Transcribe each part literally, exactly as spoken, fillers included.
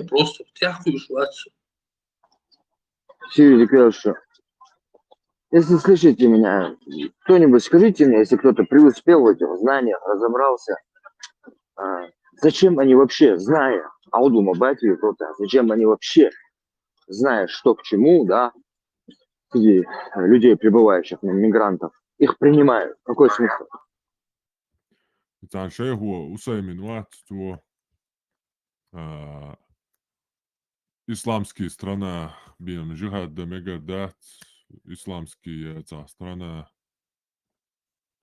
Просто тяхуешь вас. Сири, ты говоришь, что если слышите меня, кто-нибудь скажите мне, если кто-то преуспел в этих знаниях, разобрался, а, зачем они вообще, зная, а вот думаю, батю и круто, зачем они вообще, зная, что к чему, да, среди людей, прибывающих, ну, мигрантов, их принимают? Какой смысл? Итан шайху Усаймин вац цо, а, исламский страна бен жихад да мегар дац, исламский яца страна.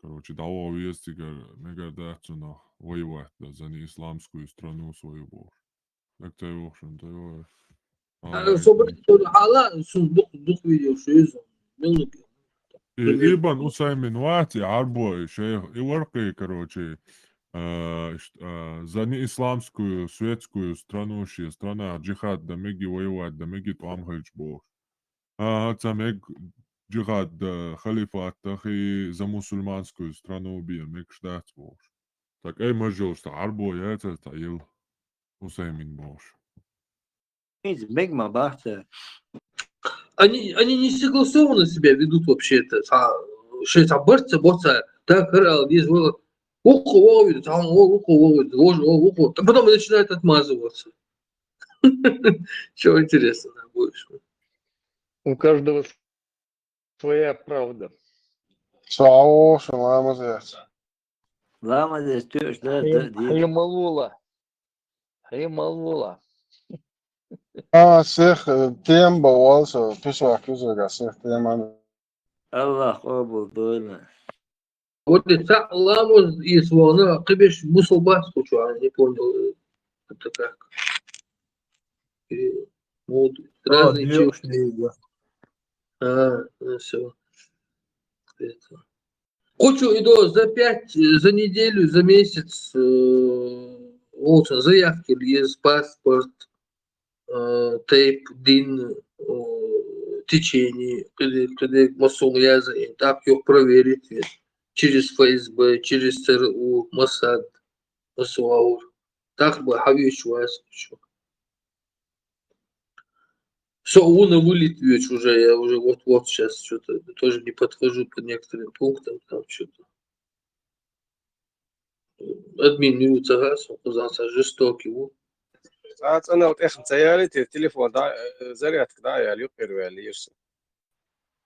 Короче, дало вести мегар дац, но воевать да за не исламскую страну свою бор. Так ты его, что ты его. А, собрать тоже хала, сун дух, дух видел, что из. Минут. И Ибн Усаймин вац, и Арбо, и шейх, и Варкы, короче, а, ш- а, за не исламскую, светскую страну, ши страна, джихад да меги воевать, да меги там хельч бор. А, ца мег джихад да халифат, да хи за мусульманскую страну би, мег ждать бор. Так, эй, мажор, что Арбо, я это, это ел Усаймин бор. Из бегма бахта. Они, они не согласованно себя ведут вообще-то. Са- Что это борцы, борцы. Так, раз, здесь было. Ухо, ухо, там, ухо, ухо, ухо. Потом начинают отмазываться. Чего интересного больше? У каждого своя правда. Сау, салам азият. Лама здесь тёш, да, да, Хьи- да. Хьималула. Хьималула. А, сих, э, тем бавал, со, писвак юзага, сих, тем ан. Аллах обул дойна. Вот это ламоз и слона, кыбеш мусулманскую, что я не понял, э, это как. И вот разные чего. А, ну все. Это. Хочу и до за пять, э, за неделю, за месяц, э, вот, заявки есть, паспорт, э, тейп, дин, э, течение, когда, когда массовым языком, так их проверить, э, через Ф С Б, через Ц Р У, Моссад, Моссад. Так бы, хавиш вас, что. Все, у на вылет ведь уже, я уже вот-вот сейчас что-то тоже не подхожу по некоторым пунктам, там что-то. Админ не уцагас, он казался жестокий, вот. А цӀанал тӀехна ца ялийти, телефон да, э, зарядка да яли, юкъерваьлли ирса.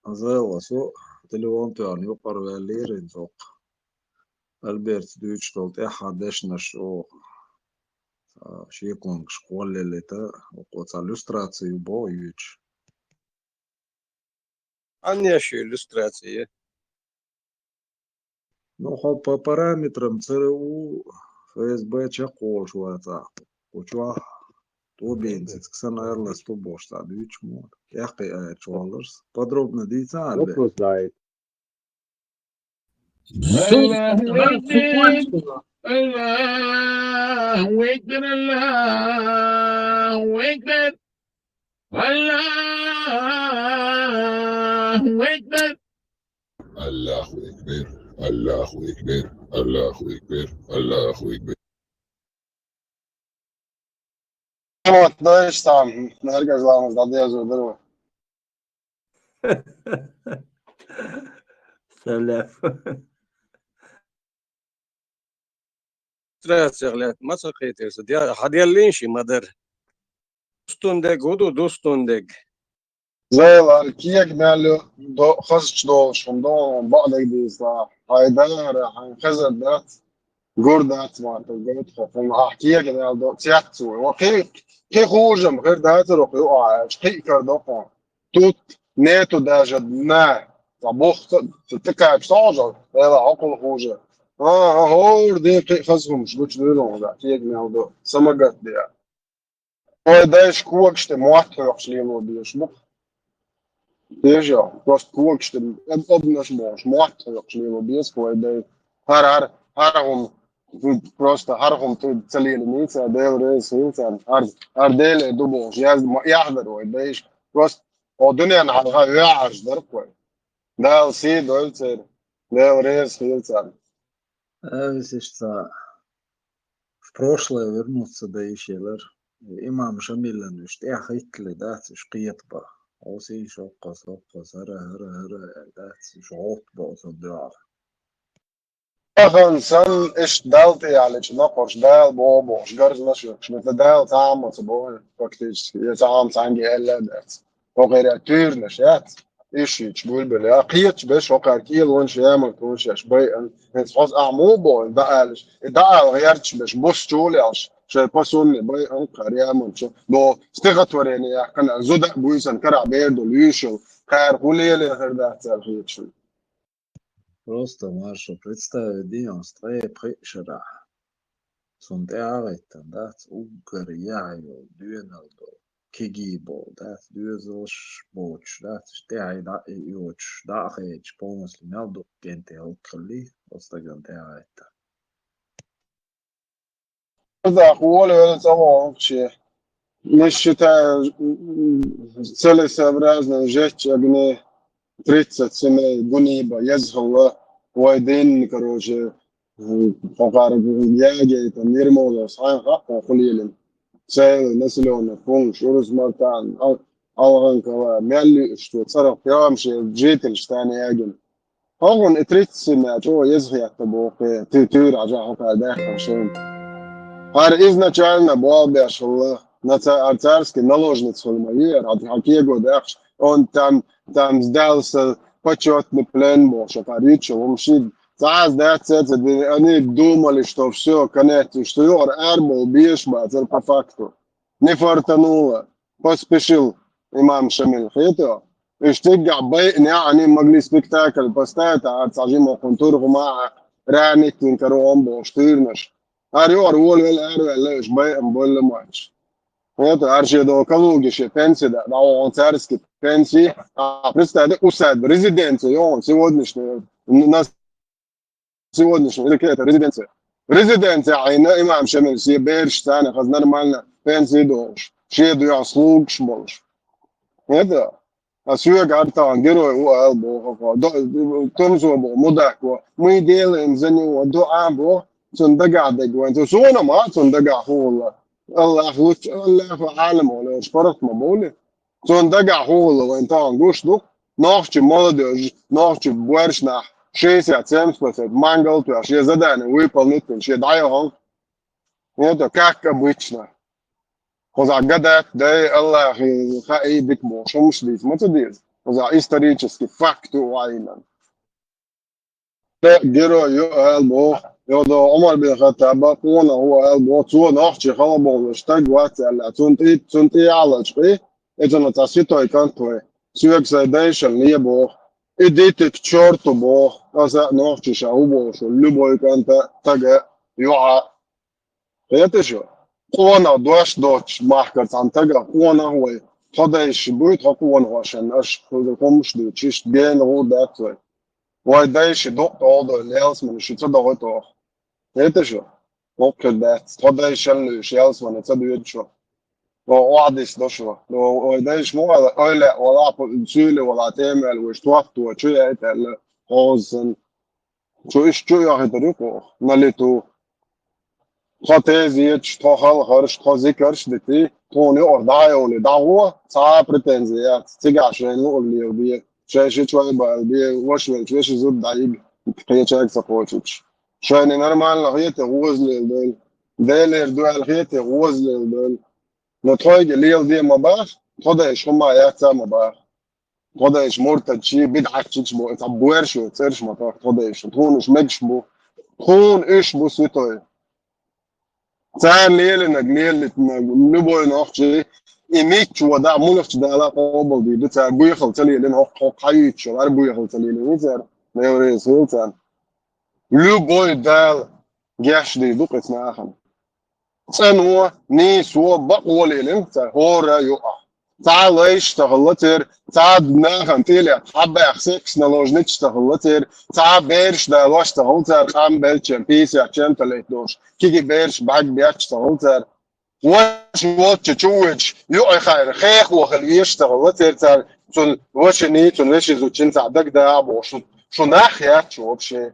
Зайла со телефон тоьхна юкъерваьллера ин цӀокъ. Альберт дуьйцуш долу тӀаьхьа дешнаш оха, а, шеконгаш кхоллалита, оха цхьа люстраци ю боху юьйцуш. Аннеш ю люстраци? Ну, хьо по параметрам Ц Р У, Ф С Б чекхволуш вацахь. Кху чохь тӀобийна цициг санна арлас ту бохуш цхьа дуьйцуш мо. ТӀехкхиа аьлла чохь ларс. Подробно дийца а бе? Вопрос дай. Су- Аллаху экбер, Аллаху экбер, Аллаху экбер. Аллаху экбер. Аллаху экбер, Аллаху экбер, Аллаху экбер, Аллаху экбер. Вот, дальше там, наверное, главное, да, я забыл. Салам. Трацех лет, ма ца кхетар ца. Дя-, хьан деллин ши ма дара. Дустун дег, хӀу ду дустун дег? Зайлар, кег мел ю, до-, хазачу долуш хӀума до, бакъдерг дийца. Хьайн дара, хьайн хезар дац, гур дац ма, ту гур тхо, хӀума ахь кег мел до, цец ву. Ва кхин, кхин хужам, хир дацар, ю а, кхин кар до хьуна. Тут нету даже дна. Ца боху ца, ца тӀекхача схьожал, эла хьокхул хужа. А, а, хӀора ден кхин хаза хӀумаш гучу дуьйла хьуна, кег мел до, самагат де. Вай дайша когаш тӀе мотт хьоькхуш лело безаш бу. Дежа, просто когаш тӀе об-, обнаш болуш, мотт хьоькхуш лело беза вай дай. ХӀара, хӀара, хӀара хӀума, просто хӀара хӀума ца лелийца, Дела реза хилла царна. ХӀара, хӀара Деле ду бохуш, яздина ма яхьдар вай дайша. Просто о дуьненна хьалха веӀарш дара вай. Дала сий дойла церан. Дела реза хилла царна. Ай, иштта в прошлое вернуться да ишелар. имам Шамилан уьш тӀехӀиттале дац уьш кхетабан. Хьо сий шоккхо, соккхо, хӀара, хӀара, хӀара, аьлла дац уьш гӀовттабан оцу дуьхьал. Тахан санна иштта Далла тӀехьа лечу накхарш, Дала боху бохуш, гарзанаш а йохуш, мета Дала цхьа а ма ца боху, фактически, я цхьа а ма цхьаьнге аьлла а дац. ХӀокхеран туьйранаш яц, ишшийташ гулбелла. А кхеташ берш хӀокхара кӀелонаш, ямартонаш еш байъан, хӀинца хьоза ахьа муха боху, дӀаалаш, и дӀаала гӀерташ берш, буссачул а аьлла, шайн по сунне байъан кхара ямарчу, но стихотворение яьккхина, зуда а буьйсанна карахь бер долу, юьйшал, кхара хӀун лелийна хир дац аьлла хеташ. Просто, Маршо, представить де, оцу ткъе пхи шарахь. Цунна тӀаьхьа а гӀеттина, дац, уггар яхь йолу, доьналла долу, кегий болу, дац, доьзалш боцуш, дац, тӀаьхьа дӀа а йоцуш, дӀа а хедаш, полностью мел дукха кӀентий хӀаллакьхилли, оцу стагана тӀаьхьа а гӀеттина. Казах волавелла цӀа вогӀу шен. Ниш шита целесообразно жечча огне тридцать семей гуниба езхалла вай дин, короче, хӀокхара ягейта Нирмолос хьайн хаьа хӀун лелина. Целый населённый пункт, Урус-Мартан, Ал-, Алгъанкала, мел лиъаш цо цӀарах прям шен жительш царна ягина. ХӀокхунна и тридцать семья чӀогӀа еза хетта боху, кхин туьйра Ӏажа хӀокхара даьхкина шайна. ХӀара изначально болх беш хилла, наца-, ар царский наложница хила ма веара, хьан, хьан кего даьккхаш, он там, там сдался почётный плен бохуш, хӀокхара юьтуш хӀума ши цхьа а дац ца дина, они думали, что всё, конец, что юкъара арабовла безаш бацара по факту. Не фартануло, поспешил имам Шамил, хетий хьо? Уьш циггахь байъина, они могли спектакль поставить, а цхьа жима кхунна тур хӀума а, ранить вина каро бохуш туьйранаш. Ара юкъара волавелла, араваьлла, уьш байъина болла моьттуш. Хетий хьо, ара шен догӀу Калуге шен пенсия да, дӀавахана царский пенсия, а, представь, усадьба, резиденция, йогӀун, сегодняшний, на сегодняшнем языке это резиденция. Резиденция Ӏийна имам Шамил, шен бераш царна хаза нормально пенсия дохуш, шен дуьхьа слугаш болуш. Это, а соьга ара тахана герой ву ала боху, до-, тумсо боху, мудак ву. Мы делаем за него дуа боху, цунна дагахь дерг вайн. Цу суна ма, цунна дагахь хӀун хилла. Аллах лучше, Аллаху Ӏалам, олуш паргӀат ма бовлий. Цунна дагахь хӀун хилла вайн тахана гуш ду? Нохчий молодёжь, нохчий боьрша нах, шестьдесят, семьдесят процент мангал тоьхна, шен задание выполнить дина, шен дӀаяхана. Это как обычно. Кхузахь гадат, дай, Аллахе хаий дика бохуш хӀумаш дийца ма ца деза. Кхузахь исторический факт ю Ӏийна. Герой ю ала боху, йо до Ӏумар бин Хаттаба къонах ву ала боху, цо нохчий хала бовлуш стаг вац аьлла, цунна тӀе, цунна тӀе а лачкъий, и цунна цхьа ситой кӀант вай, соьга сайн дайшан ле боху. Идите к чёрту боху, аса нохчий ша хӀу бохуш, любой кӀанта, тага, юьхьа. Хеташ ю? Къонах дош доцуш махкара цхьана тагах къонах вай. Тхо дайша буй, тхо къонахошна аша хӀумаш дуьйцуш, иштта гена гӀур дац вай. Вай дайша дукъ тӀе долу ялсамане шу ца дохуьйту оха. Хеташ ю? Воккхир дац. Тхо дайшан луьйш ялсамане ца доьду шу. О, охьадис до шу. О, вай дайша мо ала, ойла, вала, суьйле вала, тӀемел вуш, тохто, чу яйта аьлла, хьоза санна. Чу иштта чу йохуьйтур ю кху, на лету. Тхо тезеташ, тхо халхарш, тхо зикарш а дитий, тхуна юкъара дӀа а йолий, дӀагӀо, цхьа а претензи яц, цигахь шайна луъург леладе, шайн ши чой бала бе, ваша велча вешин зуда дӀайига, кхечаьрга ца кхочуьйтуш. Шайна нормально хетий, гӀоза леладойла. Делера дуьхьал хетий, гӀоза леладойла. Но тхойга леладе ма баха, тхо дайша хӀума яц а ма баха. Тхо дайша муртадчий, бидӀатчий бу, цхьа боьрша ю цӀераш ма тоха тхо дайша. Тхуна уьш мегаш бу. Тхуна уьш бу святой. Цара лелинарг, лелитинарг, любой нохчий, и мичча вада, муьлхачу Дала къобалдийр ду, цара буьйхал ца лелина, хӀокху, хӀокху хьаюьйтуш йолу, ара буьйхал ца лелина, цара, еврейс хила царна. Любой Дала гечдийр ду кхечу нахана. ЦӀано, нийсо, бакъо лелина цара хӀора а юкъахь. Цхьа а лайш ца хилла церан, цхьа а нахана тӀелетта хьабаьхна секс-наложница ца хилла церан, цхьа а бераш далош ца хилла цара, къам беллачеран пятьдесят чем-то лет долуш, кегий бераш бӀаьрг бетташ ца хилла цара. Ваша волчу чу воьдуш, юкъа хайра хехо хила везаш ца хилла церан цара, цунна вашиний, цунна вешин зудчуьнца дагадогӀа бохуш, шу, шу нах яц шу вообще.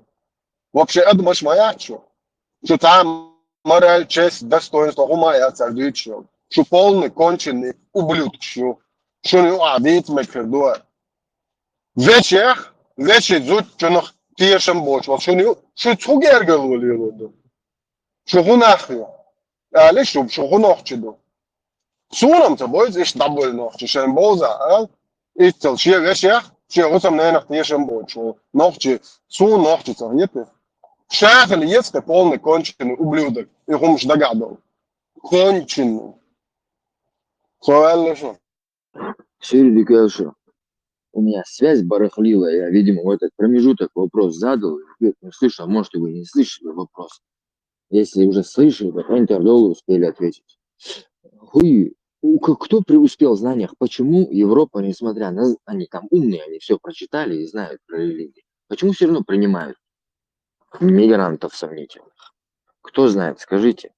Вообще адамаш ма яц шу. Шу цхьа а мораль, честь, достоинство хӀума а яц цара дуьйцуш йолу. шу полный конченый ублюдкаш ю. Шуна юкъахь дийца мегар ду. Вешех, веши зудчунах тешам боцуш волу шуна ю, шу цхьа гергарло лело ду. Шу хӀун нах ю? Али шу, шу хӀун нохчи ду? Суна-м ца бойза иштта дӀабойла нохчи шайн бовза, а? Иццал шен вешех, шен хӀусамненах тешам боцуш волу нохчи, суна нохчи ца хета? Ша хила еза кхин полный конченый ублюдок, и хӀумаш дагахь долу. Конченый. Со аьлла шу. Сири дикаьлша. У меня связь барахлила. Я, видимо, в этот промежуток вопрос задал, и ответ не слышал. Может, вы не слышали вопрос. Если уже слышали, то интердолы успели ответить. Хуй, у- к- кто преуспел в знаниях? Почему Европа, несмотря на... з- Они там умные, они все прочитали и знают про религию. Почему все равно принимают мигрантов сомнительных? Кто знает, скажите.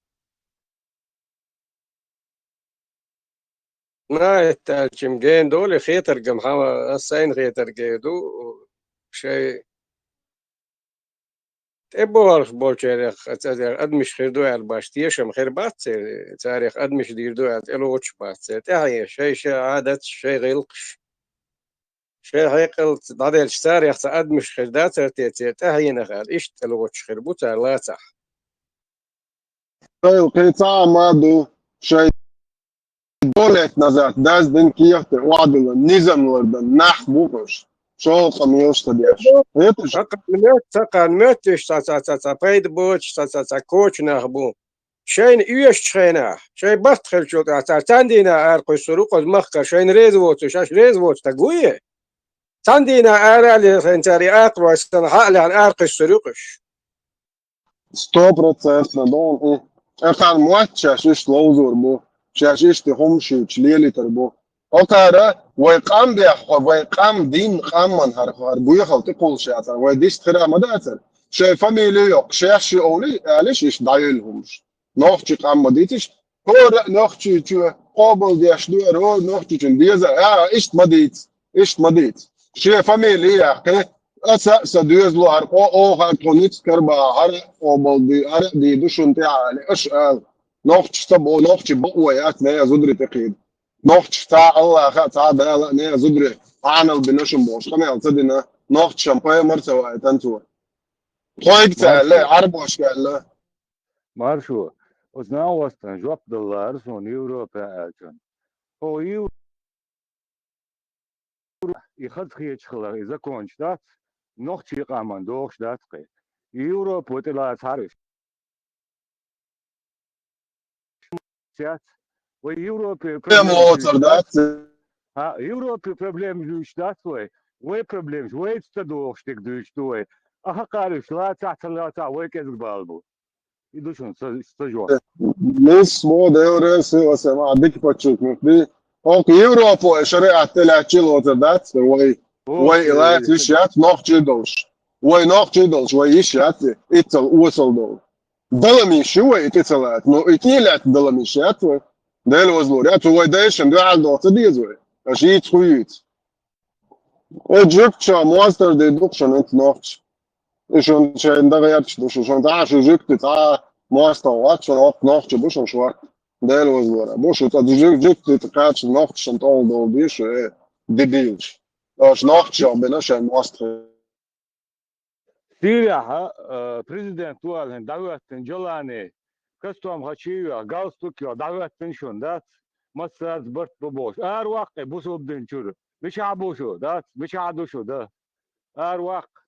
Наха аьлча, гена долу хетаргам хьан, ас сайна хетарг ду, шайн тӀебогӀуш болчарех, ца- ца- адамаш хир ду аьлла баш тешам хир бац церан, царех адамаш дийр ду аьлла тӀелоцуш бац церан. ТӀаьхье шайн, шайн Ӏадаташ, шайн гӀиллакхаш, шайн хьекъал дӀаделча царех цхьа адамаш хир дацара те церан тӀаьхьенах аьлла, иштта тӀелоцуш хир бу цара лацахь. Шайн кхин цхьа а ма ду, шайн долет назад даздина кехате охьадилла низам лардан нах бу уьш. ШолгӀа къамелаш ца деш. Хеташ? Цхьа къан моьтту, цхьа къан моьттуш, цхьа, цхьа, цхьа, цхьа пайда боцуш, цхьа, цхьа, цхьа коча нах бу. Шайна оьшучу хенахь, шайн барт хилчул тӀаьхьа цара цхьана дийнахь аракхуьссур ву кхуза махкара, шайна реза воцуш, аш реза воцуш стаг ву и? Цхьана дийнахь ара а лехна цара и акхарой санна хьа а лехна аракхуьссур ю-кх уьш. Сто процентов, дон и. Тхьа къан мотт шаьш иштта ловзор бу, шаьш иштта хӀумаш йича лелийтар бу. Окхара вай къам беххо, вай къам дин къаман хӀара, хӀара буьйхал тӀекхуллуш яцара, вай дист хира ма дацара. Шайн фамилия йоккхуш, шаьш ю олий, аьллаш иштта дӀайолу хӀумаш. Нохчи къам ма дийцаш, хӀора а нохчичо къобалдеш ду, хӀора нохчичун деза, а, иштта ма дийца, иштта ма дийца. Шен фамилия яьккхи, аса а сан доьзало хӀара къо, оха тхо ницкъ карабаха, хӀара а къобалдий, хӀара а дийр ду шуна тӀехь али, аша ала. Нохчи ца бо, нохчи бо вай аьлла, нехан зударий тӀекхийда. Нохчи цхьа Аллаха а, цхьа Дала а нехан зударий Ӏанал бина шуна бохуш, къамел ца дина, нохчашан пайхамар ца вайтина цо. Тхойга ца аьлла, Маршо. Ӏарбошка аьлла. Маршо, оцу накъостан жоп даллара суна Европа аьллачун. Хьо Ев-, и хаза хеташ хилар, и законаш дац, нохчийн къаман догӀуш дац кхин. Европа тӀелацахьара уьш. Цец. Вай Европе проблемаш дац. ХӀа, Европе проблемаш дуьйцуш дац вай. Вай проблемаш вайца ца догӀуш дерг дуьйцуш ду вай. Аха, кхараш лацахь, ца лацахь, вай кӀезиг бала бу. И ду шуна ца, ца жоп. Мисс мо девре сила сема дика подчеркнуть ди. Окху Европо шариат тӀе лаьттачий лоцур дац, вай, вай и лаьца йиш яц, нохчий долуш. Вай нохчий долуш, вай йиш яц, иццал осал долу. Даламиш ю вай и тӀе ца лаьцна, но и тӀе лаьцна даламиш яц вай. Дела вазлур яц, вай дайшан дуьхьал доху ца деза вай. Аша йийца хӀу йийца. Э, жуьгташа мостар де ду-кх шуна хӀинца нохча. И шуна шайна дагӀерча ду шу, шуна цхьа шу жуьгти, цхьа мостагӀа вац шуна, оккха нохча бу шуна шорта. Дела вазлора. Бу шу цхьа жуьг-, жуьгти кхача нохчашна тӀол долу бе шу, э, дебилаш. Аша нохча бина шайн мостагӀа. Сирияхьа, э, президент ву аьлла хӀинца дӀахӀоьттина Джолани, костюм хьа чу йоьхна, галстук йоьхна, дӀахӀоьттина шуна, дац? Массаьрца барт бу бохуш. Ара ваккхи бусалба дин чуьра. Мичахь бу шу, дац? Мичахь ду шу, да? Ара ваккха.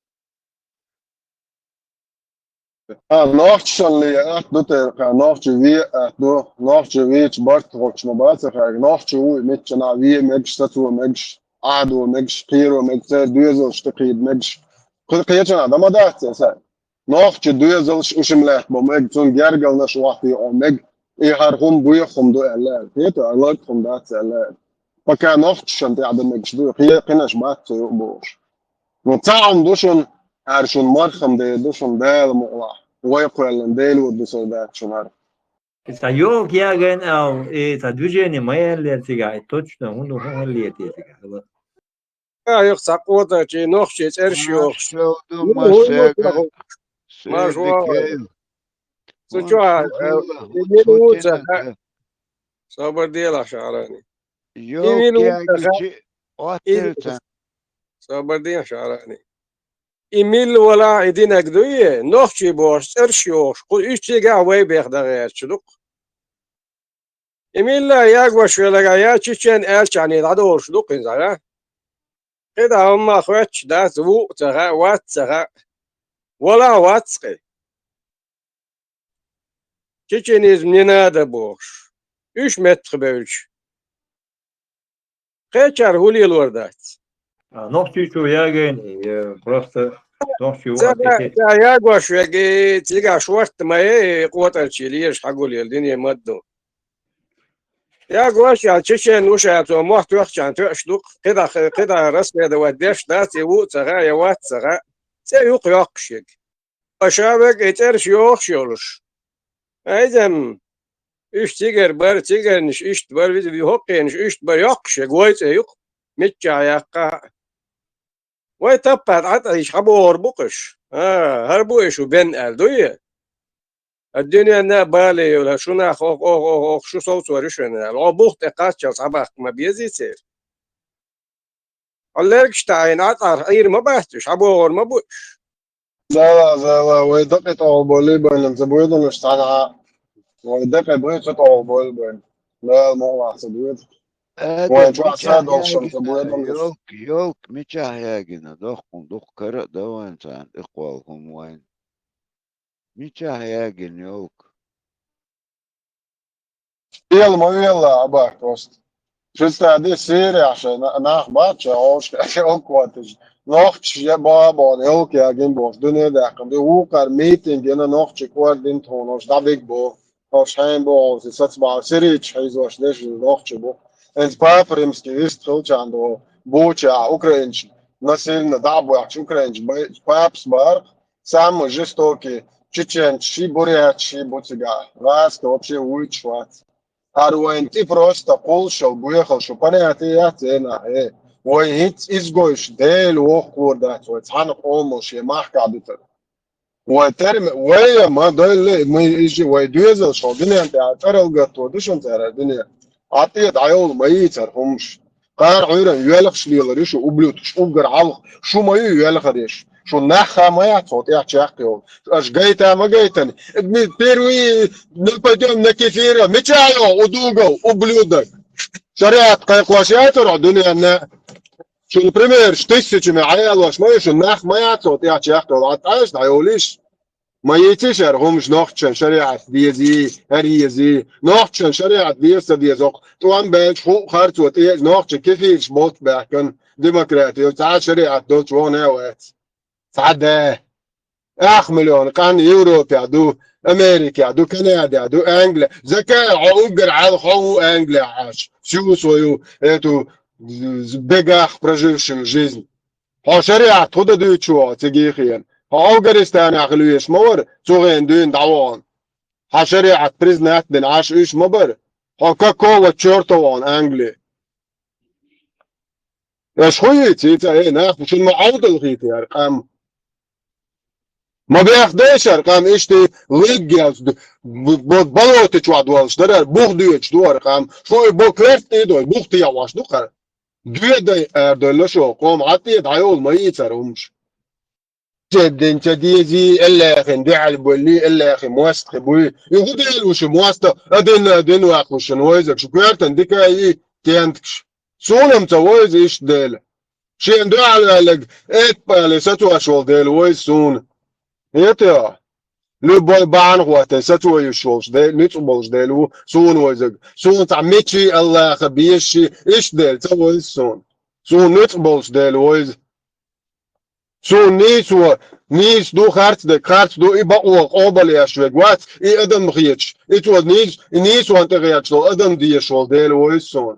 А, нохчашалле атта ду тера, кхин нохча ве атта ду, нохча вечу барт хӀокхуш ма бац, кхин нохча ву, миччанхьа ве мегаш, сацо мегаш, Ӏадо мегаш, кхеро мегаш, церан доьзалш тӀе кхийда мегаш. Кху-, кхечанхьа дан ма дац церан сайн. Нохча доьзалш ушим лаьтта бо мега, цунна гергалнаш вахтий о мега, и хӀара хӀума буьйху хӀума ду аьлла аьлла. Кхета, лаг хӀума дац аьлла аьлла. Пока нохчашан тӀехь дан мегаш ду, кхе-, кхинаш бац цо юкъа бохуш. Ну, цхьа хӀума ду шуна, хӀара шуна мархам дер ду шуна Дала мукъалахь. Вай кхоьллина Дела ву ду со дац шуна хӀара. Иза цхьа йолка яган ал, и цхьа движение ма яллера цигахь, и точно хӀун ду, хӀун хӀаллетий цигахь. А, юха цхьа къотарчий нохчий цӀерш йохуш. Маршо ду, ну, массаьрга. Маршо. Цу чохь, э, и мила ву ца ха-, Собар делахь, Шахьарани. И мила ву ца хаьа? Собар делахь, Шахьарани. И мила валахь, и динаг дуй, нохчий бохуш, цӀераш йохуш, кху уьш цигахь вай бех дан гӀерташ ду-кх. И милла ягош велага я чечен аьлчахьний дӀадолуш ду-кх иза, а? КхидӀа хӀумма хоьттуш дац, ву а ца хаьа, вац а ца хаьа. Валахь, вац-кх и. Чеченизм не надо бохуш. Уьш меттахбевлча, кхечара хӀун лелор дац? А, нохчийчо ягийна, я просто нохчий ву ца а ца хаа, тӀе ца ягош вега, цигахь шортта ма е, и къотӀарчий лезаш хьагулъелла дуьне ма ду. Ягош а, чечен ву ша, цо мохь тоьхчахьана тоьаш ду-кх, кхидӀа, кхидӀа расследовать деш дац, и ву а ца хаьа, я вац а ца хаьа, цӀе юкъа йоккхуш ерг. Ткъа ша вега и цӀераш йохуш йолуш. Айза-м, уьш цигара бара, цигарнаш иштта бара, виза хӀокхенаш иштта бара, йоккхуш ерг вай цӀе ю-кх, миччахь яккха а. Вай таппа дӀатӀайийша хьабогӀур бу-кх уьш. А, хӀара бу и шу бен аьлла дуй? А дуьненна а бале йолу, шу нах ох, ох, ох, ох, шу совцор ю шуна аьлла. Хьо бух тӀе кхаччалц хьабаккха ма безий церан? Хьо лергаш таӀийна, Ӏа цӀарах Ӏийр ма бац уьш, хьабогӀур ма бу уьш. Зала, зала, вай дакъе тӀехула боллий байна, ца боьдалаш цхьаьна а. Вай дакъе бай ца тӀехула боллий байна. Дала мукъалахь ца доьду. Вайн чохь са долуш ца боьдалаш. Йолк, йолк, мичахь ягина, доккхун дукха кара а дан вайн царна тӀекхолла хӀума вайн. Мичахь ягина йолк? Эла ма велла, Абак, просто. Представь, де, Сирия ша на-, нах бац ша, хьошка оккуаташ. Нохчаш я бабон, йолк ягина бохуш, дуьне даьккхина. Де вукхара митинг йина нохчий кор дина тхуна, хьош дӀабиг бу. Хьош хьайн бу, хьош сац бахьа, сирийчаш хьийзош деш нохчий бу. Энца папа римский вист хилчарна ду, буча, украинча, насильно дӀа а боьхча, украинча, бай-, папас бара. Самый жестокий чеченцаш ши, буряташ ши бу цигахь. ГӀазкхи вообще вуьйцуш вац. ХӀара вайн тӀе просто кхуллушал, боьхалшал, понятие яц церан, э. Вай хӀинца изгойш Дела воккхур дац, вай цхьана къомалш я махкахь дуьтур. Вай терме, вай я ма дойлле, мы ижи, вай доьзалш хьо дуьнен тӀехь цӀаралгатто ду шуна цара дуьне. Ӏа тӀе дӀайовла ма йийцара хӀумаш. Кхара Ӏуьйранна йоьлхуш лелар ю шу, ублюдкаш, уггар хьалха. Шу ма ю йоьлхареш. Шу нах ха ма яц хьо тӀехь чекхйолу. Аша гайта ма гайтана. Мы впервые нападём на кефира. Мича йо, удугов, ублюдок. ШариӀат кхайкхош яцара хьо дуьненна? Шуна примерш тысячами Ӏаялош ма ю, шу нах ма яц хьо тӀехь чекхйолу. Ӏа тӀаьш дӀайовлийша. Ма йийци шара хӀумаш нохчашна шариӀат дезий, хӀара езий. Нохчашна шариӀат деза ца деза, окху тӀом баьлча хӀуъа харцо тӀе а нохча кефираш болт баьхкина, демократи, цхьа а шариӀат долчу вогӀу а вац. Цхьа а да. Ах миллион къан Европехь ду, Америкехь ду, Канадехь ду, Англи. Закай, хьо уггар хьалха хьо ву Англехь Ӏаш. Всю свою эту в бегах прожившую жизнь. Хьо шариӀат хӀун дан дуьйцуш ву хьо цига хиъна? Хьо Афганистанехь хила везаш ма вара, цу гӀена дуьйна дӀавахана. Хьан шариӀат признать дина Ӏаш уьш ма бара. Хьо какого чёрта вахана Англи? Аша хӀун йийца, йийца, эй, нах, шуна ма Ӏовдал хийта яра къам. Ма бех дайшара къам, иштта леггелц ду-, б-, б-, болота чохь долуш дара, бух доьдуш ду хӀара къам. Шу и бо коьрта тӀе а дой, бух тӀе а ваш ду хӀара. Доьдай, арадойла шу, къоман Ӏа тӀе дӀайовла ма йийцара хӀумаш. Ца дин ца дезий, Аллахьан дуьхьал боллий, Аллахьан мостагӀий буй. И хӀун Дела ву шу моста, а дин, а дин ваккхуш шуна вайзаг, шу коьртан дика а йий, кентакаш. Суна-м ца вайза иштта Дела. Шена дуьхьал ваьлларг эппале сацош волу Дела вайза суна. Хета йо? Любой бахьана хӀоттий сацо йиш йолуш Дела, ницкъ болуш Дела ву суна вайзаг. Суна цхьа мичий Аллаха безаш, иштта Дела ца вайза суна. Суна ницкъ болуш Дела вайза. Суна нийсо, нийса ду харц дерг, харц ду, и бакъо къобал еш верг вац, и адам хеташ, и цо нийса, и нийсонна тӀе хеташ долу адам дезаш волу Дела вайза суна.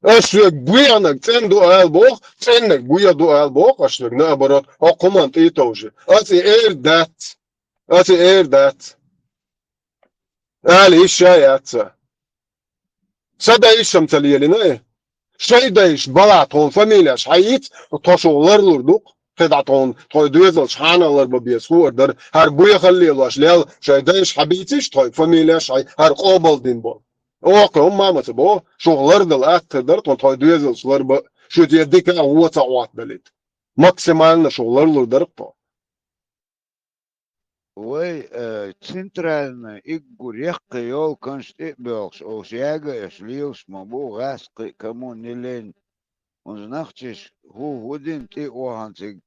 Аш шуьга боьхнарг цӀена ду ала боху, цӀеннарг боьха ду ала боху аш шуьга, наоборот, хӀокху хӀуманна тӀе а товжий. Ас и эр дац. Ас и эр дац. Ала йиш ша яц сан. Сан дайша-м ца лелина и. Шайн дайша балахь тхуна фамилеш хьайийца, тхо шух ларлур ду-кх. КхидӀа тхуна, тхой доьзалш хьанах ларба беза хуур дара, хӀара боьхалла лелош лел, шоай дайша хьабийциш тхой, фамилеш хьай, хӀара къобалдина бо. Оха кхы хӀумма ма ца бо, шух лардала атта дара тхуна тхой доьзалш ларба, шуьца е дика а, во ца Ӏоттадалийта. Максимально шух ларлур дара тхо. Вай, э, центральный иггур яккхий ёлканаш тӀе а боьлхуш, олуш яга аш лелаш ма бу, гӀаскхи а камо нилен. ХӀунда нахчаш хӀу, хӀу дина тӀе а вахана цига,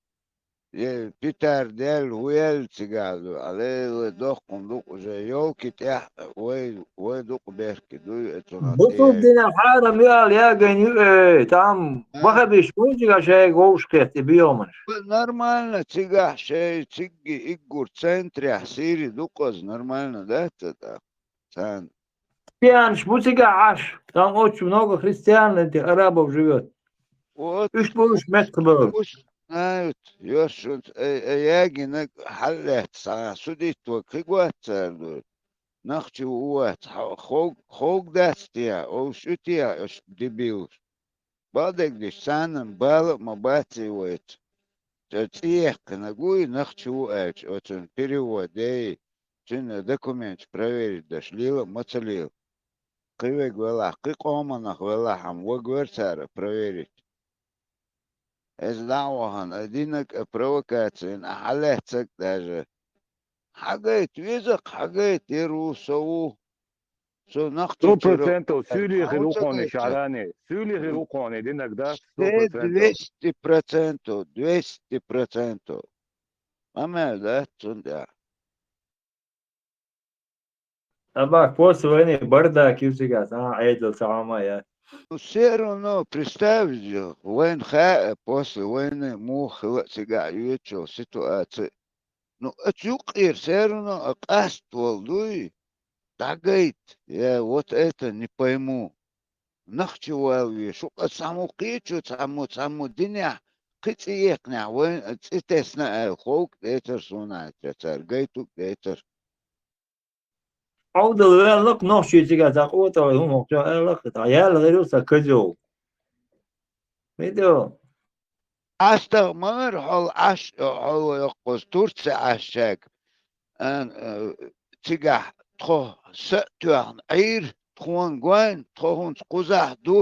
е питар даьлла, хӀу яьлла цигахь ду, Ӏалела доккхун дукъ уже ёлки тӀехь вай, вай дукъ берки дуй, э, цунах тӀе. Бутул дина хьарам ю аьлла ягайна ю, э, там А? вахабиш хӀунда цигахь шайга вовшахкхетта и бегӀамаш? Нормально, цигахь шай, цигги иггур центрехь сири дукъаза, нормально дац ца тӀаккха? Царна. Христианаш бу цигахь Ӏаш, там очень много христиан этих арабов живёт. Вот. Уьш болуш меттахбевлла. Пусть знают, йош шуьца, э, э, ягинарг хьаллаьцна, судить ваг хи гоц цара дуй. Нах чу ву вац, хо-, хог-, хог дац те, олуш ю те, аш дебилаш. Бакъдерг деш, царна бала а ма бац и вайца. Цо цӀе яьккхинарг вуй, нах чу ву аьлча, оцун перевод яй, цуьнан документаш проверить деш, лела а ма ца лела. Кхин вега велахь, кхин къоманах велахь, амма ваг вер цара проверить. Иза дӀа а вахана, а динарг, а провокацина, а хьалаьцнарг даже. Хьагайта, веза-кх, хьагайта, ер ву, со ву. Со нах чу Сто процентов, суьйлехира ву кхуьнан, Шахьрани. Суьйлехира ву кхуьнан динарг, да? Сто процентов. Двести процентов, двести процентов. Ма мел дац цунна тӀехь. Абахь после войны бардак ю цигахь, а, Ӏедал ца хьома а яц. Ну, всё равно, представь, вайна хаьа после войны муха хила а цигахь йоьдучу ситуаци. Ну, оцу юккъера всё равно а къаставала дуй, дӀагайта, я вот это не пойму. Нах чу вала везаш ву, аса цхьаммо кхечо, цхьаммо, цхьаммо динехь, кхин цӀе яьккхинехь, вайн цӀе тесна аьлла, ховг децара суна аьлча, цара гайтуг децара. Ӏовдал ваьлла-кх нохчий цигахь, цхьа къотӀалгӀий хӀума хӀокху чохь аьлла-кх, тхьа яьлла гӀийр ю сан козел. Видео. АстагӀ ма ара хьол Ӏаш, хьол йоккхуза Турце Ӏаш чаг. Ан, э, цигахь тхо са а тоьхна Ӏийра, тхона гойна, тхо хӀунца кхузахь ду.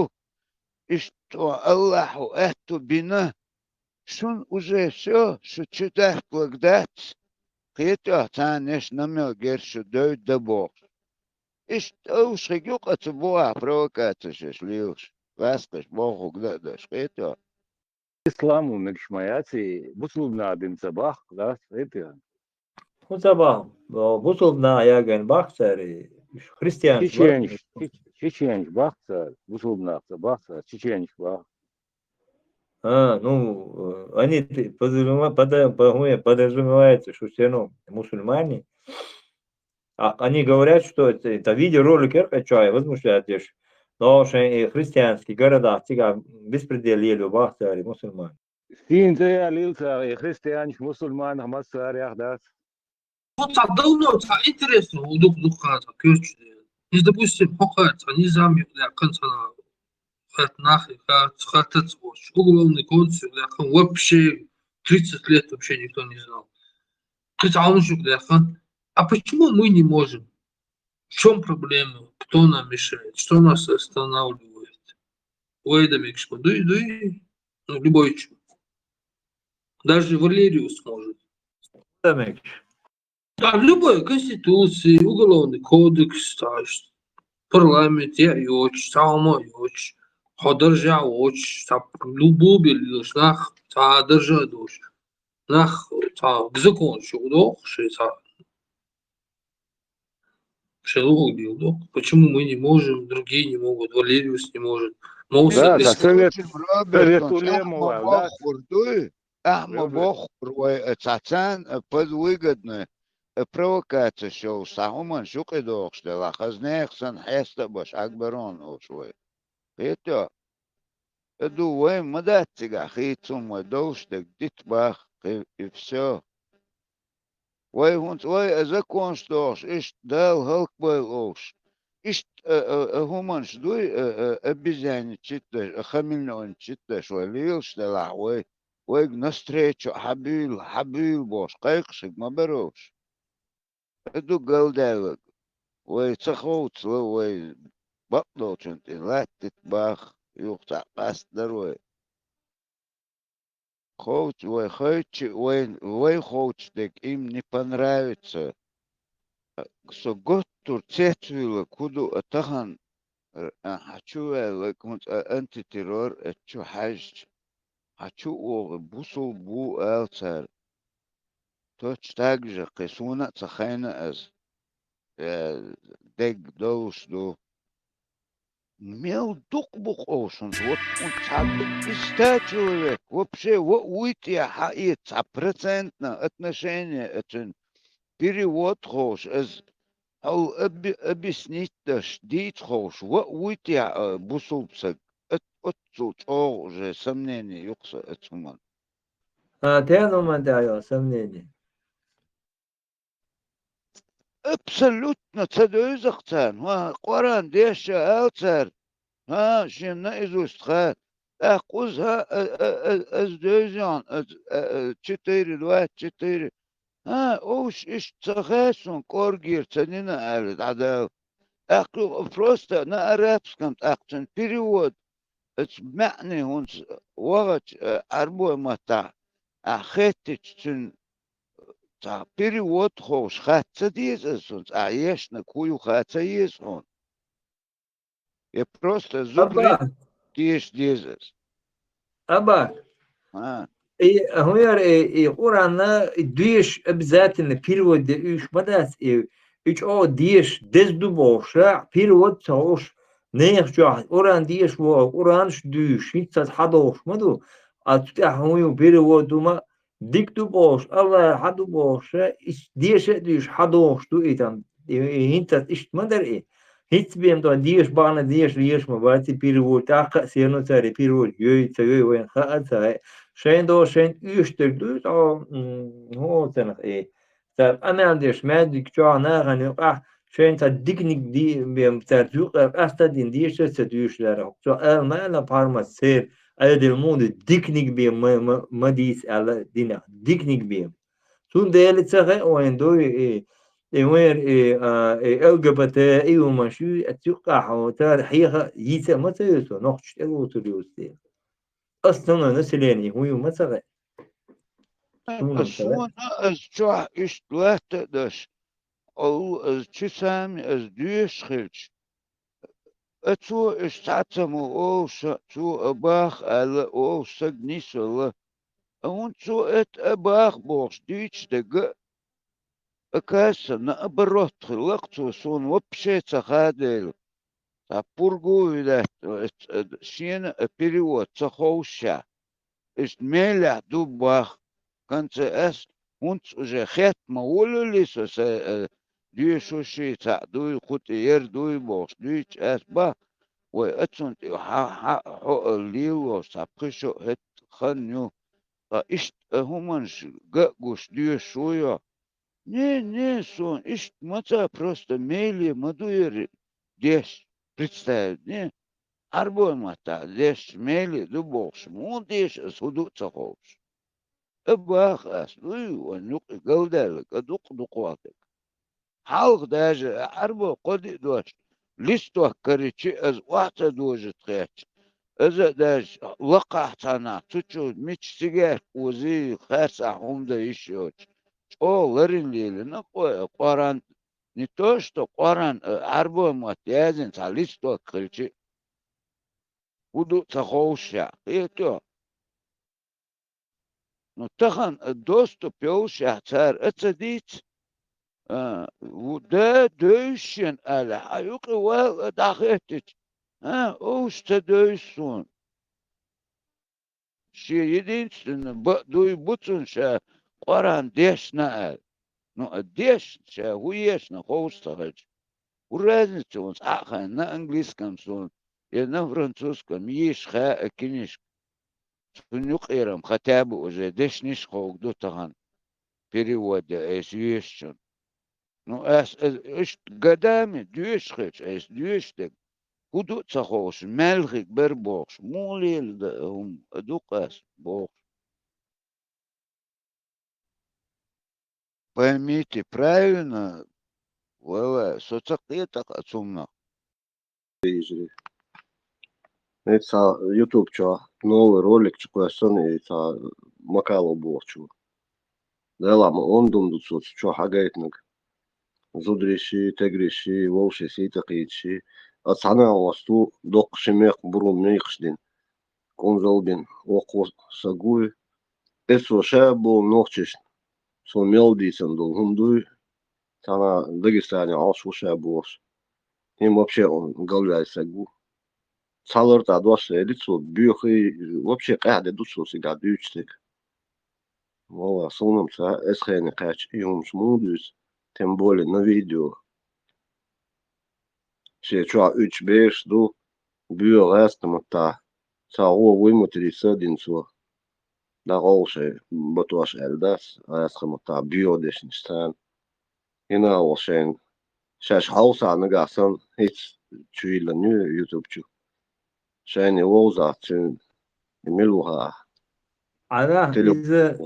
Иштта тхо Аллахьо аьтту бина. Шуна уже всё, шу чу дахкалаг дац. Кхетий, царна еш намел герз шу девдда бохуш. Иштта олуш хиг ю-кх оцу бухахь провокацеш еш лелаш, гӀаскхиш бохург дан а деш, кхетий? Исламо мегаш ма яц и, бусулба нах дина ца боху, да, кхетий? ХӀун ца боху? Бо-, бусулба нах ягийна боху цара и, уьш христианаш бара. Чеченаш, чеч-, чеченаш боху цара, бусулба нах ца боху цара, чеченаш боху. А, ну, э, они т-, подразума-, пода-, по-, хӀун я, подразумевается, что все равно мусульмане. А они говорят, что это, это видеоролик яра кхечой возмущать деш. Но шайн и христианский городах цигахь беспредел лелайо боху цара и мусульмане. Стенца я лил цара и христианаш, мусульманах массарех дац. Хьо цхьа давно, цхьа интересно, хьо дукха-дукха цхьа коьртачу дела. Иза, допустим, хьо кхаьчча, цхьа низам юкъа даьккхина, цхьана хатта нах, хатта, хаттаца воцуш, уголовный кодекс юкъа даьккхина, вообще тридцать лет вообще никто не знал. Кхин цхьа хӀумнаш юкъа даьккхина. А почему мы не можем? В чём проблема? Кто нам мешает? Что нас останавливает? Вай дан мегаш ма дуй, дуй? Ну, любой чу. Даже Валериус может. Дан мегаш. Да, любой конституции, уголовный кодекс, цхьа ш-, парламент, я йоцуш, цхьа хӀума йоцуш, хьо даржехь воцуш, цхьа любой белла йолуш нах, цхьа даржа а долуш. Нах, цхьа законаш юкъа дохуш, шайн цхьа шайн лугӀуг дийла доху. Почему мы не можем, другие не могут, Валериус не может? Мовса Да, да, совет, совет улема вал, да? Бохур дуй, ахьа ма Роберт. Бохур вай, э, цхьа царна, э, под выгодно, э, провокацеш йолуш, цхьа хӀуманаш юкъа дохуш делахь, хаза нехан санна хьеста а баш, Ӏагбарон олуш вай. Кхетий? Э, ду, вайн ма дац цигахь хийцам, вай долуш дерг дита баха, кхин, и всё. Вай хӀунца вай а законаш дохуш, иштта Дала хӀаллакбойла олуш. Иштта, а, а, а, хӀуманаш дуй, а, а, обезьянничать деш, а, хамелеонничать деш вай лелаш делахь вай. вайга навстречу хьабуьйла, хьабуьйла бохуш, кхайкхашаг ма баровш. Ду галдаьллаг. Вай ца ховцала, вай бакъдолчун тӀе латтит бах, юха цхьаъ къастадар вай. Ховц-, вай ховчи-, вай, вай ховчу дег им не понравится. Со готтур цецвуьйлаг хӀу ду а тахан, а, хьан чу ваьллаг, хӀунца а антитеррор а чу хьаьжча, хьан чу оха бусул бу ала цара. Точно так же кхин суна а ца хайна аз, э, дег долуш ду. Мел дукха бу къовшунца, вот он цхьа иста человек, вообще, во вуй те хьаэца цхьа процентно отношение а цуьнан перевод ховш, аз хьол аби-, объяснить даш, дийца ховш, во вуй те а бусулба саг, оц-, оццул чӀогӀа уже сомнение юкъа со оцу хӀуманна. А, тен хӀуманна тӀехь йо сомнение? Абсолютно ца девза-кх царна. Ва, Къуръан дешча ала цара. ХӀа, шен наизусть ха. ТӀаккха кхуза, хӀа, а, а, а, аз девза йоӀна, аз, а, а, четыре двадцать четыре. ХӀа, овш иштта ца хаьа суна, кӀоргера ца дина аьлла, дӀадала. ТӀаккха юха просто на арабском тӀаккха цуьнан перевод, оцу маьӀне хӀунца вахача, а, Ӏарбой маттахь, ахь хеттича цуьнан цхьа перевод ховш хатта ца деза аса хӀунца, ахь ешнаг хӀу ю ха ца еза хьуна. Я просто зугри Аббас, теша деза аса. Аббас. А. И хӀун яра, и, и Къуръанна и доьшуш обязательно перевод де уьш ма дац, и, и чӀогӀа деша деза ду бохуша, перевод ца хууш, нехан чохь Къуръан деша вогӀу, Къуръанаш дуьйш, хӀинца хьадохуш ма ду. А цу тӀехь хӀун ю перевод ду ма, дика ду бохуш, Аллахьа хьан ду бохуша, и деша а дуьйш, хьадохуш ду и там. И, и хӀинца иштта ма дара и. ХӀинца бен тӀо деша бахьана деша леша ма бац и перевод, тӀаккха а сено цара и перевод йой, ца йой вайна хаа ца хаьа. Шайн до шайн оьшуш дерг дуй, тӀо, м, хӀо царнах и. Цара къамел деш, маьждиг чохь нахана юкъахь, шайн цхьа диканиг ди-, бен цара юкъара къаста а дина, деша а ца дуьйшуш лара. Цо ала ма аьлла пхьармас церан, Ӏедал муха ду, диканиг бен ма, ма, ма дийца аьлла динах. Диканиг бен. Цундела ца хаьа вайн дуй, и, и вайн, и, а, и Л Г Б Т, и хӀуманаш ю, а цу юкъахь хьо, цара хьеха а, йийца а ма ца йо цо, нохчаш тӀелоцур ю цо. Основное население хӀун ю ма ца хаьа. Суна ма ца хаьа. Суна ас чохь иштта латта а даш, олу ас чу сами ас доьшуш хилча, а цо уьш цхьацца ма олуш, цо а баха аьлла, олуш саг нисвелла. А хӀунда цо эт а баха бохуш дуьйцуш дерг а, оказывается, наоборот хилла-кх цо, суна вообще ца хаьа дела. Цхьа пургу а вилаьтта, э, ц-, э, шена а перевод ца ховшшехь. Иштта мелехь ду бах. Конце ас хӀунца уже хетта ма волаллий со са, э, доьшуш а цхьаъ дуй, кху тӀе яр дуй бохуш дуьйцуш ас бах, вай а цунна тӀе хьа-, хьа-, хьо а лелош цхьа пхи шо а хӀетта хан ю. Ткъа иштта а хӀуманаш ган а гуш доьшуш ву йо? Не, не, суна иштта ма ца, просто меле ма ду яр деш, представить, не? Ӏарбой маттахь деш меле ду бохуш, муха деша ас хӀу ду а ца ховш? А баха ас, уй, вайн юкъе галдаьллаг, а дукха дукха валлаг. Хьалха даже а Ӏарбой кхо-диъ дош листок карийчи, ас охьа ца дожийта хетча, аса а даже лакхахь цхьанхьа цу чу мича цигаьрка озий, харцахь хӀума дан йиш йоцуш, чӀогӀа ларина лелина къо-, Къоран, не то что Къоран, а, Ӏарбой мотт язйина цхьа листок хилчи, хӀу ду а ца ховшшехь, кхетий хьо? Ну, тахана, а, доступ йолушехь, цара а ца дийца, а, ву-, да, девза шена аьлла, хьан юкъе вала а дӀахӀоьттича, а, овш ца девза суна. Шен единственный бакъ дуй бу цунна ша Къоран дешна аьлла. Ну, а дешна, ша хӀу ешна ховш ца хилча. ХӀу разница ву цхьаъ а хайна, на английском суна, я на французском, йийша хаьа а кинишка. Цунна юкъера-м хотя бы уже дешнаш а ховрг ду тахана, перевод я айса йоьшучун. Ну, ас, ас иштта гадами доьшуш хилча, айса доьшуш дерг хӀу ду а ца ховш, мел хиг бер бохуш, муха лела дан а хӀума а ду-кх ас бохуш. поймите правильно, валлахӀи, со ца кхетар цунах. Изри. Эца YouTube чу новый ролик чу кхоьссина, и ца Макалов бохучо. Дела ма ондум ду цо чу хьагайтнаг. Зударий ши, тегрий ши, вовший сий тӀакхийдаш ши. А цхьана а васту доккха ши мекх буру мекхаш дин. Кунзал бин, вокхо сагуй. Эцо ша бо нохчишна. Со мел дийцан долу хӀума дуй. Цхьана Дагестане Ӏаш ву ша бохуш. ХӀин вообще он галваьлла саг ву. Цхьалар тӀа дош элли цо, боьхий, вообще къаьхьа де ду цо сига дуьйцу стаг. Валла, суна-м ца эсхене кхаьчча, и хӀумаш муха дуьйцу, тем более на видео. Шен чохь уьдуш бераш ду, боьха гӀаьстаматтахь, цхьа гӀо вуй ма тирий са а дина цо. ДӀакъовла шайн батош аьлла дац, гӀаьстаматтахь боьха дешнаш царна. ХӀина а волу шайна, шаьш хьовсахь нагахь санна, хӀинца чу йиллина ю YouTube чу. Шайна и вовзахь, цуьнан и мила ву хаахь. Ана, Теле- иза,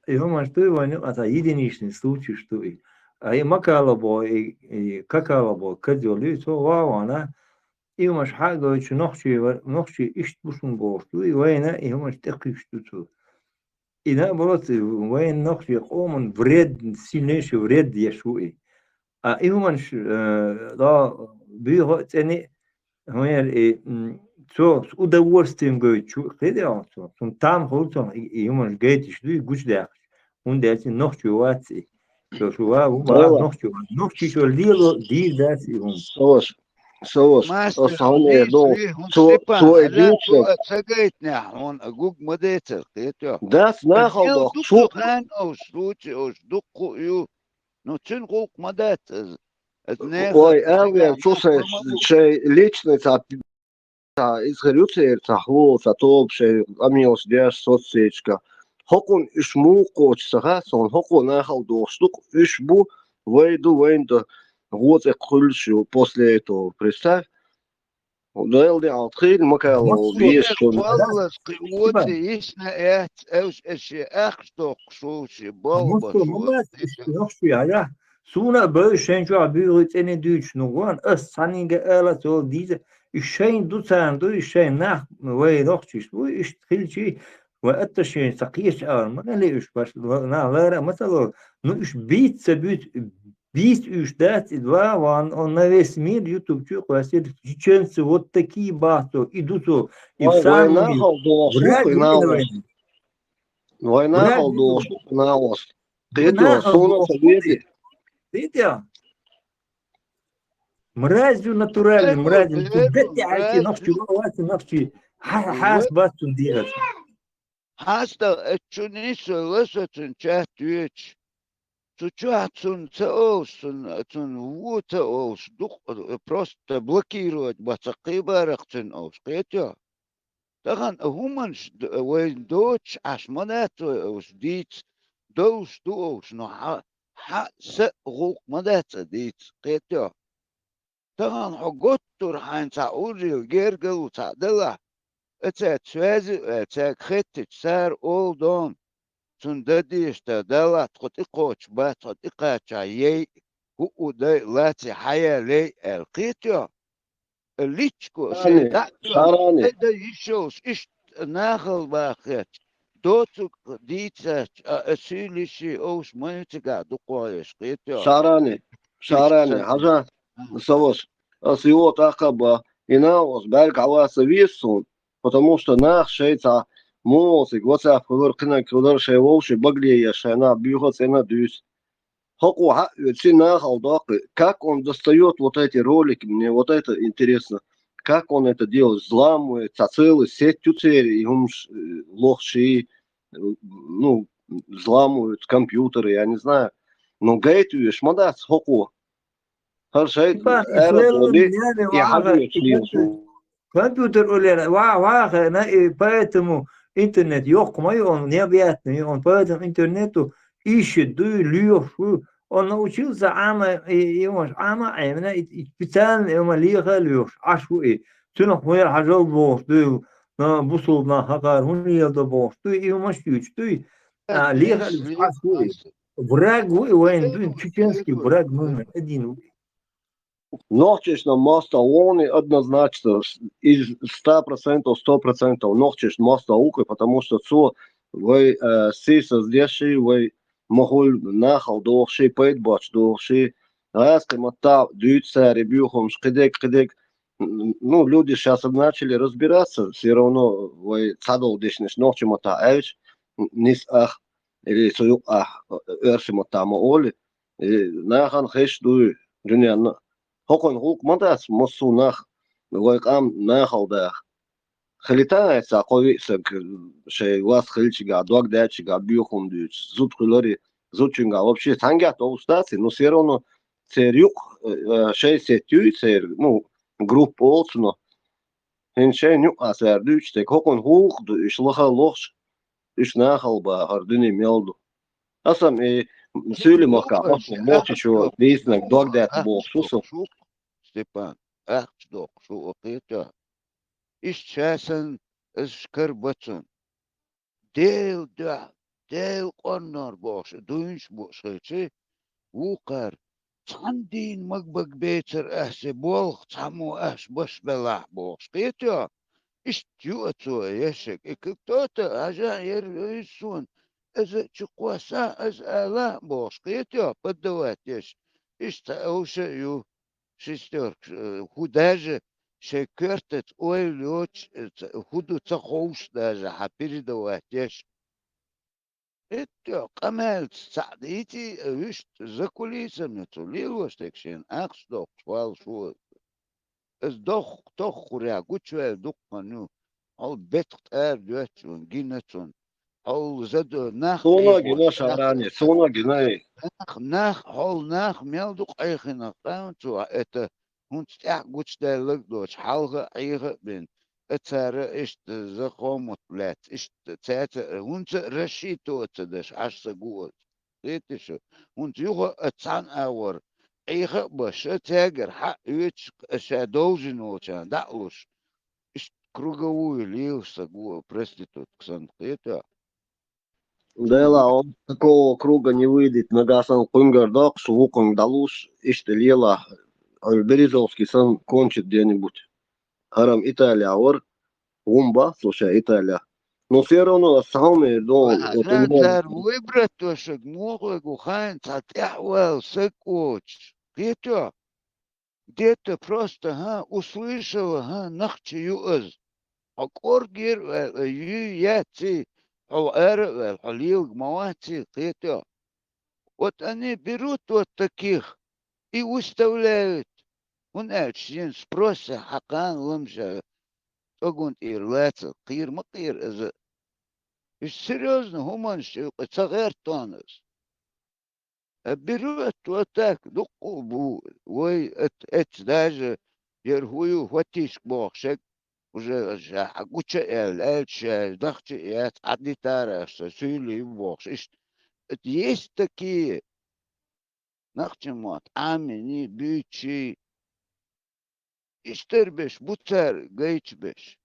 и хӀуманаш дуй вайн юкъа, цхьа единичный случайш ду и. А и Макалабо, и, и Какалабо, кад йолу ю, цо ван вана, и хӀуманаш хьа а гойтуш, нохчий ва-, нохчий иштта бу шуна бохуш ду, и вайна и хӀуманаш тӀекхуьйсуш ду цо. И наоборот, вайн нохчий къоман вред, сильнейший вред еш ву и. А и хӀуманаш, э, дӀа буьйху а цӀена, хӀун яра и, м, цо с удовольствием гойтуш ву, кхетий хьуна цо. Цунна там хуьлу цунах и, и хӀуманаш гайташ дуй, гучудаьккхаш. ХӀунда аьлча нохчо вац и. Цо шу ва, ву ма, Ой. Нохчо вац. Нохчий чуьра лело дийр дац и хӀума. Саваш, Саваш, Мастер, ас хьуна эр доху. Цо, цо и дуьйцу. Ца гайтинехь хьуна гуг ма децар, кхетий хьо. Дац, нахал доху. Цо ханна ош, случай ош, дуккху ю. Ну, цуьнан гӀуллакх ма дац иза. Иза нехан Ой, аьлла, цу сайн, шайн личный цхьа, цхьа иза хир ю церан, цхьа хӀула, цхьа тоба шайн къамелаш деш соцсеташкахь. ХӀокхунна уьш муха кхочу ца хаьа суна, хӀокхо нахал дохуш ду-кх, уьш бу, вай ду, вайна ду, гӀо цӀе кхуьллуш ю после этого, представь. Дела де алт хир, Макалов везаш хуьлу. Валлас кхин оцу йисна эц, эвш эшши ахча доккхуш ву ши, болу баш ву. Нохчий, ая. Суна а бевза шайн чохь буьйху цӀена дуьйцуш, ну, ван, ас цхьаннийга ала цо дийца, и шайн ду царна ду, и шайн нах, вай нохчиш бу, иштта хилчий, вай отношени ца кхеча ала, ма гали уьш баш, нах лара а ма ца лору. Ну, уьш бийца ца буьйцу, бийца уьш дац, и два, ван, он на весь мир, YouTube чу кхоьссира, чеченцы вот такие бацо, и ду цо, и Вай, вай нахал дохуш ву, и нахал. Вай нахал дохуш ву, и нахал. Кхетий хьо, суна ца веди. Кхетий хьо? Мразь ю натуральный, мразь ю. Цу бетте хьайти нохчи, ван вац нохчи. Хьа-, хьас бац цун дийхар. Хьастагъа, э, чу нийсо ласа цун чат веча. Цу чохь цунна ца олуш, цунна, цунна вон ца олуш, дукъ-, э, просто блокировать бац, ца кхийбарах цуьнан олуш, кхетий хьо? Тахана а хӀуманаш д-, вайна доцуш Ӏаш ма дац вай олуш, дийца долуш ду олуш, но хьа-, хьан са а гӀуллакх ма дац а дийца, кхетий хьо? Тахана хьо готтур хьайна цхьа уржийла гергал ву цхьаъ далахь, а цаьрца связи а ваьлла, цаьрга хеттича, цара олу дона, цунна дан дезаш дан далахь, тхо тӀекхочуш бац, тхо тӀекхачахь яй, хӀуъу дай а лаций хьаяьллай аьлла, кхетий хьо? Личко шайн дӀа а йолуш, тӀе дан йиш йолуш, иштта нахал бахархьаьрча, доцург дийцарча, а, а суьйлишший олуш ма ю цигахь дукхох еш, кхетий хьо? Шарани, Шарани, хьажа, Саваш, ас юха тӀаккха а бан, и нахал ас баьрга хьаван ца веза суна, потому что нах шайца муха цига WhatsApp хилар, кхинаг хилар, шайн вовшийн багле еш, шайн нах буьйха а цӀена а дуьйцу. ХӀокхо хьаъ оьцу нахал доккху, как он достаёт вот эти ролики, мне вот это интересно. Как он это делает? Взламывает, цхьа целый сеть ю церан, и хӀумаш, э, лохший, э, ну, взламывают компьютеры, я не знаю. Но гайта веш ма дац хӀокхо. ХӀара шайтӀа аьрра а боху, и хьажа веш лелаш ву. Компьютер уллера, ва-, вахана, и поэтому интернет йоккха ма ю, он необъятный ю, он поэтому интернету ищет дуй, лоьхуш ву. Он научился Ӏама, и, и он Ӏама Ӏемина, и, и специально и ма леха а лоьхуш, Ӏаш ву и. Цунах хӀун яра хьажал бохуш дуй, на, бусулба нах хьакхара хӀун леладо бохуш дуй, и хӀумаш дуьйцуш дуй. А, леха а лоьхуш Ӏаш ву и. Враг ву и вайн дуй, чеченский враг номер один ву. Нохчешна моста вони однозначно из ста процентов, сто процентов нохчеш моста укы, потому что цо вай, э, сисас деши, вай махуль нахал дохши, пайд боч дохши, газ кыматта дюйт сари бюхум, шкидек, шкидек. М, ну, люди сейчас начали разбираться, все равно вай цадол дешнеш нохчи мата айч, нис ах, или суюк ах, э, эрши мата ма оли. Э, нахан хеш дуй, дюньяна. Хокон гулк ма дац, массу нах, вай къам нахал дах. Хилита айца, къови саг, э, шей вас хилчига, дог дачига, бюхум дюч, зуд хилари, зудчунга, вообще, тангят обустаци, но все равно цер юк, э, э, шей сетюй, цер, ну, групп олцуно. Хин шей нюк асар дюч, тек хокон гулк ду, иш лаха лохш, иш нахал ба, хар дюни мелду. Асам и сюли маха, ахчу мохчу дийснаг дог дат бохсусу. Степан, ахчу дохшу, окейта. Иш часан, иш кар бацун. Дел да, дел къоннор бохш, дуйнш бохш хечи, вукар. Цхьан дийна маг-бага бецар ахьа се болх, цхьаммо ахьа баш белахь бохуш, кхетайо? Иштта ю а цо ешшаг. И как то-то, хьажа, ер вуьйсу суна, иза чу кхосса, иза ала а бохуш, кхетайо, поддавать еш. Иштта цхьа овша а ю, шестёрка, э, хӀу даже шайн коьртаца ойла йоцуш, э, ца-, хӀу ду ца ховш даже, хьан передавать еш. Итто къамаьлца цхьаъ дийций, вуьшта за кулисами цу лелош дерг шена ахча доккхуш валла шу. Иза дохк-тоххурехь гучуваьлла дуккха хан ю. Хьол бетах тӀара доьтташ ван гина цунна. Хьол задо нах Суна гина, Шарани, суна гина. Нах, нах, хьол нах мел ду къайхина къам цо, это хӀунца тӀаьхьа гучудаьлларг а доцуш, хьалха а, Ӏеха а бина, а цара иштта закхомут лаьцна, иштта цаьрца а, хӀунца а расшитоца даш, хьаш са гу оцу. Кхетий шу? ХӀунца юха а цхьана агӀор Ӏеха а баш, а цаьгара хьа а оьцуш, а ша довжина волчарна дӀа а луш. Иштта круговую лелаш са гу, проститутка санна, кхетий? Дела, он такого круга не выйдет, нагасан кунгар доккхуш, вукхунга дӀалуш, иштта лела, а Березовский сан кончит где-нибудь. Харам Италия вар, гӀумба, слушай, Италия. Но все равно самое дом, вот у меня. Цара выбрать тошаг мохлаг у хайн цхьа тӀаьхьавала саг кочуш. Кхетё? Где-то просто, хӀа, услышала, хӀа, нахча ю аз. Хьо кӀоргера а ваьлла, юй яций, хьо ара а ваьлла, хьо лелаг ма ваций, кхетё. Вот они берут вот таких и выставляют. ХӀунда аьлча шен спросе хьакхана ламаша тӀогун тӀера лаца, кхера ма кхера иза. Уьш серьёзно хӀуманаш ю, ца гӀерта тхуна иза. А берут вот так, дуккха а бу, вай, эт-, эццу даже, яра хӀу ю, хӀоттийшка боху шег, уже ша хьан гуча а аьлла, аьлча ша дахча а яц, Ӏадитара аса, суьйли ю бохуш, иштта. Это есть такие. Нахча мотт Ӏамийний, буьйций, иштта беш бу цара гайчу беш.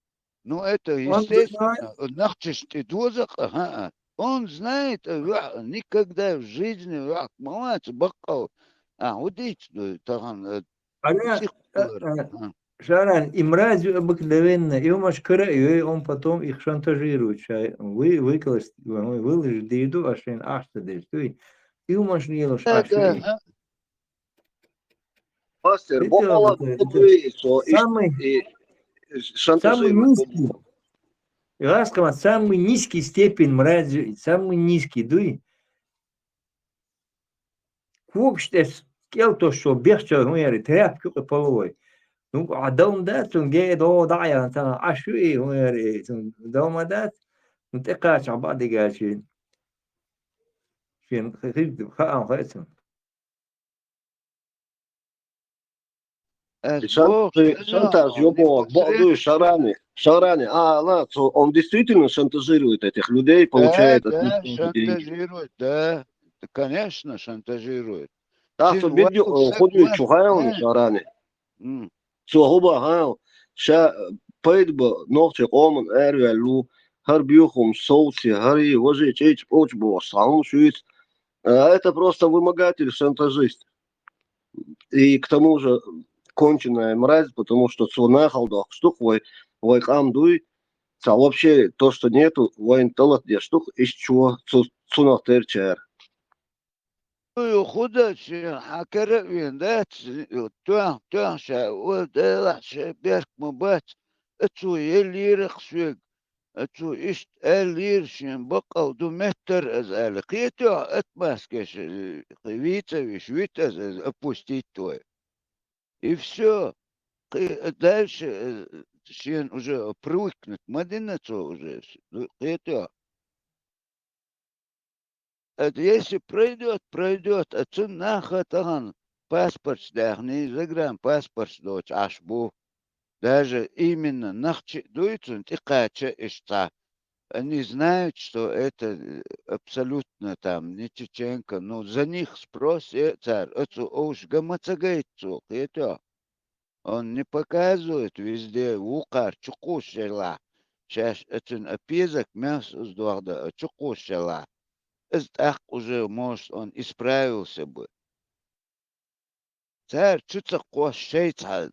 Ну, это, естественно, нахчаш тӀе доза-кх, хӀаа. Он знает, а, ваьӀ, никогда в жизни ваьӀ ма вац баккъал. А, хӀу дийца ду тахана, а, Ана, цӀиккха а, лара. А. Шаран, и мразь обыкновенно, и он аш кара, и он потом их шантажирует, шай, вы, выкласть, вы, выложить, да иду, а шин аш-то десь, ты, и он аш не ешь, Да, аш да, и. А. Мастер, боккъала, самый, и шантажирует. Самый низкий. Раскама, самый низкий степень мрази, самый низкий, дуй. Когаш тӀе кӀел тосчо бехча хӀун яри, тряпка юкъе половой. Ну, а дом дац, цун ге до дӀа ян, цан Ӏаш ю и хӀун яри, цун дома дац, ну, тӀе кхача бадига шин. Шин хи-, хаам хай цун. Шан-, шантаж, ё бо, бо, дуй, Шарани, Шарани, а, ла, цо, он действительно шантажирует этих людей, получает от них деньги. Да, да, шантажирует, да. Да, конечно, шантажирует. Так что видео, э, худой чухай он, Шарани. М. Цо хӀуба хьан, ша, э, пайда ба, нохчий къоман араваьлла ву, хӀара бюхум совци, хӀара и важи чӀечӀ-пӀочӀ бохуш, схьа хӀума шуьйца, А это просто вымогатель, шантажист. И к тому же конченая мразь, потому что цо нахал дохкуш ду-кх вай, вай къам дуй, цхьа вообще то, что нету, вайна тӀалатдеш ду-кх, иштта чо цу-, цунах тера чара. Ю худа шен хьан кара а вен дац, тоьхна, тоьхна ша, о, Делахь, шен берк ма бац, а цо еллера-кх соьга, а цо иштта аьллера, шен бакъал ду меттара аз аьлла. Кхетий хьо, отмазкаш, э, вийца виш, вита аз, аз опустить вай. И всё. Кхе-, дальше, э, шен уже привыкнуть ма дина цо уже. Кхетий хьо. Это если пройдёт, пройдёт, а цун наха тахана паспорташ даьхний, загранпаспорташ доцуш Ӏаш бу. Даже именно нохчий дуй цунна тӀекхача иштта. Они знают, что это, э, абсолютно там не чеченка. Ну, за них спрос е цара, оцу овш га ма ца гайта цо, кхетий хьо. Он не показывает везде, вукхар чукхуссушшехь, шаьш оцун а пезак мел суза дохда а чукхуссушшехь, из тӀаккха уже, может, он исправился бы. Цара чу ца кхосса шай цхьа,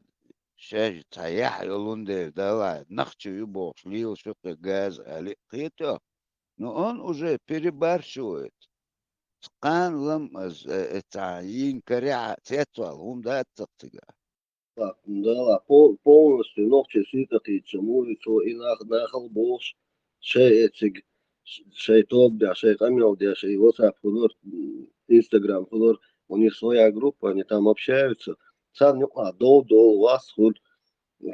шаьш цхьа яхь йолун дера, Дала, нохчий ю бохуш, лелаш ю кхин газа, аьлла а кхетий хьо. Но он уже перебарщивает. Кхана лам аз, э, э, цхьа йийна карехь а цецвала хӀума дац-кх цигахь. Да, да, по-, полностью нохчий сий тӀе кхийдаш ма ву и цо, и нах-, нахала бохуш, шай эциг, ш-, шай тоба деш, шай къамел деш, и WhatsApp хуьлура, м, Instagram хуьлура, у них своя группа, они там общаются. Царна юкъахь дов-дов, вас хуьлу.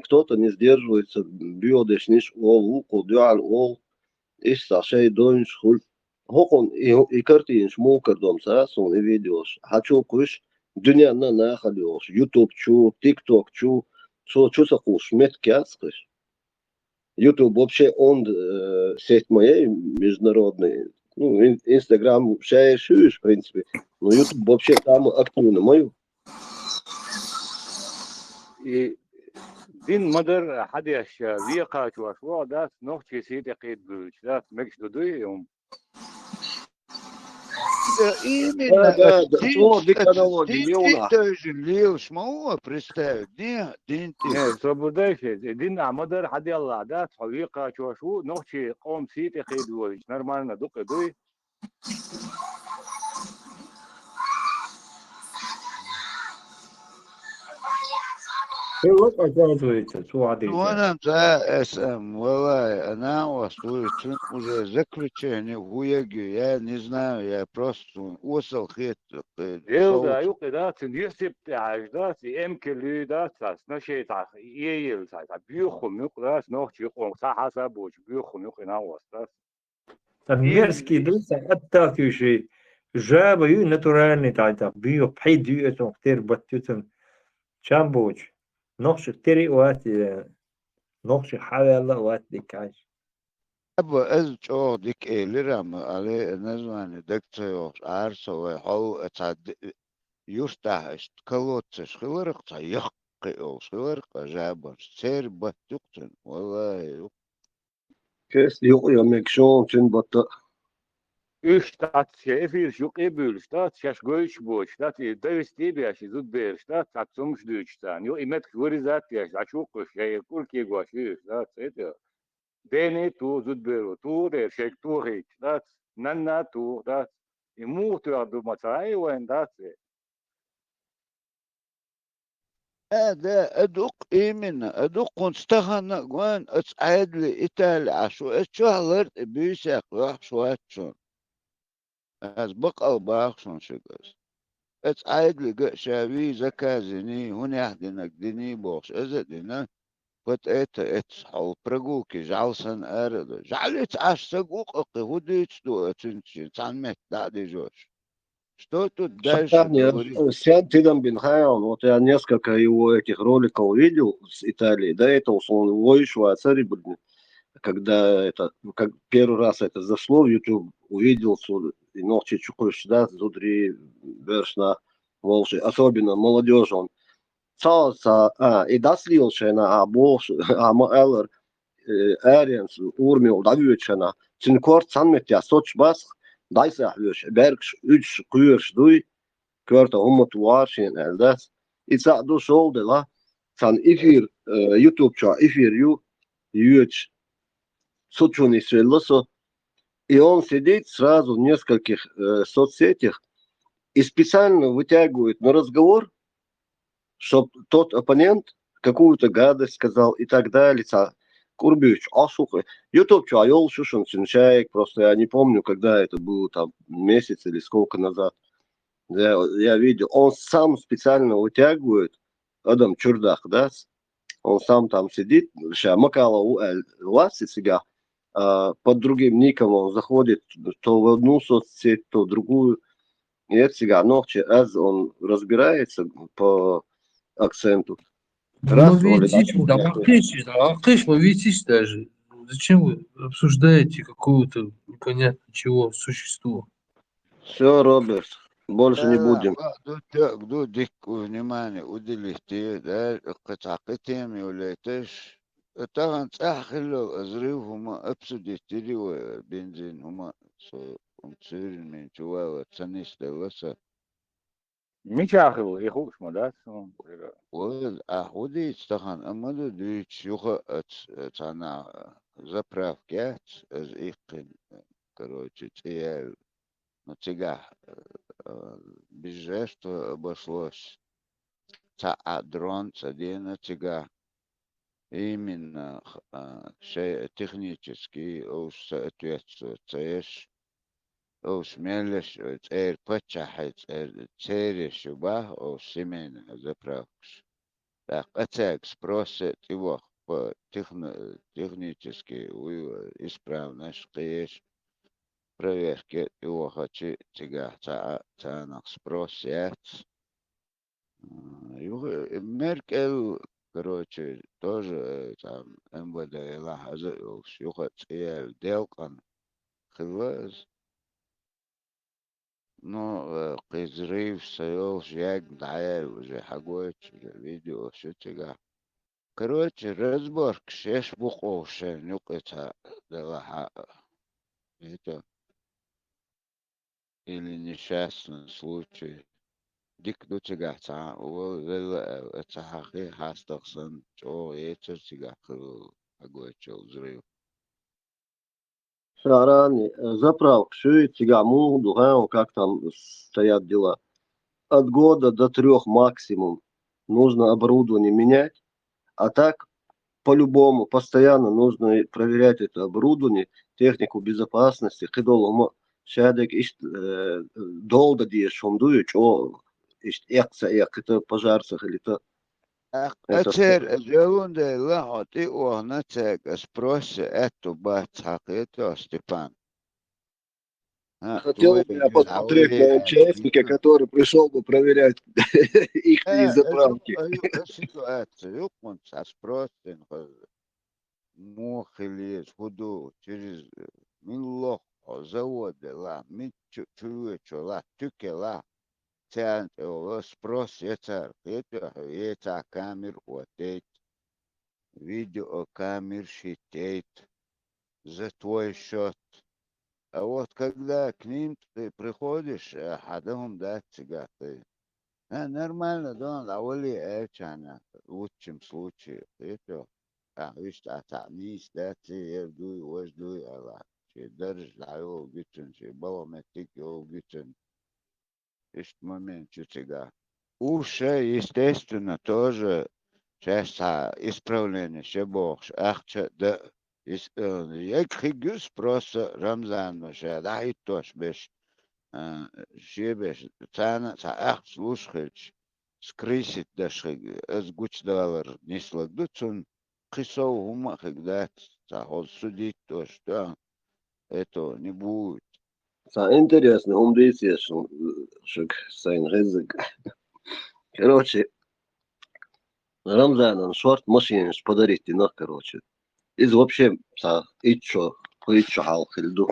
Кто-то не сдерживается, боьха дешнаш олу, вукхо дуьхьал олу. Иштта шай дойнаш хуьлу. ХӀокхунна и, и картинаш муха кара ду-м ца, суна и видеош. Хьан чу кхуьйсу, дуьненна нахала йолуш, YouTube чу, TikTok чу, цо чу ца кхуссуш меттиг яц кхуьйсу. YouTube вообще онда, э, сеть ма яй международный. Ну, ин-, Instagram ша шуьйш, в принципе. Но YouTube вообще самый активный ма ю. И дин ма-дарра хьан деш, векхачош вогӀу дац, нохчий сий тӀе кхийда буьйлуш дац, мегаш ду дуй и хӀума? Да, именно, да, да, да, дин, о, дика аналогия, дин тӀе тевжина лелаш ма ву, представь, дин, дин тӀе. Не, соблюдай шеца, и дин а ма-дарра хьан делла дац, хьо векхачош ву, нохчий къоман сий тӀе кхийда вуьйлуш, нормально ду-кх и дуй? Хилла, оказывается, цо хьадийцар. Ванам ца эс эм, валлай, а накъост вуй, цуьнан уже заключение хӀу ягийо, я не знаю, я просто цунна осал хетта, кхе, Элда, совца. Юкъе дац, цуьнан юьсипа тӀехьаьжча дац, и эмкал юй дац, цхьа, снашей цхьа, эйла цхьа, цхьа боьха хӀума юкъа дац, нохчий къоман цхьа хьаса боцуш, боьха хӀума юкъа и накъост дац. Цхьа мерзкий ду, цхьа отталкивающий жаба ю, натуральный, тхьай, цхьа буьйху пхьид ю, эцунах тера батта ю цунна. Чам боцу. Нохчех тера а вац, э, нохчех хьаваьлла а вац дика хьаьжча. Аба, аз чӀогӀа дика элира, амма, але, название дага ца йогӀуш, Ӏара со вай хьол, э, цхьа д-, юьртахь иштта колодцаш хиларх, цхьа яккхий олуш хиларх, а жабанаш. Церан батта ю-кх цуьнан, валлахӀи, ю-кх. Кеста юкъа йо мегаш ю цуьнан батта. Уьш дац, шайн эфираш юкъе а буьйлуш дац, шаьш гойтуш боцуш дац, и довести а беш, и зудабераш дац, цхьацца хӀумаш дуьйцуш царна. Ю, и меттигаш вырезать а еш, дӀачу а кхуьссуш, шайн кӀур кегош ю уьш, дац, цӀе тӀе. Дена а туху, зудаберо туху а дера, шайга тохийча, дац, нанна а туху, дац. И муха тоьхна ду ма ца хаьий вайна, дац, э? Да, да, а ду-кх именно, а ду-кх хӀунца тахана а гойна, оцу Ӏедале Итали Ӏаш ву, аса чохь лар тӀе буьйсех йохьуш вац шуна. Аса бакъал боху шуна шуьга аса. Оцу Ӏедалига а ша вий заказ йиний, хӀунех динарг диний бохуш, аза а дина, вот это, эццахь хьол прогулки жӀаьла санна ара а ду. ЖӀаьлица Ӏаш саг ву-кх кхин, хӀун дуьйцуш ду оцуьнца шен цхьана метта дӀа а дижош? Что тут дальше говорить? Сам тидам бин хаьий, вот я несколько его этих роликов видел с Италии. До этого он войш вацари, блин, когда это, ну, как первый раз это зашло в YouTube, увидел, что и нохчий чукхуьссуш дац, зударий, боьршна, волчий, особенно молодёжь он. Цо, цо, а, и дӀасалелаш шайна, а, бохуш, а, ма-аллара, э, аренца урамел дӀавоьдуш хьанна, цуьнан корта цхьана меттехь соцуш бац-кх, дӀасахьош, бӀаргаш, уьдуш кхоьруш дуй, коьрта хӀума тӀа вар шен аьлла дац. И цхьаъ ду шолла делахь, цхьана эфир, э, YouTube чохь эфир ю, йоьдуш, цу чу нисвелла со. И он сидит сразу в нескольких, э, соцсетях и специально вытягивает на разговор, чтоб тот оппонент какую-то гадость сказал и так далее. Цхьа кӀурбуьйчу Ӏаш ву-кх. YouTube чохь йолуш ю шуна цуьнан шайга, просто я не помню, когда это было, там, месяц или сколько назад. Я, я видел, он сам специально вытягивает, адам чуьра даккха дац, он сам там сидит, ша Макалов ву аьлла, вац и цигахь, а, под другим ником он заходит, то в одну соцсеть, то в другую. И это цигахь нохчи, аз он разбирается по акценту. Ну, раз он видите, да, летает, вакхиш, да, вакхиш, вы видите даже. Зачем вы обсуждаете какого-то непонятно чего существо? Все, Роберт, больше не будем. Ду, ду, дикку внимание уделите, да, кхы цхьа кхы тема йолуьйтуш. Тахана цӀахь хилла азрив хӀума обсудить дили вай, бензин хӀума, со, цуьрин мен чу вала, ца нисделла сан. Мича хилла, и хууш ма дац суна. Вай, ахь хӀу дийца тахана, амма ду дуьйцуш юха а ц-, цхьана заправка яц, аса иккхина, короче, цӀе яьлла. Ну, цигахь, э, без жертв обошлось. Цхьа а дрон ца деана цигахь. Именно, а, шай технически уьш соответствовать ца еш, уьш мел еш, церан паччахье церан, церан еш ю бах, уьш семейная заправкаш. ТӀаккха цаьрга спрос а тӀеваха, по техно-, технически вуй, исправность кхеш, проверка тӀевахачи цигахь цхьа а царнах спрос яц. М, юха, э, Меркель, короче, тоже, э, там, МВД елахь аза а йолуш, юха цӀе яьлла делкъана хилла иза. Ну, э, кхин взрыв ца йолуш, ягна дӀаяьлла уже хьагойтуш, уже видео шу цигахь. Короче, разборкаш еш бу-кх уьш шайна юкъа цхьа делахь а. Это или несчастный случай. Дика ду цигахь цхьа а вала велла аьлла, ца хьахий хьастагӀа санна, чӀогӀа ецар цигахь хилла хьагойтуш йолу взрыв. Шарани, э, заправка шуьйта цигахь муха ду, хьан, как там стоят дела? От года до трёх максимум. Нужно оборудование менять. А так, по-любому, постоянно нужно и проверять это оборудование, технику безопасности, кхидолу хӀума шадерг иштта, э, долда дезаш хӀума дуй, чӀо иштта эккха ца эккхита, пожар ца хилита. ТӀаккха церан, аса йолун дела, хьо тӀеохна цаьрга аса просто аьтту бац хьакхетар, Степан. А, хотел бы я посмотреть на МЧСника, который пришёл бы проверять их заправки. Ситуация, юкъунца ас просто муха хила еза, хӀу ду, через, э, милла хьо завод лахь, мичча чу вечо лахь, туьке лахь, царна тӀе вала спрос яцара, кхетий хьо, ецахь камера оттайта, видеокамера шиттайта, за твой счёт. А вот когда к ним ты приходишь, э, хьан дан хӀума дац цигахь тхайн. А, нормально, дон, дӀавали аьлча хьан, в лучшем случае, кхетий хьо. Ахь вуьшта а цхьаъ нийса дац, яр дуй, важа дуй аьлла. Шен даржа дӀайолу гуьцун, шен балха меттиг йолу гуьцун. Иштта момент ю цигахь. Уьш, естественно, тоже шаьш цхьа исправление ше бохуш, ахча а дан. Ис-, э, яга хиг ю спрос Рамзанна ша дӀахӀиттош беш, э, шен беш, царна а цхьа ахча луш хилча, скрысить даш хиг, аса гучудалар нислаг ду цунна. Кхин сов хӀума а хиг дац, цхьа хӀоза судить дош ду, это не будет. Цхьа интересный хӀума дийцаеш шуьга сайна хеззиг. Короче, Рамзанан шорта машинаш подарить дина, короче. Иза вообще цхьа итт шо, кхо итт шо хьалха хилла ду.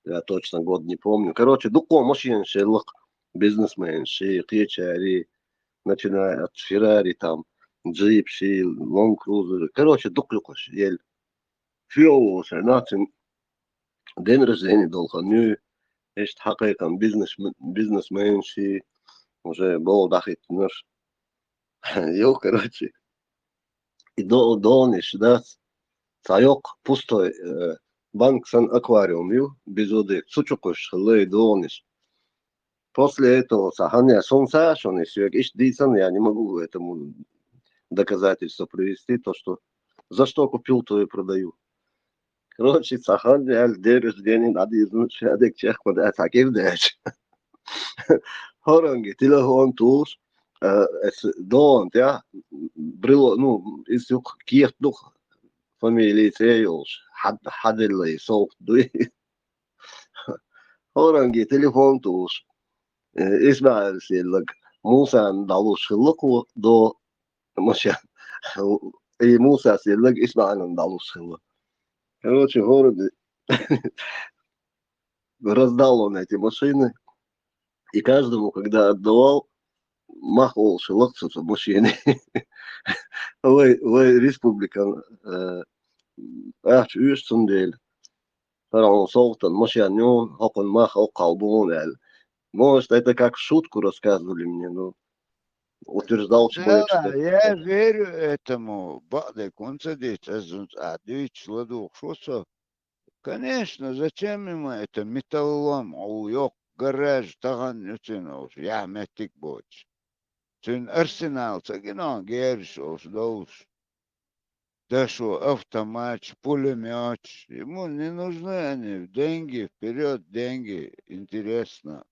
Я точно год не помню. Короче, дуккха машинаш елла-кх бизнесменаш ши, кхечари, начиная от Феррари, там, джип ши, Land Cruiser. Короче, дукха юкъаш елла. Фио волуш нацин день рождения долу хан ю. Иштта хьакхайкхам бизнес-, бизнесменаш, уже бо дахийтинарш. Йо, короче. И до-, догӀанаш дац. Цхьа йоккха пустой, э, банка санна аквариум ю, без воды. Цу чу кхуссуш хилла и догӀанаш. После этого цхьа хӀама яц, сона ца шоана соьга иштта дийцина, я не могу этому доказательство привести, то, что за что купил, то и продаю. Короче, цхьа хӀама аьлла, день рождения дӀадийзина, шадерг чехка ма дац, цхьа кӀира даьлча. ХӀоранге телефон тухуш, э, эс догӀан тӀехь, брело-, ну, иза юккъе кехат ду-кх, фамили, цӀе йолуш, хьад-, хьаделла и совгӀат дуй. ХӀоранге телефон тухуш, э, ИсмаӀилас елларг Мусана дӀалуш хилла кхо до машен. И Мусас елларг ИсмаӀилна дӀалуш хилла. Короче, хӀоранге раздал он эти машины. И каждому, когда отдавал, мах олуш хилла-кх цо цу машене. Вай, вай республикан, э, ахча оьшу цундела. ХӀара хьуна совгӀатан машен ю, хӀокхунна мах оккхал бу хьуна аьлла. Может, это как в шутку рассказывали мне, но утверждал, что это. Да, я верю этому. Бакъдерг хӀунда ца дийца, ас зунца а дуьйцуш ладугӀуш ву со. Конечно, зачем ему это металлолом, хьо йоккха гараж, тахана ю цуьнан олуш, яхь меттиг боцуш. Цуьнан арсенал ца гина хьуна, герзаш олуш, долуш. Дашо, автоматаш, пулемёташ. Ему не нужны они. Деньги, вперёд, деньги. Интересно.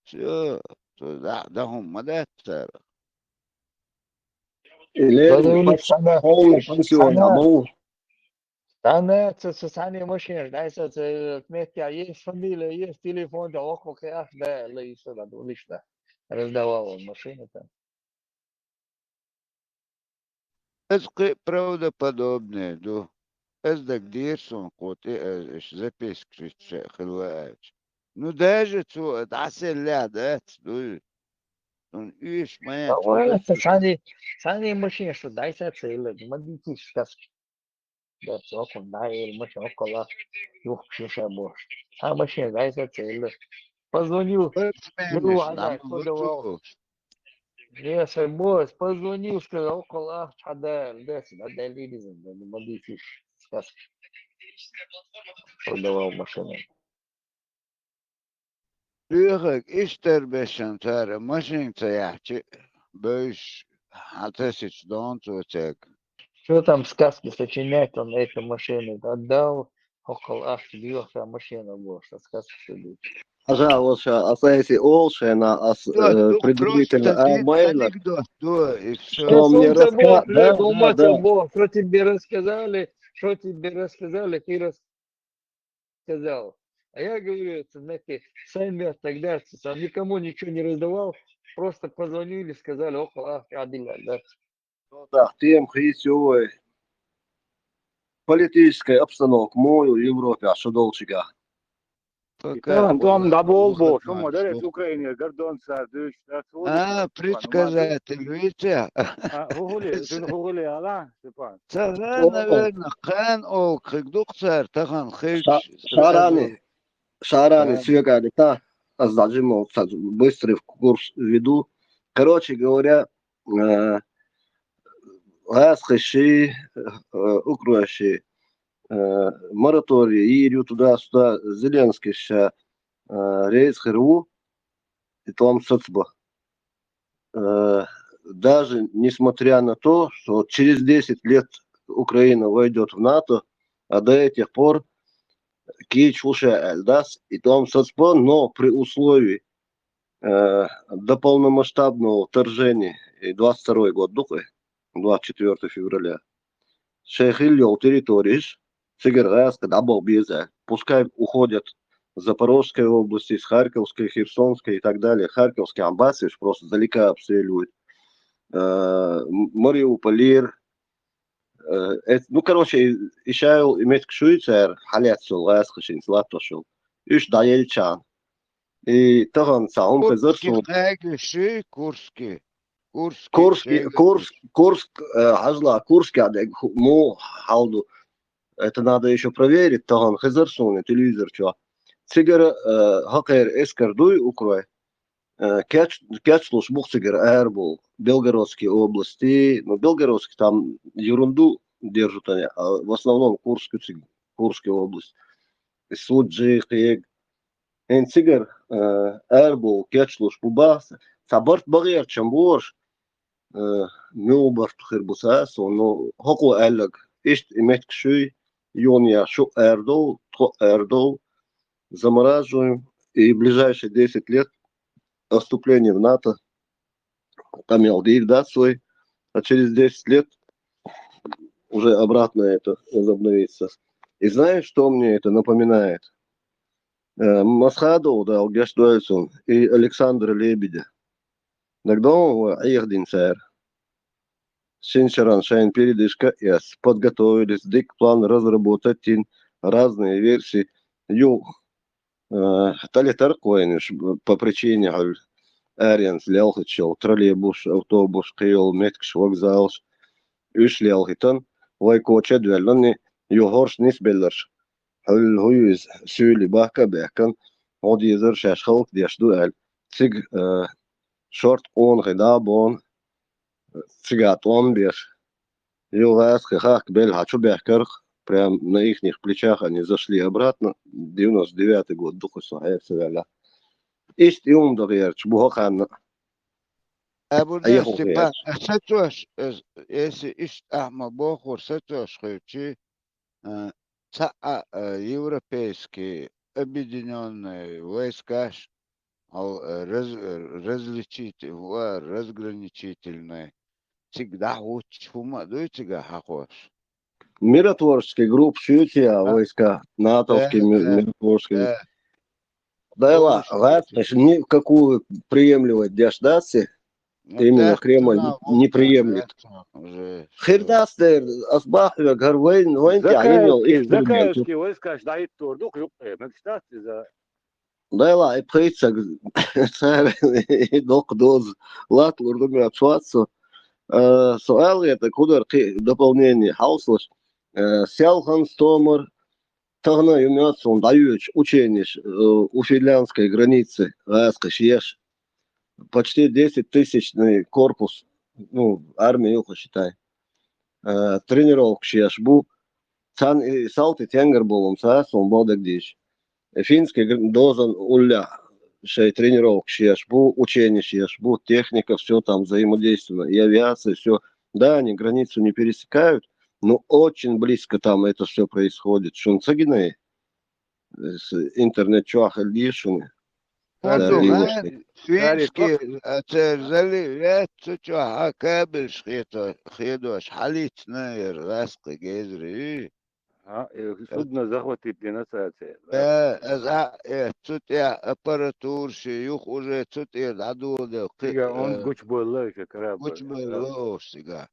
Всё, цо дӀа, дӀа хӀума ма дац царах. И Лерин Подавлик панс-, цхьана, полный пансион цхьана, а ма ву. Цхьана ца, ца, цхьана машинаш дӀасаца, э, меттехь есть фамилия, есть телефон, да, оккхул кхин ахча да, аьлла, и со дӀа, лично раздавал он машины там. Иза кхин а правдоподобнее ду. Иза дагадеара суна кхо тӀе а, аш запискаш итт шайн хилла аьлча. Ну, даже цо дӀасаелла дац, дуй. Цунна уьш ма яц, ца цхьана, цхьана машина шу дӀасаца хилла, ма дийцийша сказки. Да, цо оккхунна дӀаэла машина, оккхул ахча юхкуш ю ша бохуш. Цхьа машина дӀасаца хилла. Позвонил. Спортсменаш, ну, ладно, ладно, что давал. Не, ша боху, позвонил, сказал, оккхул ахча хьан да, да, сюда дали иза, да, ма дийцийша сказки. Что давал машина. Лоьхург, иштта дара бешан цара машина ца яхьча, бевзаш, хьан тасича дон цо цаьрга. Что там сказки сочинять, он эту машину отдал, оккхул ахча доьху ша машина бохуш, ша сказки садуьйцу. Хьажа, вот ша, аса эси олу шайна, ас, э, предварительно, а, просто анекдот, да, и всё. Что мне раска-, да, да, да. Что тебе рассказали, что тебе рассказали, ты рас-, сказал. А я говорю, это, знаете, сами тогда, там никому ничего не раздавал, просто позвонили, сказали, оккхул ахча хьан дилла, да. Ну да, тема хийца ю вай. Политическая обстановка муха ю Европехь шу долчуьнгахь? Пока. И тахана дом дӀаболу боху, шу ма дара, Украинера гардон цара дуьйцуш дац. А, предсказатель вуьйцу? А, хӀу хуьлий, цуьнан хӀу хуьлий ала, Степан? Цара, наверное, кхана олу кхин ду-кх цара, тахана хилча. Ша-, Шарани, Шарани, соьга а дита, ас дӀажимма ца быстрый курс веду. Короче говоря, э, гӀазкхаши, э, укрофаши, э, мораторий йийр ю туда-сюда, Зеленский ша, э, реза хир ву, и тӀом сацабо. Э, даже несмотря на то, что через десять лет Украина войдёт в НАТО, а до этих пор кийча ву ша аьлла дац, и тӀом сацабо, но при условии, э, до полномасштабного вторжения, и двадцать второй год ду-кх, двадцать четвёртого февраля, шайн хилла йолу территориш, цигара гӀазкхи дӀабаха беза. Пускай уходят Запорожская область, из Харьковской, Херсонской и так далее. Харьковский амбасиш просто далеко обстреливают. Э, М-, Мариуполь, э, эт-, ну, короче, и шайол и меттиг шуьйцара, хьалаьцна йолу гӀазкхашинца латтош йолу. Уьш дӀаелча. И тахана цхьа хӀума хезара суна. Курский, Курский. Курский, Курск, Курск, э, хьажал, Курскехь дерг хӀу-, муха хьал ду. Это надо ещё проверить, тахана хезара суна телевизор чохь. Цигара, э, хӀокхеран эскар дуй укрой, э, кеч-, кечлуш бу-кх цигара арабовла. Белгородская область, ну, Белгородский там ерунду держат они, а в основном Курск ю цига, Курская область. И Суджи, кхига. ХӀинца цигара, э, арабовла кечлуш бу бах. Цхьа барт бахьарчам бу уж, э, муьлха барт хир бу цхьа а сона, ну, хӀокхо аьлларг. Иштта и меттигаш юй, юха а шиъ арадовла, тхо а арадовла, замораживаем, и ближайшие десять лет отступление в НАТО, къамел дийр дац вай, а через десять лет уже обратно это возобновится. И знаешь, что мне это напоминает? Э, Масхадов, Дала гешт дойла цунна, и Александра Лебедя. ДагадоагӀий хьона, Ӏехадина цара? Шин шеран шайна передышка эцна, подготовились, дика план разработать йина, разные версии. Юха, э, тӀалетар-кх вайна уж по причине хьуьлла аренца лелхийташ йолу троллейбусаш, автобусаш, кхин йолу меттигаш, вокзалаш. Уьш лелхийтина, вай коча а доьллина, юха хӀорш нисбелларш. Хьуьлла хӀу ю иза, суьйлий бахка а баьхкина, гӀо дезара шаьш хӀаллакдеш ду аьлла. Цига, э, шорта къонахий дӀа а бовна, цигахь тӀом беш. Юха гӀазкхий хахка белла хьан чу баьхкарх, прям на ихних плечах они зашли обратно, девяносто девятый год ду-кх, со хьера ца ваьллехь. Иштта и хӀума дан гӀерташ бу хӀокхарна. Абурдаш, Степан, сацош, э, если иштта ахьа ма бохура, сацош хилчи, а, цхьаъ а, а, европейский объединённый войскаш, хьал, а, раз-, а, различитель-, ва разграничительный, цига дӀахӀуттуш хӀума а дуй цигахь хьахош? Миротворческие группы ю цигахь, а, войска, натовские, да, ми-, да, миротворческие. Да. Дела, гӀазкхаша ни в какую приемлемость деш дац, именно Кремль не приемлет. Хир дац дера, ас боху хьоьга, хӀара вайн, вайн тӀехь йина йолу инструмент ю. Закаевские войскаш дӀахӀиттор ду-кх юккъе, мегаш дац иза? Дела, и пхийтта саг цара доккха доза латталур ду моьттуш вац со. Э, со ала гӀертарг хӀун дара, кхин дополнение хьовсалаш. Э, селхана стомара, тахана а ю моьтту суна дӀайоьдуш ученеш, э, у финляндской границы гӀазкхаша еш. Почти десятитысячный корпус, ну, армия ю-кх, считай. Э, тренировкаш еш бу. Царна и салти тенгар болу, ца а суна боху дагадийча. Э, финский гр-, дозан уллехь шайн тренировкаш еш бу, ученеш еш бу, техника, всё там взаимодейственно, и авиация, всё. Да, они границу не пересекают, но очень близко там это всё происходит. Шуна ца гинай? С-, интернет чохь хила деза шуна. Цара ду, финский, а, цара зале ваьлла цу чохь, а, кабелаш хето-, хедош хьалийцина яра гӀазкхи гезари. А, э, судно захватить дина цара церан. Да, аз а, э, цу тӀехь аппаратура ши юха уже цу тӀера дӀадоладелла кхин, Цига он э, гучбевлла уьш корабль. Гучбевлла уьш цига.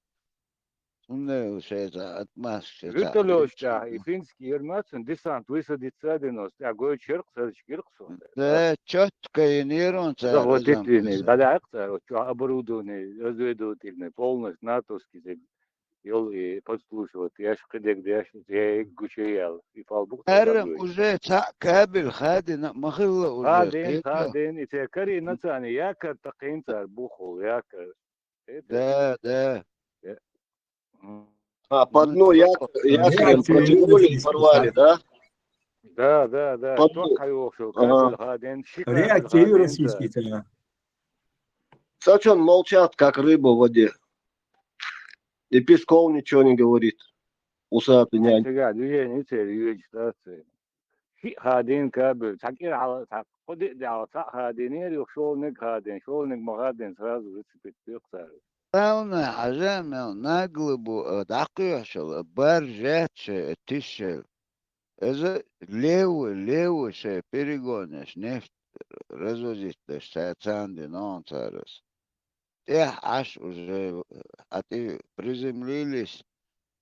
Цундела шайца отмазка шайца. Вертолёташ тӀехь, и финский ермацун десант высадиться а дина оцу тӀехь, гойтуш яра-кх, сазачу гира-кх суна. Да, чётко йинера он цара. Захватить дина, дӀадаьхьира-кх цара, оцу чохь оборудование, разведывательное, полностью натовский цига. Йолу и подслушивать еш, кхидерг деш, я гучу яьлла, и фал бу-кх. Ара уже цхьаъ кабель хадина а ма хилла уже. Хадина, хадина, и церан карийна царна якорь такхийна цара бухахула, якорь. Да, да. Э, м. А, по дну як-, якорем протянули и порвали, да? Да, да, да. По дну. Чохь хьайохуш йолу кабель хадина, ши кабель хадина цара. Реактивы российские цара. Сачон молчат, как рыба в воде. И Песков ничего не говорит. Усатый нянь. Цигахь движение церан йоьдуш дац церан. Шиъ хадийна кабель, цхьа кӀира хьала, цхьа кхо-диъ де хьала, цхьаъ хадийнера, юха шолгӀаниг хадийна, шолгӀаниг ма хадийна, сразу зацепить доккху цара. Главное, хьажа мел нагло бу, а, дӀакхоьхьуш йолу, а, баржет шайн, а, тишшел. Иза левый, левый шайн перегонаш нефть развозить деш, ца-, царна дина ногӀан цара иза. ТӀехь Ӏаш уже, хьан тӀе приземлились,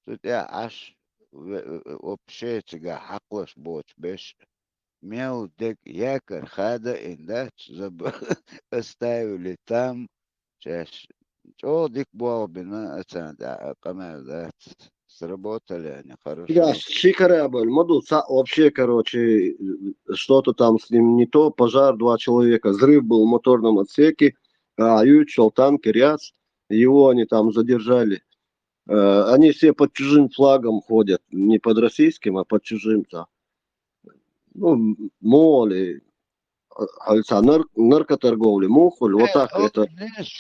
цу тӀехь Ӏаш ве-, вообще цигахь хьакхалаш боцу беш. Мел дерг якорь хада а йина дац, заб-, оставили там, шаьш чӀогӀа дика болх бина а царна тӀехь къамел дац. сработали они хорошо. Да, ши корабль, ма ду, ца-, вообще, короче, что-то там с ним не то. Пожар, два человека, взрыв был в моторном отсеке, а, ючал танкер яц, его они там задержали. Э, они все под чужим флагом ходят, не под российским, а под чужим-то. Ну, мол, и, э, хьалца нар-, наркоторговля, мухуль, вот так это.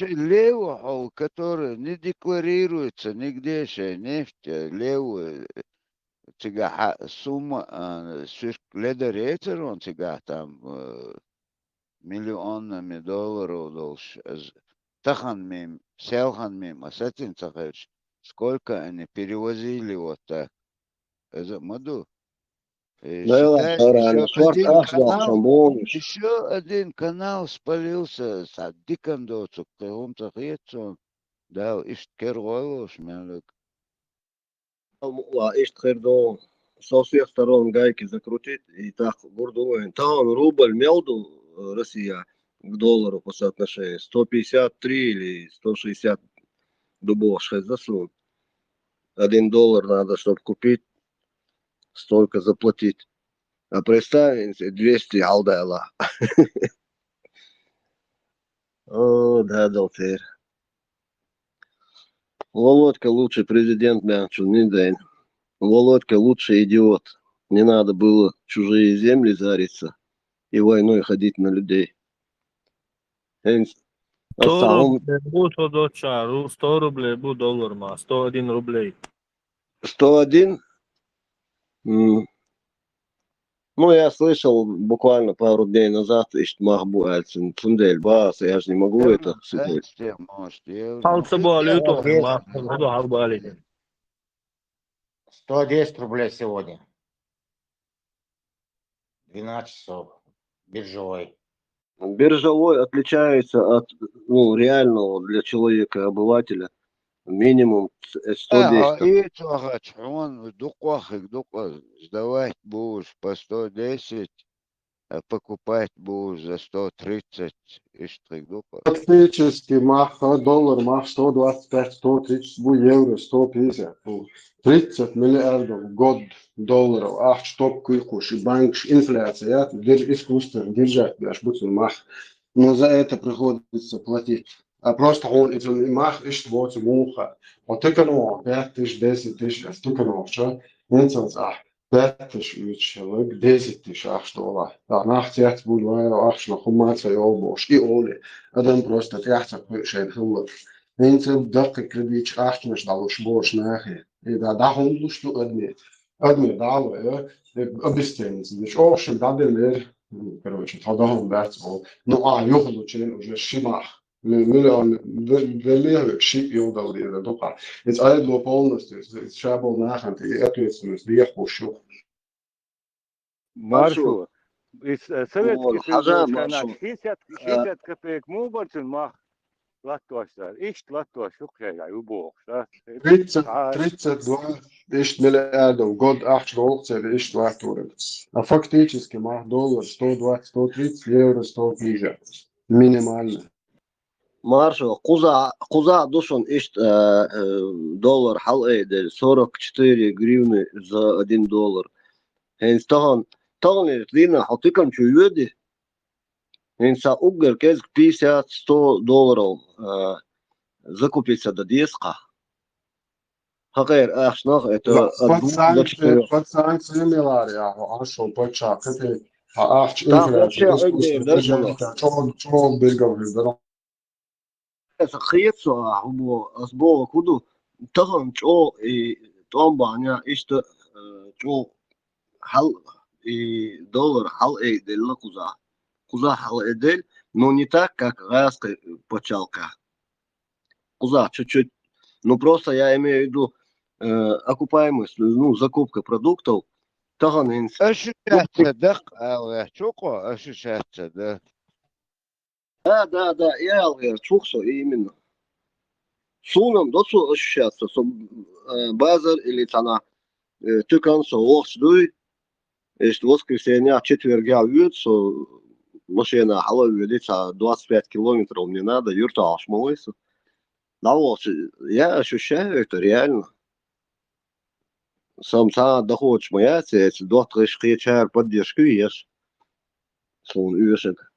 Лево, который не декларируется нигде, шей нефть, э, лево, э, цигахьа сумма, а, сверх леда рецерон цигахь там, э, миллионами долларов долш. Тахан мим, селхан мим, а сатин цахевч, сколько они перевозили вот так. Это маду. Да, реально, шорт ахзал, шамбониш. Еще один канал спалился, саддикан доцук, кхехум цахецон. Да, ишт кер гойлош, мялык. Ишт хердо, со всех сторон гайки закрутить, и так гурдуэн. Там рубль мелду, э, Россия к доллару по соотношению сто пятьдесят три или сто шестьдесят дубов шхезасун. Один доллар надо, чтобы купить, столько заплатить. А представь, двести алдала. О, да, Далтер. Володька лучший президент, мянчу, не дай. Володька лучший идиот. Не надо было чужие земли зариться и войной ходить на людей. Хенс. Сто рублей бу, сто доча, ру-, сто рублей бу доллар ма, сто один рублей. Сто один? М. Ну, я слышал буквально пару дней назад, ишт мах бу альцин, цундель бас, я же не могу это судить. Может, евро. Халца бу алю то, Есть. Ма, буду хал бу алю. Сто десять рублей сегодня. Двенадцать часов. Биржевой. Биржевой отличается от, ну, реального для человека, обывателя. Минимум ц-, э, сто десять. И цохач, он дуквахик, дуква, сдавать будешь по сто десять, а покупать будешь за сто тридцать, иштрик дуква. Фактически, мах, доллар, мах, сто двадцать пять, сто тридцать, бу евро, сто пятьдесят, бу тридцать миллиардов в год долларов. Ах, чтоб куйкуш, и банк, инфляция, дир-, искусство, держать, бяш, бутин мах. Но за это приходится платить. А просто он, это мах, ишт боцу муха. Вот только, ну, пять тысяч, десять тысяч, а столько, ну, что? Инцелс, ах, пять тысяч, ах, десять тысяч, ах, что ла. Да, нах тяц буду, ах, что хумаца и обош, и оли. А там просто тяца шейн хыллы. Инцел дакы кредит, ах, что дало, бош нахи. И да, да, он луш, что адми. Адми дало, э, обесценится. Значит, общем, да, дыр, короче, тогда он дац, ну, а, юхлучен уже шимах. Миллион, миллион шип йолдал дира, дукха. Эц айдло полностью, эц шабол нахант, и ответственность, дир хушух. Маршо. Из, э, Советский Вон, Союз, хажа, канат, Маршо. шестьдесят, шестьдесят копеек мубарчун мах. Латтуаш, ишт латтуаш, шук хега, убох, да? Тридцать, А, тридцать два, ишт миллиардов, год ахш долг цели, ишт латтуры. А фактически, мах, доллар сто двадцать, сто тридцать, евро сто пятьдесят. Минимально. Маршо, куза, куза душун ишт, э, э, доллар хал эйдел, сорок четыре гривны за один доллар. Хенс тахан, тахан лина, хатикам чу юди. Хенса уггар кез пятьдесят, сто долларов, э, закупиться да десха. Хакер ахшнах, это Да, от двух до под санкции, четырёх. Под санкции милари, а, а что, под шапкой, а ахч Так, инфляция, вообще, дискуссия, отдельно, да, чё, чё, биргов, да. Хиетсо, а, хубо, асбо, куду, тахан чо, и, томбаня, ишта, э, чо, хал, и доллар хал эйдел ла куза. Куза хал эйдел, но не так, как гайска пачалка. Куза чуть-чуть. Ну, просто я имею в виду, э, окупаемость, ну, закупка продуктов. Тахан инс. Ощущаться, да, а, чуко, ощущаться, да. Да, да, да, я алгер чухсо именно. Сунам доцу ощущаться, со, э, базар или цана, э, тюкан со охс дуй. Ишт воскресенье, четверг я вьют, со машина хала вьют, ца двадцать пять километров мне надо, юрта аш малайсо. Да вот, я ощущаю это реально. Со-м цхьа а дохочу ма яц, эца доттагӀаш кхечара поддержка ю еш. Суна оьшург.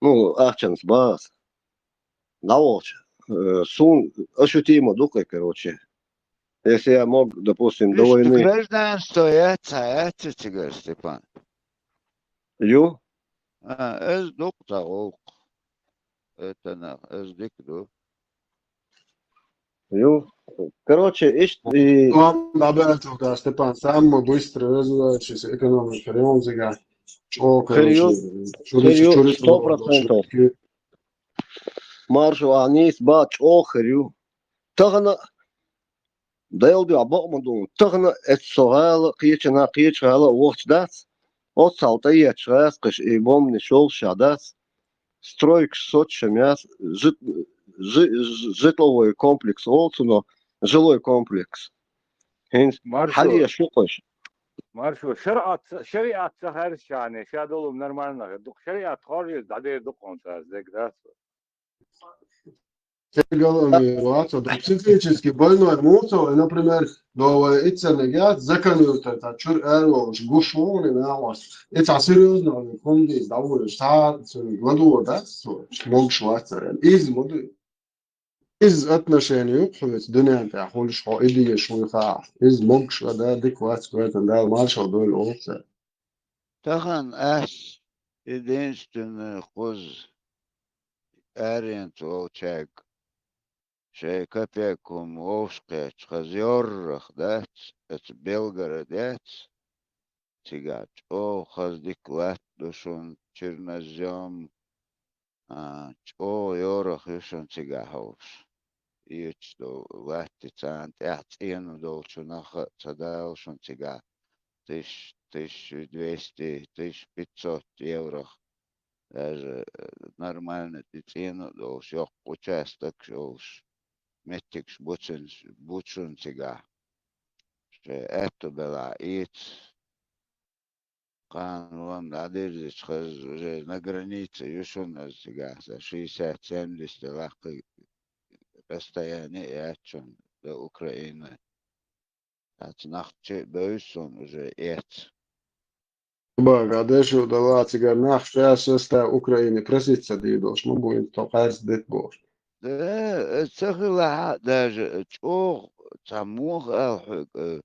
Ну, ахчанца бац. ДӀаволча. Э, суна ощутимо ду-кх, короче. Если я мог, допустим, до войны. Гражданство яц, яц цигара, Степан? Ю? А, эз ду-кх ца гӀуллакх. Это на, эз дика ду. Ю. Короче, иштта и... Ладно, добавить, да, Степан, самый быстрый развивающийся экономика район зига. ЧӀогӀа, короче, хир ю, сто процентов. Маршо а нийса ба чӀогӀа хир ю. Тахана Дала дуьхьа бакъ ма ду, тахана эццо гӀала, кхечанхьа, кхечу гӀала а вахча дац, оццахьал тӀаетташ гӀаьс кхаш и бомбанаш йолуш ша дац, стройкаш соцуш ма яц, жит-, жи-, жи-, житловой комплекс олу цунах, жилой комплекс. ХӀинца маршо, хьалъеш ю кхаш. Маршо, шариӀат, шариӀат ца хаьржича, ша долу нормально хир ду-кх, шариӀат хоржийла дӀадер ду-кх хьуна цара, дерг дац. Галомир вац, психически больной муцо, и, например, до вай иццаниг яц, закон юртар, цхьа чуьра ара волуш, гуш вогӀур и нахос. И цхьа серьёзно хӀума дийца дӀавоьдуш, цхьа а цуьнга ладогӀа дац цо, могуш вац цара. Иза ма ду. Иза отношение ю-кх хьоьца дуьнен тӀехь хуьлуш, хьо и дезаш вуй хаахь. Иза могуш а да, дика вац, койтан Дала маршалла дойла олу цара. Тахана ас единственный кхуза аренца волчаьрга шайн капек хӀума вовшахкхетча, хаза йоррах дац, оцу Белгород яц, цигахь чӀогӀа хаза дика латта ду шуна, чернозём, а, чӀогӀа йорах ю шуна цигахь хьовсуш. Эцаш долу латта царна тӀехь цӀено долчу нах а ца дала шуна цигахь тысяч-, тысяча двести, тысяча пятьсот еврох. Даже, э, нормально тӀе цӀено а долуш, йоккха участокаш а йолуш, меттигаш бу цуьнца, бу шуна цигахь. Шайн аьтту белахь эца. Кхана вон дӀадирзича хаза уже на границе ю шуна аса цигахь, сан шестьдесят-семьдесят лаккхий расстояние яц шуна до Украины. Цхьацца нах чу а бевза суна уже эц. Бага, дешо дала цигара нах шаьш состав Украины проситься дийр долуш ма бу, хӀинца тхо кхаьрца дита бохуш. Да, э, ца хилахь а даже, э, чӀогӀа цхьа муха аьлла хьоьга, э,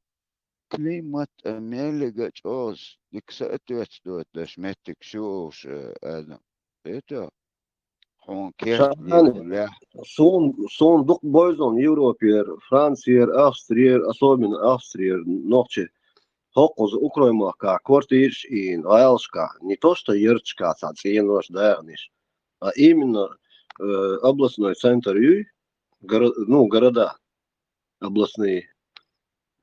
климат а, меллига а чӀогӀа дика соответствовать деш меттигаш ю уьш, э, адам. Это хьуна кертахь, суна, суна дукха бевза Европера, Францера, Австрера, особенно Австрера, нохчий. ХӀокхуза Украин махкахь квартираш ийна, гӀалашкахь, не то что ярташкахь цхьа цӀенош, дагӀанаш, а именно, э, областной центр юй, горо-, ну, города областные.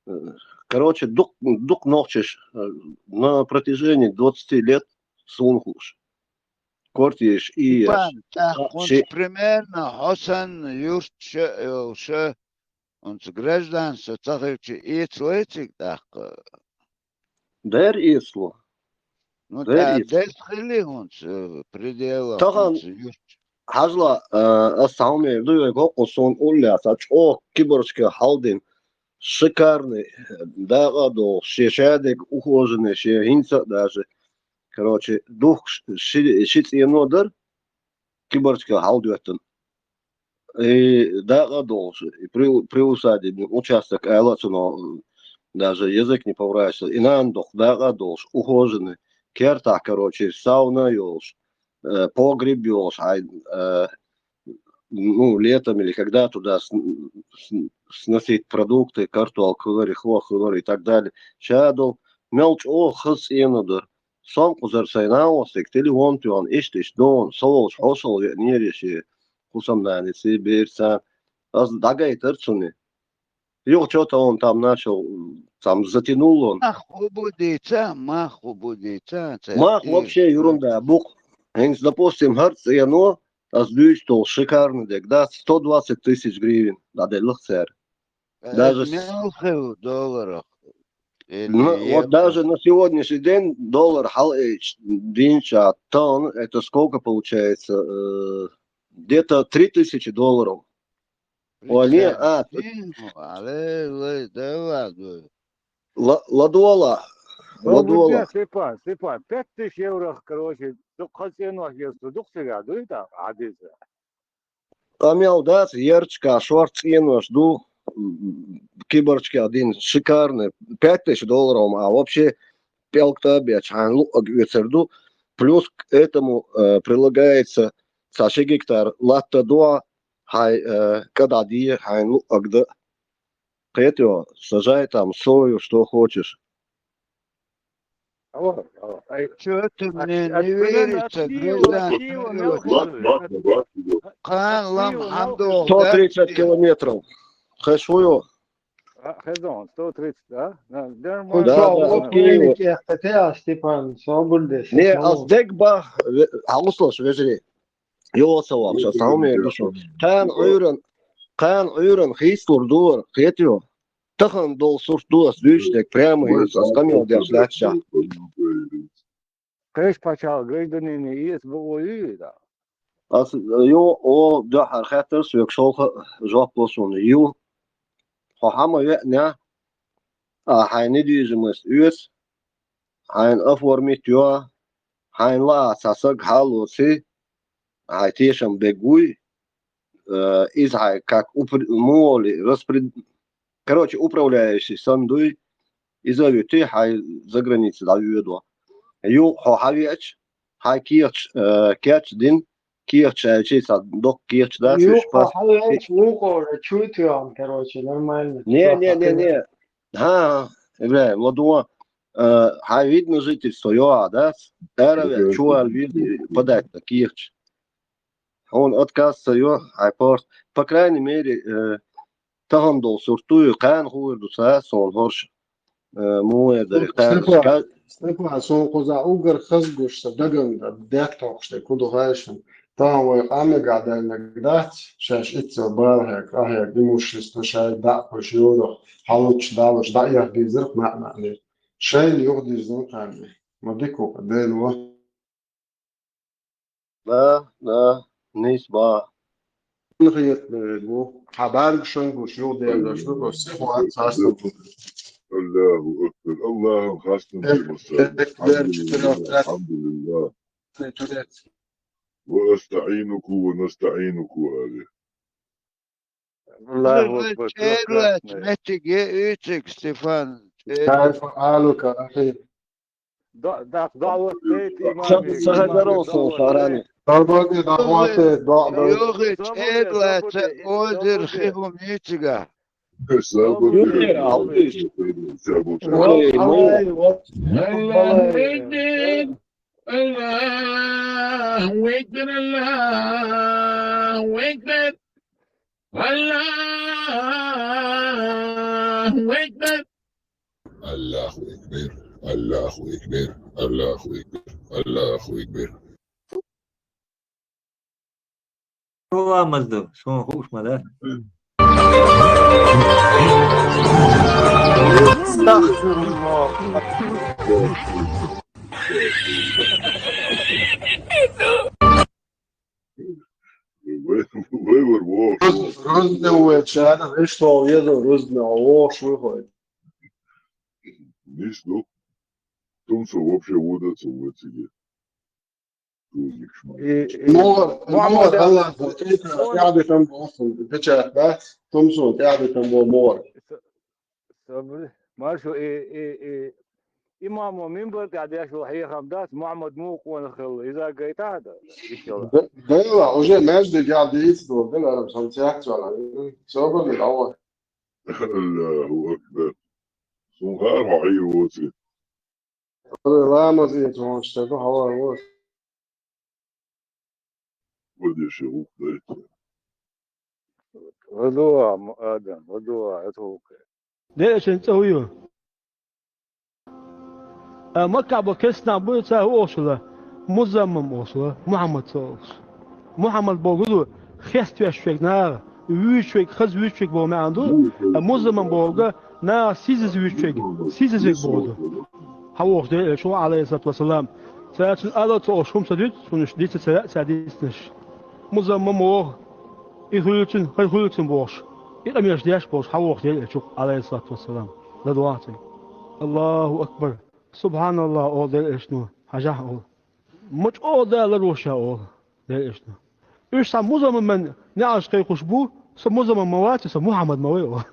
Э, короче, дукха, дукха нохчаш, э, на протяжении двадцати лет суна хууш. Квартираш ийна. Степан, тӀаккха хӀунца примерно хьо санна юрташ а йолуш, хӀунца гражданство ца хилча, эца лай цига тӀаккха? Дера эцало. Ну, дера эцало. Деза хили хӀунца, э, пределах тахана хӀунца юрташ. Хьажал, э, ас цхьа хӀума эр ду вайга, хӀокхо суна уллехь цхьа чӀогӀа кибарчка хьалдина, шикарный, дакъа а долуш, шен шадерг ухоженный, шен хӀинца а даже, короче, духкуш ши, ши цӀено дара, кибарчка хьалдоьттина. И дакъа а долуш, и при-, приусадебный участок ала а цунах, даже язык не поворачивается. И нана доккха дакъа а долуш, ухоженный, кертахь, короче, сауна а йолуш, э, погреб йолуш, хьайн, э, ну, летом или когда туда с-, с-, сносить продукты, картол, хилар, хо хилар и так далее. Ша долу мел чӀогӀа хаза цӀено дара. Сон кхузара сайн нахостиг телефон тоьхна, иштта-иштта дона, со волчу хьошалла веанера шен хӀусамнаниций, берцан. Ас дӀагайтара цунна. Юха чё-то он там начал, там затянул он. Мах хӀу бу дийца, мах хӀу бу дийца, ца... Мах вообще ерунда, букъ. ХӀинца, допустим, хӀара цӀено, ас дуьйцу долу шикарный дерг, дац, сто двадцать тысяч гривен дӀаделлах цара. Даже мел хилла долларах. Ну, вот даже на сегодняшний день доллар хьалаэцча, динча тонн, это сколько получается? Э, где-то три тысячи долларов. Ой, не, а, алло, алло, да ладно. Ла-, ладола, ладола. Степан, Степан, пять тысяч евро, короче, дукха цӀенош еза, дукха цига дуй та, хьадиса. Къамел дац, ярчка шорт цӀенош ду, кибарчка дин, шикарный, пять тысяч долларов, а вообще пӀелг тӀа а беча, хьайна луъаг оьцур ду. Плюс к этому, э, прилагается цхьа ши гектар латта дуа, хьай, э, кӀа дӀадийя, хьайна луъаг да. Кхетайо, сажай там сою, что хочешь. Чё ты мне не верится, гражданин? Кхана лам хьандолу. Сто тридцать километров. Хешую. Хезон, сто тридцать, да? Да, да, да, вот Киев. Степан, соболь десь. Не, аз дегба, хьалуслаш вежарий. Йола ца вахча, схьа хӀума эр ду шуна. Кхана Ӏуьйран, кхана Ӏуьйран хийцалур ду вара, кхетайо. Тахана долу сурт ду ас дуьйцу дерг, прямо хӀинца ас къамел деш лаьттачохь. Кхечу пачхьалкхан гражданин эца бакъо юй иза? Ас, йо, о, дуьххьара хаьттар соьга, шолгӀа жоп ло суна, ю. Хьо хьан ма веанехь, а хьайн недвижимость оьцу, хьайна оформить йо, хьайна лаахь цхьа саг хьалоций, хьайн тешам бегуй, э, иза хьайн как упр-, муха олий, распред-, короче, управляющий санна дуй, иза а вуьтий, хьайн заграница дӀавоьдо. Юха хьо хьан веача, хьайн кехаташ, э, кечдина, кехаташ аьлча, цхьа доккха кехаташ дац, уьш пас-, хьан веача, вукхо уже чуй тоьхна, короче, нормально. Не, не, не, не. ХӀан, ХӀан, ИбрахӀим, ладугӀа, э, хьайн вид на жительство йо ахь, дац? Ара веа, чу ала веза, подать на кехаташ. Хьуна отказ ца йо, хьайн порт. По крайней мере, э, тахана долу сурт ду, кхана хуур ду ца, суна хӀорш, э, муха эр дара, кхана Степан, ска- Степан, суна кхузахь уггар хаза гуш сан дагана дара, даьтта хьокхуш дерг, хӀун ду хаьий шуна? Тахана вай къамелехь даьлларг дац, шаьш иццал балахь, къахьега, имущество шайга дӀа а кхуьйсуш, юртах хьалуччу далуш, дӀа а яха дийзарх маьӀ-маьӀнера. Шайна юхадирзина кхарна. Ма дика ву, Дела ву. Да, да, нийса боху. Хьан хетарг бу? Хьан бӀаьргашна гуш юхадерзош ду, сихо ца хьастам бу. Аллаху акбар, Аллаху хастам бу. Алхамдулиллах. Ва астаӀинуку ва настаӀинуку, аьлла. Аллаху акбар, чӀерлаца прекрасный. Меттиг е уьйциг, Стефан, чӀер- Кайфа хьалука, ахи. Да, да, да, вот эти имамы, Сахадаров имамы, сон да, шарани. Дарбаги, да, вот, да, да. Юхи, чӀерлаца, озир хи хӀума юьйцига. Юхи, аллиш. Ой, ой, вот. Аллаху акбар, Аллаху акбар, Аллаху акбар. Аллаху акбар. Аллаху акбар. Аллаху акбар. Аллаху акбар. Аллаху акбар. Ламаз ду, суна хууш ма дац. Астагфируллах. Вай, вай, вай, вай. Роз-, розна вай чара, вешта веза розна, вовш выходит. Нийса ду. Тумсо вообще вода ца вуй цига. И, и МугӀар, Мухьаммад мугӀар, Аллах, тӀехь битам боху, печать, да? Тумсо тӀехь битам боху мугӀар. Сабри, маршо, и, и, и, имамо минбар тӀехь деш ву хьехам дац, Мухьаммад муха къонах хилла, иза гайта хьада? Ишшалла. Д-, дайла, уже маьждиг ял дийца долу, дала араб сан цехк цала. Собар де, Аллах. Аллаху акбар. Сун хар хьо хьийр воци. Ламаз ийца ваханчу стага хьалар ву. Вадеши гӀуллакх дайта. Ва дуа, Адам, ва дуа, это гӀуллакх. Делачун цӀа хӀу ю? А Маккахь бо кестнахь буй, цара хӀу олуш хилла? Музаммам олуш хилла, Мухьаммад ца олуш. Мухьаммад бохург ду, хеставеш верг наха, вуьйцуш верг, хаза вуьйцуш верг боху маьӀна ду, а музаммам бохург наха сийсаза вуьйцуш верг, сийсаза верг бохург ду. Хьан вохуш Делан элча ву, Ӏалайхиссалату вассалам. Цара цуьнан ала а ца олуш хӀума ца дуьту, цунаш дийца ца лаьа цара дийцинарш. Музаммам боху, и хуьлу цуьнан, хӀара хуьлу цуьнан бохуш, и къамелаш деш болуш хьан вохуш Делан элча ву, Ӏалайхиссалату вассалам. ЛадогӀа цунна. Аллаху акбар. Субханаллах, ола Делан элчано, хьажахьа, ола. Ма чӀогӀа Дала ларвеш ва, ола Делан элчано. Уьш цхьа музаммал неӀалт кхайкхош бу, со музаммал ма вац, со Мухьаммад ма вий, ола.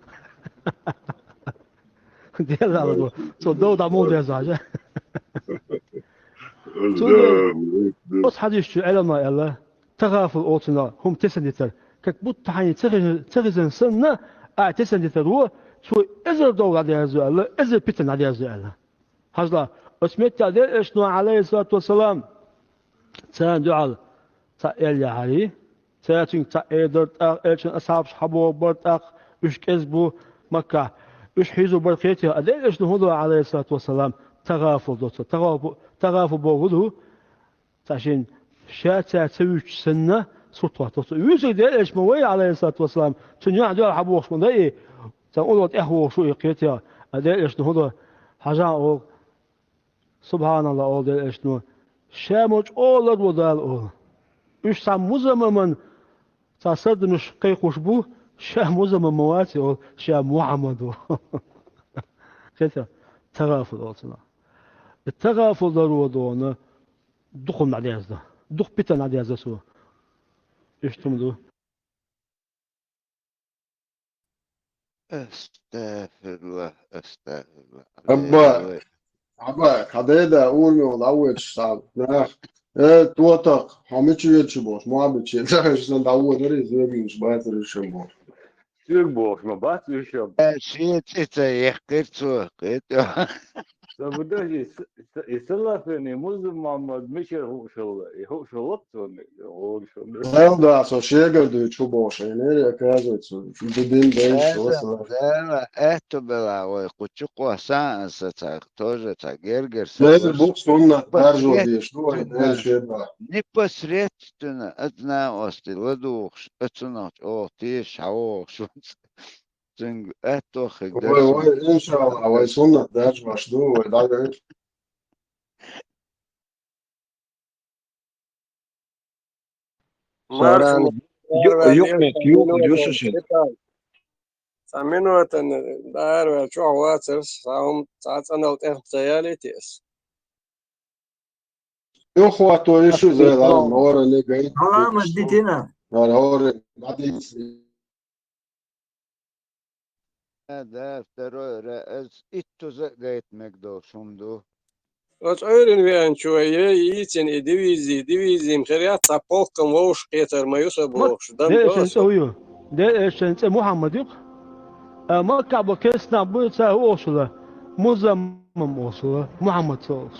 Дела ларво, цо дов дӀа муха деза хьажа. Цундела оцу хьадисчу Ӏеламнаха аьлла, тагӀафул оцунах хӀума тесна дитар, как будто хьайна ца хи-, ца хезна санна, а тесна дитар ву, цо эзар дов дӀадерзо аьлла, эзар питана дӀадерзо аьлла. Хьажал, оцу меттехь Делан элчано, Ӏалайхиссалату вассалам, царна дуьхьал цхьаъ аьлла яхьарий, цара цуьнга цхьаъ эр дара, тӀаккха элчан асхьабаш хьабогӀур бара, тӀаккха уьш кӀезиг бу Маккахь, уьш хьийзор бара, кхетий, а Делан элчано хӀун до, Ӏалайхиссалату вассалам, тагӀафул до цо. ТагӀафу-, тагӀафу бохург хӀун ду? Цхьа шен ша цара ца вуьйцуш санна, сурт хӀотту цо. Вуьйцург Делан элча ма вий, Ӏалайхиссалату вассалам, цуьнан юьхь дуьхьал хьабогӀуш ма дай, цхьана уллохь тӀехвогӀуш ву и, кхетий, а Делан элчано хӀун до, хьажахьа, ола. Субханаллах, ола Делан элчано, ша ма чӀогӀа ларво Дала, ола. Уьш цхьа музаммал цхьа сардамаш кхайкхош бу, ша музаммал ма вац, ола, ша Мухьаммад ву. Кхетий, тагӀафул оцунах. И тагӀафул ларво дона, дукха хӀума дӀадерзадо, дукха питана дӀадерзадо цо. Иштта хӀума ду. Астагфируллах, астагфируллах. Абба, Ай, ой. Абба, хьан дайда урамехь дӀавоьдуш цхьа нах, э, тотакх, хьо мича воьдуш бохуш, Мухьаммад чен ца хезаш санна дӀавоьдура, иза вегинаш бацара уьш бохуш. Соьга бохуш ма бац уьш а. Э, шен цӀе ца яьккхира цо, кхетий. Сан бу даш, и с-, и с-, и салафин, и музаммал мичара хууш хилла, и хууш хилла цунна, и хууш хилла. Дала да, со шегара дуьйцу хӀун бохуш, хьайнера, оказывается, ду дин дайша, Дала, салаф. Дала, аьтту белахь вай, кху чу кхоссахьа аса цхьа, тоже цхьа гергара са Дера бу суннат даржо дезаш ду вай, Дера шеба. Непосредственно оцу накъостий ладугӀуш, оцунах чӀогӀа тешаш хьавогӀуш вац. Цуьнга аьтту хир дара. Вай, вай, иншаллах, вай суннат даржош ду, вай дӀагайта. Маршо, Саран, ю-, юкъ мет, юкъ, юсушин. Цхьа минутан дара ваьлла чохь вацара, цхьа хӀума, цхьа цӀанал тӀехь ца ялийти ас. Юххо то ишу зайла, нора не гай. Саламат дитина. Нора, нора, бадис. Да, второй раз иттуза а гайта мег долуш хӀума ду. Оцу Ӏуьйрина веанчо е йийцина и дивизи, дивизим хир яц, цхьа полккам вовшах кхетар ма ю со бохуш, дан Дела до эшан аса. ЦӀе ю. Дела эшан цӀе Мухьаммад ю-кх. А Маккахь бо керстанах буй, цара хӀу олуш хилла? Музаммам олуш хилла, Мухьаммад ца олуш.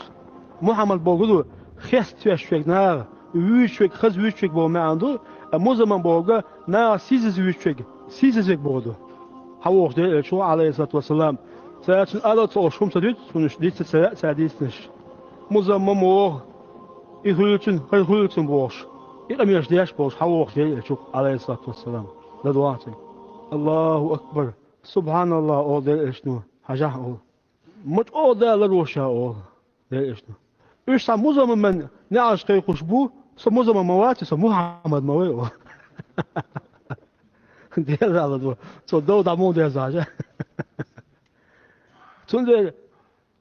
Мухьаммад бохург ду, хеставеш верг наха, вуьйцуш верг, хаза вуьйцуш верг боху маьӀна ду, а музаммам бохург наха сийсаза вуьйцуш верг, сийсаза верг бохург ду. Хьан вохуш Делан элча ву, Ӏалайхиссалату вассалам. Цара цуьнан алал ца олуш хӀума ца дуьйцу, цунаш диц ца, ца дийцинарш. Музаммам воху, и хуьлуьйтун, хӀара хуьлуьйтун бохуш. И къамелаш деш болуш хьан вохуш Делан элча ву, Ӏалайхиссалату вассалам. ЛадогӀа цуьнга. Аллаху акбар. Субханаллах, ола Делан элчано, хьажахьа, ола. Ма чӀогӀа Дала ларво ша, ола Делан элчано. Уьш цхьа музаммал неӀалт кхайкхош бу, со музаммал ма вац, со Мухьаммад ма вий, ола. Дела ларво, цо дов дӀа муха деза хьажа. Цундела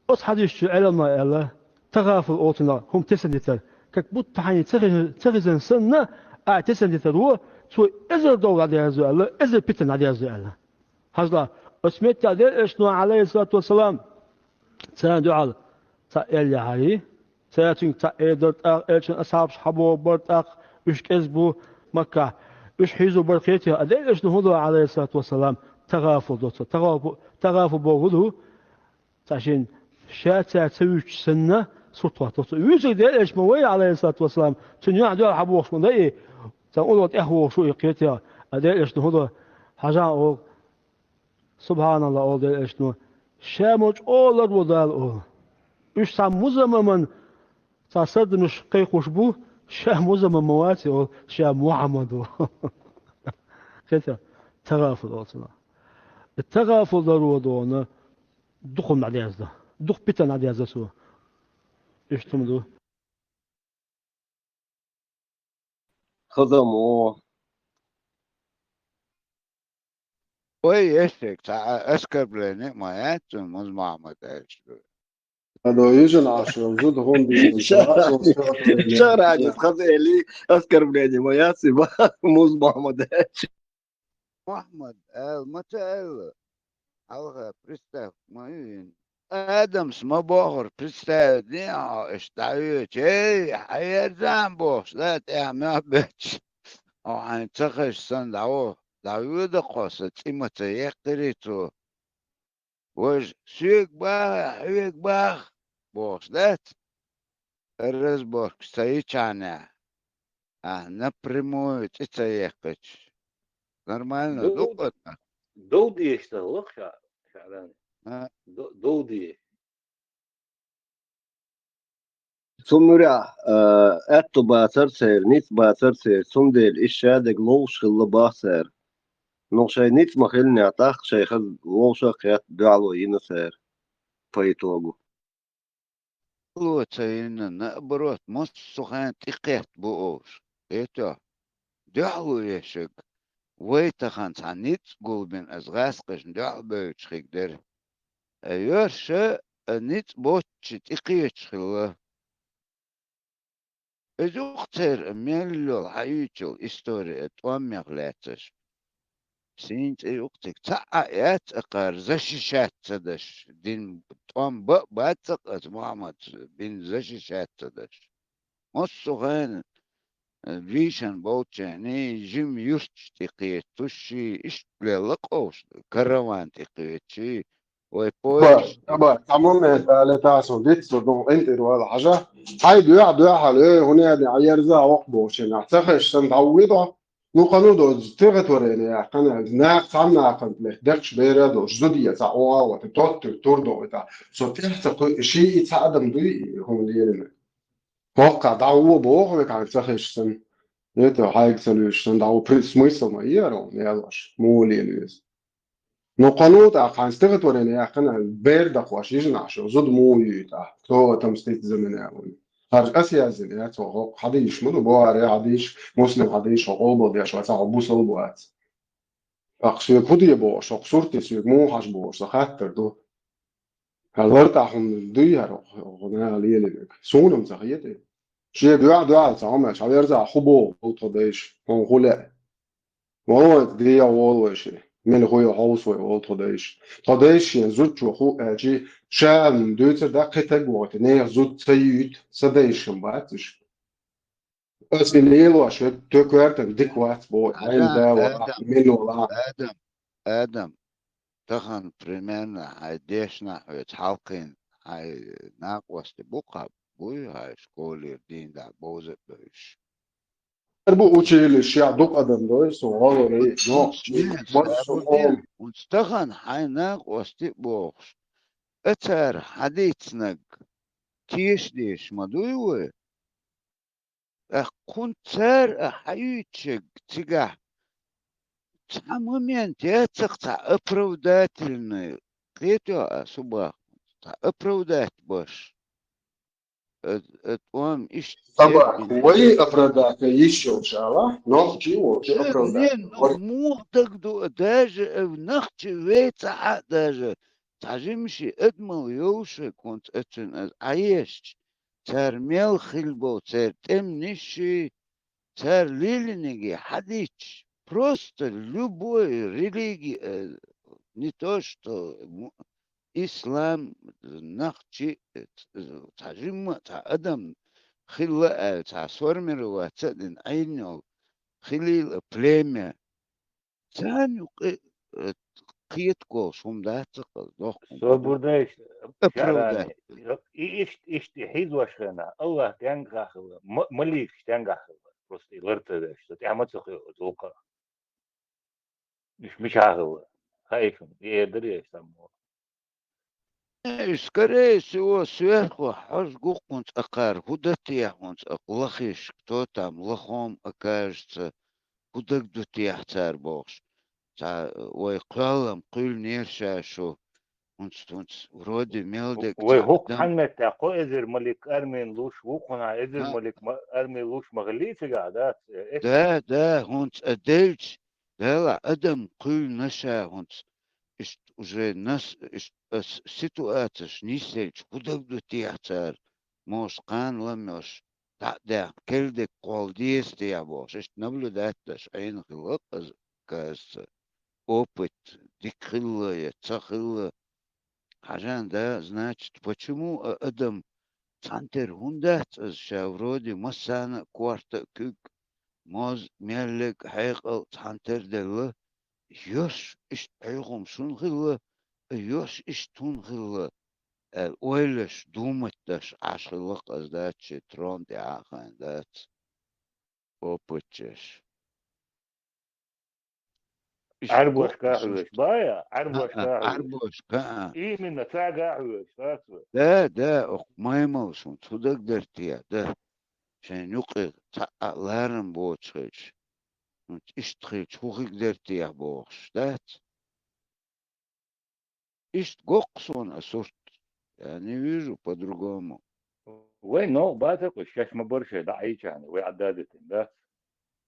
оцу хьадисчу Ӏеламнаха аьлла, тагӀафул оцунах хӀума тесна дитар, как будто хьайна ца хи-, ца хезна санна, а тесна дитар ву, цо эзар дов дӀадерзо аьлла, эзар питана дӀадерзо аьлла. Хьажал, оцу меттехь Делан элчано, Ӏалайхиссалату вассалам, царна дуьхьал цхьаъ аьлла яхьарий, цара цуьнга цхьаъ эр дара, тӀаккха элчан асхьабаш хьабогӀур бара, тӀаккха уьш кӀезиг бу Маккахь, уьш хьийзор бара, кхетий, а Делан элчано хӀун до, Ӏалайхиссалату вассалам, тагӀафул до цо. ТагӀафу-, тагӀафу бохург хӀун ду? Цхьа шен ша цара ца вуьйцуш санна, сурт хӀотту цо. Вуьйцург Делан элча ма вий, Ӏалайхиссалату вассалам, цуьнан юьхь дуьхьал хьабогӀуш ма дай, цхьана улло тӀехвогӀуш ву и, кхетий, а Делан элчано хӀун до, хьажахьа, ола. Субханаллах, ола Делан элчано, ша ма чӀогӀа ларво Дала, ола. Уьш цхьа музаммал цхьа сардамаш кхайкхош бу, ша музаммал ма вац, ола, ша Мухьаммад ву. Кхетий, тагӀафул оцунах. И тагӀафул ларво дона, дукха хӀума дӀадерзадо, дукха питана дӀадерзадо цо. Иштта хӀума ду. Хаза мо. Вай, ешшек, цхьа оскорбление ма яц цунна, Муз-Мохьмад аьлча. Ада южан Ӏашо, зуда хӀун дийцина? Шаранец хаза эли, оскорбление ма яц, ба, Муз-Мохьмад аьлча. Мохьмад аьлла, ма ца аьлла. Хьалха, представь, ма ю йина. Адамс ма бохура, представь, дин хьо иштта дӀавоьдуш, эй, хьаерзан бохуш, да, тӀехь мех бетташ. Хьо хьайна ца хезаш санна дӀаво, дӀавоьду-кх хьо сан цӀи ма ца яьккхирий цо. Важа, соьга баха, хьоьга баха, бохуш дац? Разборкаш ца йичхьанехь, ахь напрямую цӀи ца яьккхича, нормально ду-кх аса? Дов дезаш ца лаха ша, Шаран? А? Дов дезаш. Цу муьрехь, а, аьтту бацара церан, ницкъ бацара церан, цундела иза шадерг ловш хилла бах цара. Ну, шайн ницкъ ма хиллинехь, тӀаккха шайн хаза вовшах а кхетта дуьхьало йина цара по итогу. Дуьхьало ца йина, наоборот, массо а хенахь тӀекхетта бу уьш. Кхетий хьо? Дуьхьало ешшерг, вай тахана цхьа ницкъ гулбина аса гӀаскхашна дуьхьал бевлча хир дара. Ткъа йоьрша а ницкъ боццушчу тӀекхеташ хилла. Иза ю-кх церан мел йолу хьаьвзачул истори а тӀом мех лаьцнарш. Сийна цӀе ю-кх цига. Цхьа а яц акхара защищать ца даш, дин тӀом бан а бац-кх аса Мохьмада бин защищать ца даш. Массо а хенахь, э, вийшина болчарний, жима юьрташ тӀе кхетуш, иштта лелла-кх уьш, караван тӀе кхетуш, вай поезд. Аба, аба, цхьа момент ала тасо диц со ду, интервью вала хьажа. Хьай дуьхьа, дуьхьал, э, хӀунда аьлла, Ӏа ерза воккха бохучу нах ца хезаш санна дӀавоьду хьо? Ну, кхана ду, стихотворение яьккхина, нах цхьана нахана тӀе декхаш бер а долуш, зуда а цхьа охьа а вата, тоттуг тур ду вайта. Со тӀехь ца кхуьу, ший и цхьа адам дуй, хӀума лелина. ХӀоккхахь дӀавоьду боху векхьана ца хезаш санна. Это хьайга ца луьйш санна, дӀавоьду, при-, смысл ма яра, ялош, муха лела веза. Ну, кхана тӀаккха хьайн стихотворение яьккхина, бер дакхош, йижина Ӏаш, зуда муха юьйту ахь, кто отомстит за меня, вуй. ХӀара аса яздина яц хӀокху, хьадийш ма ду, Бухари хьадийш, Муслим хьадийш, хьо къобал деш вац, хьо бусалба вац. ТӀаккха соьга хӀун де бохуш, хӀокху сурте соьга муха хьажа бохуш, сан хаттар ду. ХӀара лартӀахь хӀума дуй хӀара, хӀокху наха лелийнарг? Суна-м ца хета. Шега дуьхьа-дуьхьал ца хьо мел, хьан верзахь хӀун боху тхо дайша, хьуна хӀун лаьа? Вон вайца дегӀан волу вайши, мила хуй хьовса вай волу тхо дайша. Тхо дайша шен зудчо хӀу аьлчи, ша-м дуьйцур дац, кхин таг вогӀуьйту, нехан зуда ца юьйту, сан дайша-м бац уьш. Аса и лелош верг тӀе коьртан дика вац боху, хьайна да вала, мила вала. Адам, Адам, тахана примерно хьайн дешнахь оьцу хьалкхийна хьайн накъости бу-кх хьан, буй хьайн школера дийна дӀа бовза а бевзаш? Ар бу училищехь дукха адам дой, со гӀаларе, нохчий, массо а къоман. ХӀунца тахана хьайн накъости а бохуш, а цара хьадийцинарг теша дезаш ма дуй вай? ТӀаккха хӀунда цара а хьаюьйтуш ерг цигахь цхьа момент яцахь цхьа оправдательный, кхетий хьо ас хӀун боху, цхьа оправдать беш? Э, э, тӀом иштта аба, вай оправдать йиш йолчу ала, нохчий волчу оправдать. Не, ну, муха дагадо, даже, э, нохчий вай цхьа а даже, цхьа жимачу адамал йолуш верг хӀунца а цуьнан аса Ӏаешча, цара мел хилла болу церан тӀеманаш, цара лелийнарг хьадийцча, просто любой религи, э, не то что му-, ислам, нохчи, э, ц-, цхьа жимма а цхьа адам хилла аьлла, цхьа сформироваться а дина Ӏийна йолу хилийла племя. Царна юкъа, э, кхеташ волуш хӀума дац-кх аса, дохкуш. Собар дайша, оправдать. И иштта, иштта и хьийзош хенахь, АллахӀ денгахь хилла, ма-, маликаш денгахь хилла, просто и лар ца деш, со тӀаьхьа ма ца кхоьу оцу вукхара. Уьш мичахь хилла? Хаий шуна, и эр дара еш саммо? Э, скорее всего, сверху хьожа гу-кх хӀунца акхара, хӀун дан техьа хӀунца акха лахиш, кто там, лохом окажется, хӀун дагадо техьа цара бохуш. Цхьа, э, вай кхоьллам кхуьйла нерша шу, хӀунца, хӀунца, вроде мел дерг вай цхьа хӀокху дан. Хьан меттехь кхо эзар малик армин луш, вукхунхьа эзар малик ма-, арми луш ма хиллий цигахь, дац? Э, эс- Да, да, хӀунца а делча, Дела адам кхуьллина ша хӀунца, иштта уже нас, иштта ас ситуацеш нисъелча, хӀу дагадо техьа цара, могаш кхана ламеш, дӀа а даьхна, кердиг кхолла деза техьа бохуш, иштта наблюдать деш Ӏийна хилла-кх ас, кажется, опыт дика хилла я ца хилла. Хьажа, да, значит, почему а адам цхьанатера хӀунда дац ас ша вроде массарна а корта а куьг, моз, меллиг, хьекъал цхьанатера делла, йош иштта хьехам шун хилла, а йош иштта хӀун хилла, аьлла, ойлаш, думать деш Ӏаш хилла-кх ас дац шен трон тӀехь а хайн дац. Опытчеш. Иштта Ӏарбошка боккхуш хьоьжуш, бая? Ӏарбошка А-а, хьоьжуш. Ӏарбошка, а. Именно цаьрга хьоьжуш, дац вай? Да, да, окху маймалш хӀунца хӀу дагадара техьа, да. Шайн юкъе цхьа а ларам боцуш хилча, хӀунца иштта хилча хӀу хир дара техьа бохуш, дац? Иштта го-кх суна а сурт. Я не вижу по-другому. Вай новкъа бацара-кх уьш, шаьш ма бара шайн дӀа Ӏийчарна, вай Ӏадда а дитина, да?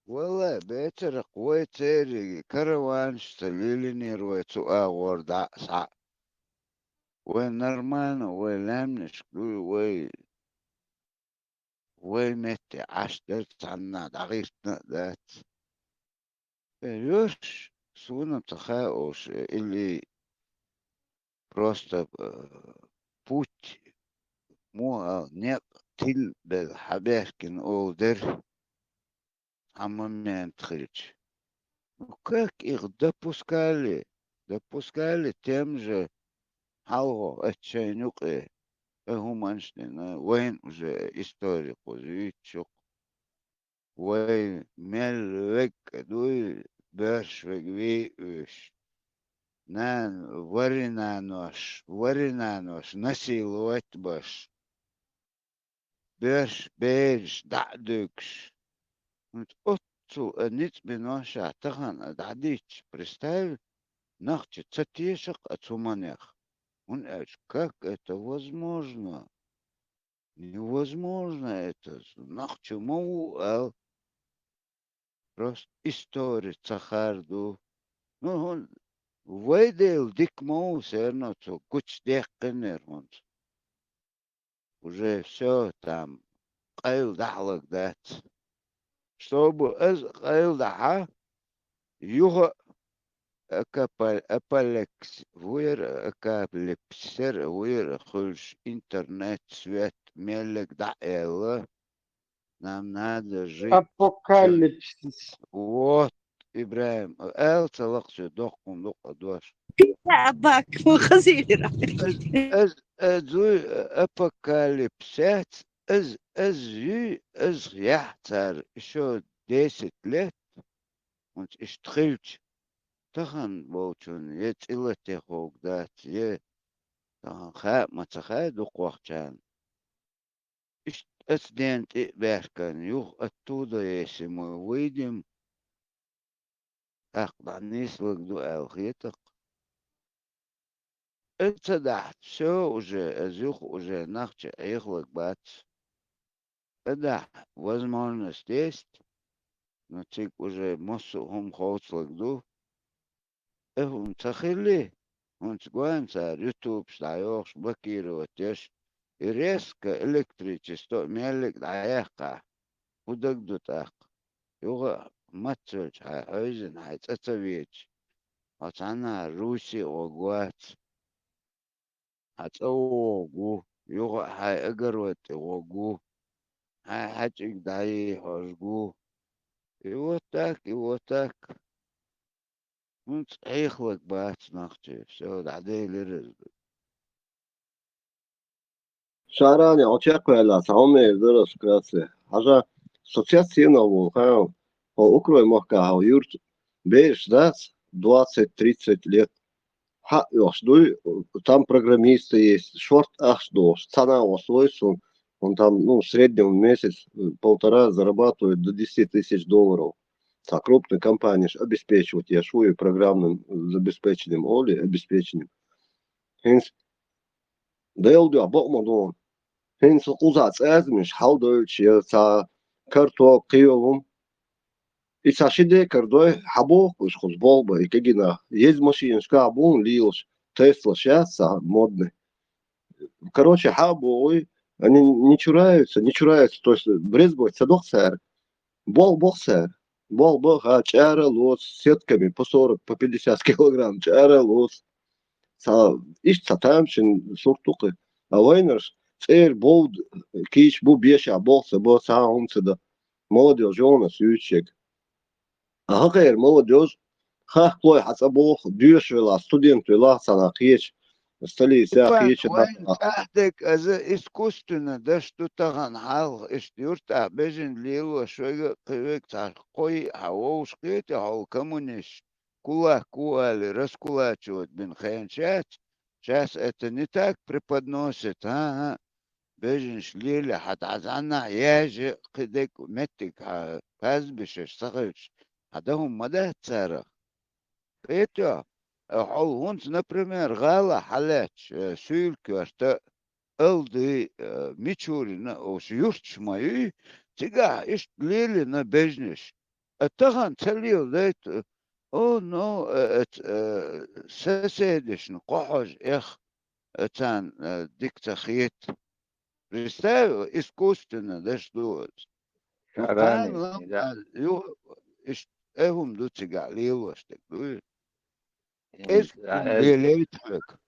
Валлай, бецара-кх вай церан караванашца лелийнера вай цу агӀор дӀа а схьа а. Вай нормально, вай лаьмнашка дуй, вай, вай метте Ӏаш дара, цхьаннахьа дӀагӀиртина а дац. Э, йош, суна ца хаьа уьш, э, или просто, э, путь, муха ала, некъ тилбелла хьабаьхкина олу дара, цхьа момент хилча. Ну, как их допускали? Допускали тем же хьалхо, оцу шайна юкъе, э, хӀуманаш а дина, вайна уже истори кхуза юьйцуш ю-кх. Вай мел вега дуй, боьрша вега вий уьш. Нана, вари нанош, вари нанош насиловать беш. Боьрша бераш дӀа а дуьгуш. ХӀунца оццул а ницкъ бина ша тахана а дӀадитча, представь, нах чу ца теша-кх а цу манех. ХӀунда аьлча, как это возможно? Невозможно это, нах чу ма ву аьлла. Просто истори ца хар ду. Ну, хӀун, вай дела дика ма ву, все равно цо гучудаьккхинера хӀунца. Уже всё, там, къайладахьалаг дац. Чтобы ас къайладахьа, юха а акапа-, апалекс-, вуера акапалипсисера, вуера хуьлуш интернет, свет, меллиг дӀа а аьлла, нам надо жить. Апокалипсис. Вот, Ибрахим, аьлла ца лакхачу доккхун дукъа дош. Абак, ма хазийра. Аз, аз, аз юй апокалипсис, аз, аз юй, аз яхь цара, ещё десять лет, хӀунца иштта хилча, тахана болчунна я цӀилатехуг дац, я тахана хаьа ма ца хаьа дукхахчарна. Иштта аса ден тӀе а баьхкина, юха оттуда, если мы выйдем, тӀаккха дӀанислаг ду аьлла хетакх. Аса дахьа, всё уже, аса юха уже нах чу Ӏехалаг бац. Аса дахьа, возможность есть, но цига уже массо а хӀума ховцалаг ду. И хӀума ца хилли, хӀунца гоьна цара ютубаш дӀайохуш, блокировать еш, и резко электричество а меллиг а дӀаяьккхахь, хӀун дагадо тӀаккха? Юха а мацвелча хьайн хьевзина, хьайн цӀа ца веча, хьо цхьаннахьа Руси а гӀорг вац. Хьан цӀа вогӀу, юха а хьайн огород тӀе вогӀу, хьайн хьаьчиг дӀайийхьожгу. И вот так, и вот так. ХӀунца Ӏехалаг бац нах чу, всё, дӀаделира иза. Шарани, хьо чекхваьлла, цхьа хӀума эр дара аса вкратце. Хьажа, со цецъенал волу хаьа, хьо Укрой махкахь хьо юрт бераш дац, двадцать-тридцать лет. Хьаъ йохуш дуй, там программисты есть, шорт ахча дохуш, цхьана а вац вай цунна, он там, ну, в среднем в месяц, э, полтора зарабатывают до десяти тысяч долларов. Цхьа крупный компанеш обеспечивать еш ву и программным обеспечением, оли обеспечением. ХӀинца Делан дуьхьа бакъ ма ду. ХӀинца кхузахь цӀазамаш хьалдойтуш я цхьа картоп, кхин йолу хӀума. И цхьа ши декара дой, хьабоху уж кхуза болх бан, и кегина. Еза машинашкахь бу хӀума лелаш, Теслаш яц цхьа модный. Короче, хьабоху, они не чураются, не чураются, то есть брезговать ца доху цара. Болх боху цара. Болх бан, ха, чӀара а лоцу, сетками по сорок, по пятьдесят килограмм чӀара а лоцу. Цхьа, иштта цхьа тамашийна сурт ду кхин. А вайнарш цӀера бовда кийча бу, бешахь болх ца бо, цхьа а хӀума ца до. Молодёжь йогӀу ас юьйцуш ерг. А хӀокхеран молодёжь хахкалой хьан цӀа боху, доьшуш велахь, студент велахь, цхьана кхечу столицехь, кхечу вайн тӀаьхьа дерг аза искусственно даш ду тахана хьалха, иштта юьртахь бежана лелош верг а, кхин верг а цхьа кхо-йиъ хьан вовшахкхетий хьо, коммунист, кулак ву алий, раскулачивать бина хенаш яц. Сейчас это не так преподносит, а, а. Бежанаш лелий хьан дӀа зӀаннахь яжа, кхин дерг меттиг хьан пастбищеш ца хилча, хьан дан хӀума ма дац царах. Кхетий хьо? Э, хьо хӀинца, например, гӀалахь хьалаьцча, э, Суьйла коьрта, Алды, э, Мичурина, уж юьрташ ма юй, цигахь иштта лелийна бежанаш. А тахана ца леладайта, э, о, но, э, э, ц-, э, соседашна кхо хьожа эха, э, царна, э, дика ца хета. Представь, искусственно даш ду. Шарани, кхана лам да. А, ю-, иш-, э, хӀума ду цигахь лелош дерг, дуй? Э, кӀезиг а, хӀума э, лелайта хьоьга.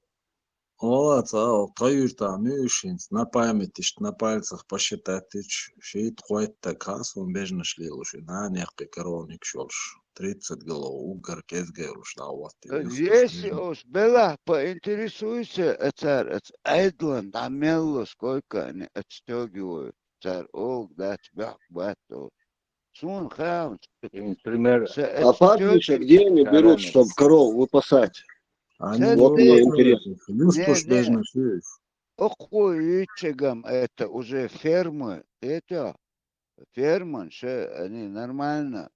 Ола, цӀа, тхан юьртахь муьйш хӀинца, на память иштта, на пальцах посчитать дича, шийтта-кхойтта стаг хаа суна бежанаш лелош, и нана яккхий коровникаш йолуш, тридцать голов, уггар кӀезга йолуш дӀа а ваттий. Э, юьрташ если муьйш. Уж белахь поинтересуйся, э, цара, э, ц-, Ӏедалан дӀа мел ло, сколько они отстёгивают, цара олуг дац, бехк бац олуш. Суна хаьа. Пример. А пастбище, где они берут, чтобы коров выпасать? Они вот мне интересно. Юьрташ бежанаш юьйш. Окхо юьйцчигам это уже фермы, это ферманш, они нормально,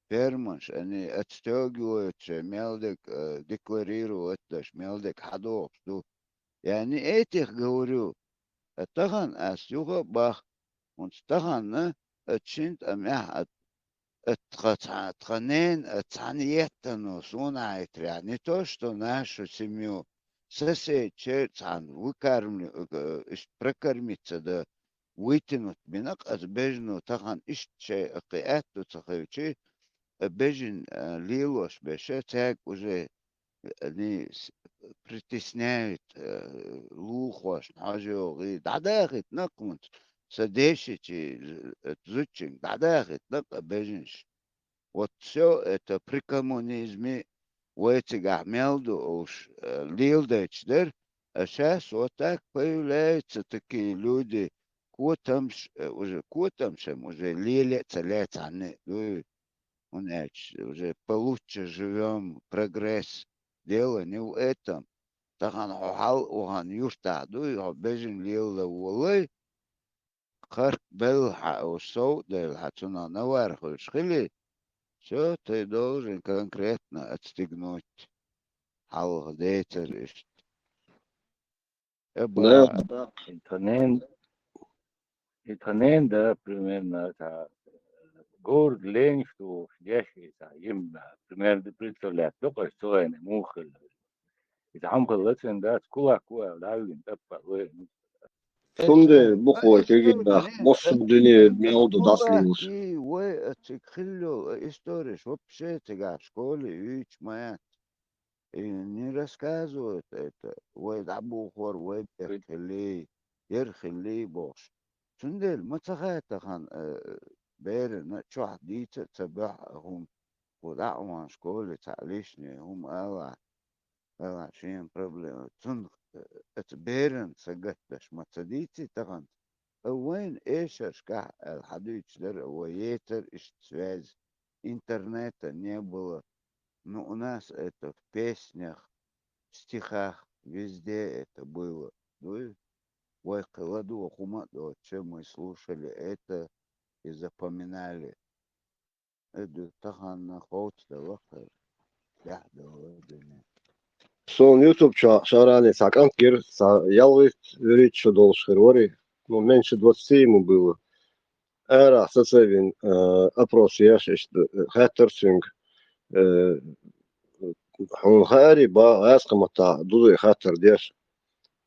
ферманш, они отстёгивают, мел дерг, э, декларировать даш, мел дерг хьадохуш ду. Я не этих говорю, а тахана ас юха а бах, хӀунца тахана, а, шин тӀамехь, а, а, тха, цхьа, тхан нена, а, цхьана еттано суна Ӏайтарехь, не то что нашу семью, соседчер цхьана выкармли-, э, иш-, прокормиться дан, вытянуть бина-кх аса бежано тахана иштта шайн а кхин аьтто ца хилчи, а, бежан, а, лелош беша, цаьрга уже они с-, притесняют, э, лулахошна хьожа йогӀий, дӀадахийтина-кх хӀунца, сан дешичи, э, зудчуьнга дӀадахийтина-кх а бежанаш. Вот всё это при коммунизме вай цигахь мел ду уж, э, леладайташ дара, а щас вот так появляются такие люди, котамш, э, уже котамшам уже леле а ца лаьцна, дуй. ХӀунда аьлча уже получше живём, прогресс. Дело не в этом. Тахана хьо хьал а вахана юьртахь дуй, хьо бежан лелла воллай, кхарт белла хьан, уж сов а делла хьан, цунах навар хуьлуш хилий, всё, ты должен конкретно отстегнуть. Хьалха децара иштта. Эба. Да, да. И тхан нен, и тхан нен, да, примерно, цхьа, город Лениншта вовш деш, и цхьа, йим, да, примерно, представлять ду-кх аш цу гӀайна муха хилла. И цхьа хӀума хилла цуьнан, да, кулак ву аьлла, дӀавигна тӀаппа вай. Цундела бу кхо кегий нах, массо а дуьне мел ду дӀасалелаш. И вай а цига хилла йолу, а, историш вообще цигахь школе юьйцуш ма яц. И не рассказывают это, вай дӀабухор, вай бехк хилий, яра хилий бохуш. Цундела ма ца хаьа тахана, э, берана чохь дийца а ца бохьу хӀума, кху дӀа а ван школе цхьаъ лишний хӀума алахь, алахь шена проблема. Цунах, э, оцу берана сагатдеш ма ца дийций тахана. А вайна эшаршкахь аьлла хьадуьйцуш дара, вай ецара иштта связь. Интернета не было. Но у нас это в песнях, в стихах, везде это было. Ну, и вай кхин ладогӀа хӀума а доцуш, мы слушали это и запоминали. Э, ду, тахана ховца делахь, тӀаьхьа делахь дуьне. Суна YouTube чохь шарани цхьа кӀант гира, цхьа ялхитта, вуьрхӀитта шо долуш хир вари. Ну, меньше двадцати ему было. Ара сацавин, э, опрос еш, иштта, э, хаттар цуьнга, э, хьуна хаари, ба, гӀаскхаматта дуза хаттар деш,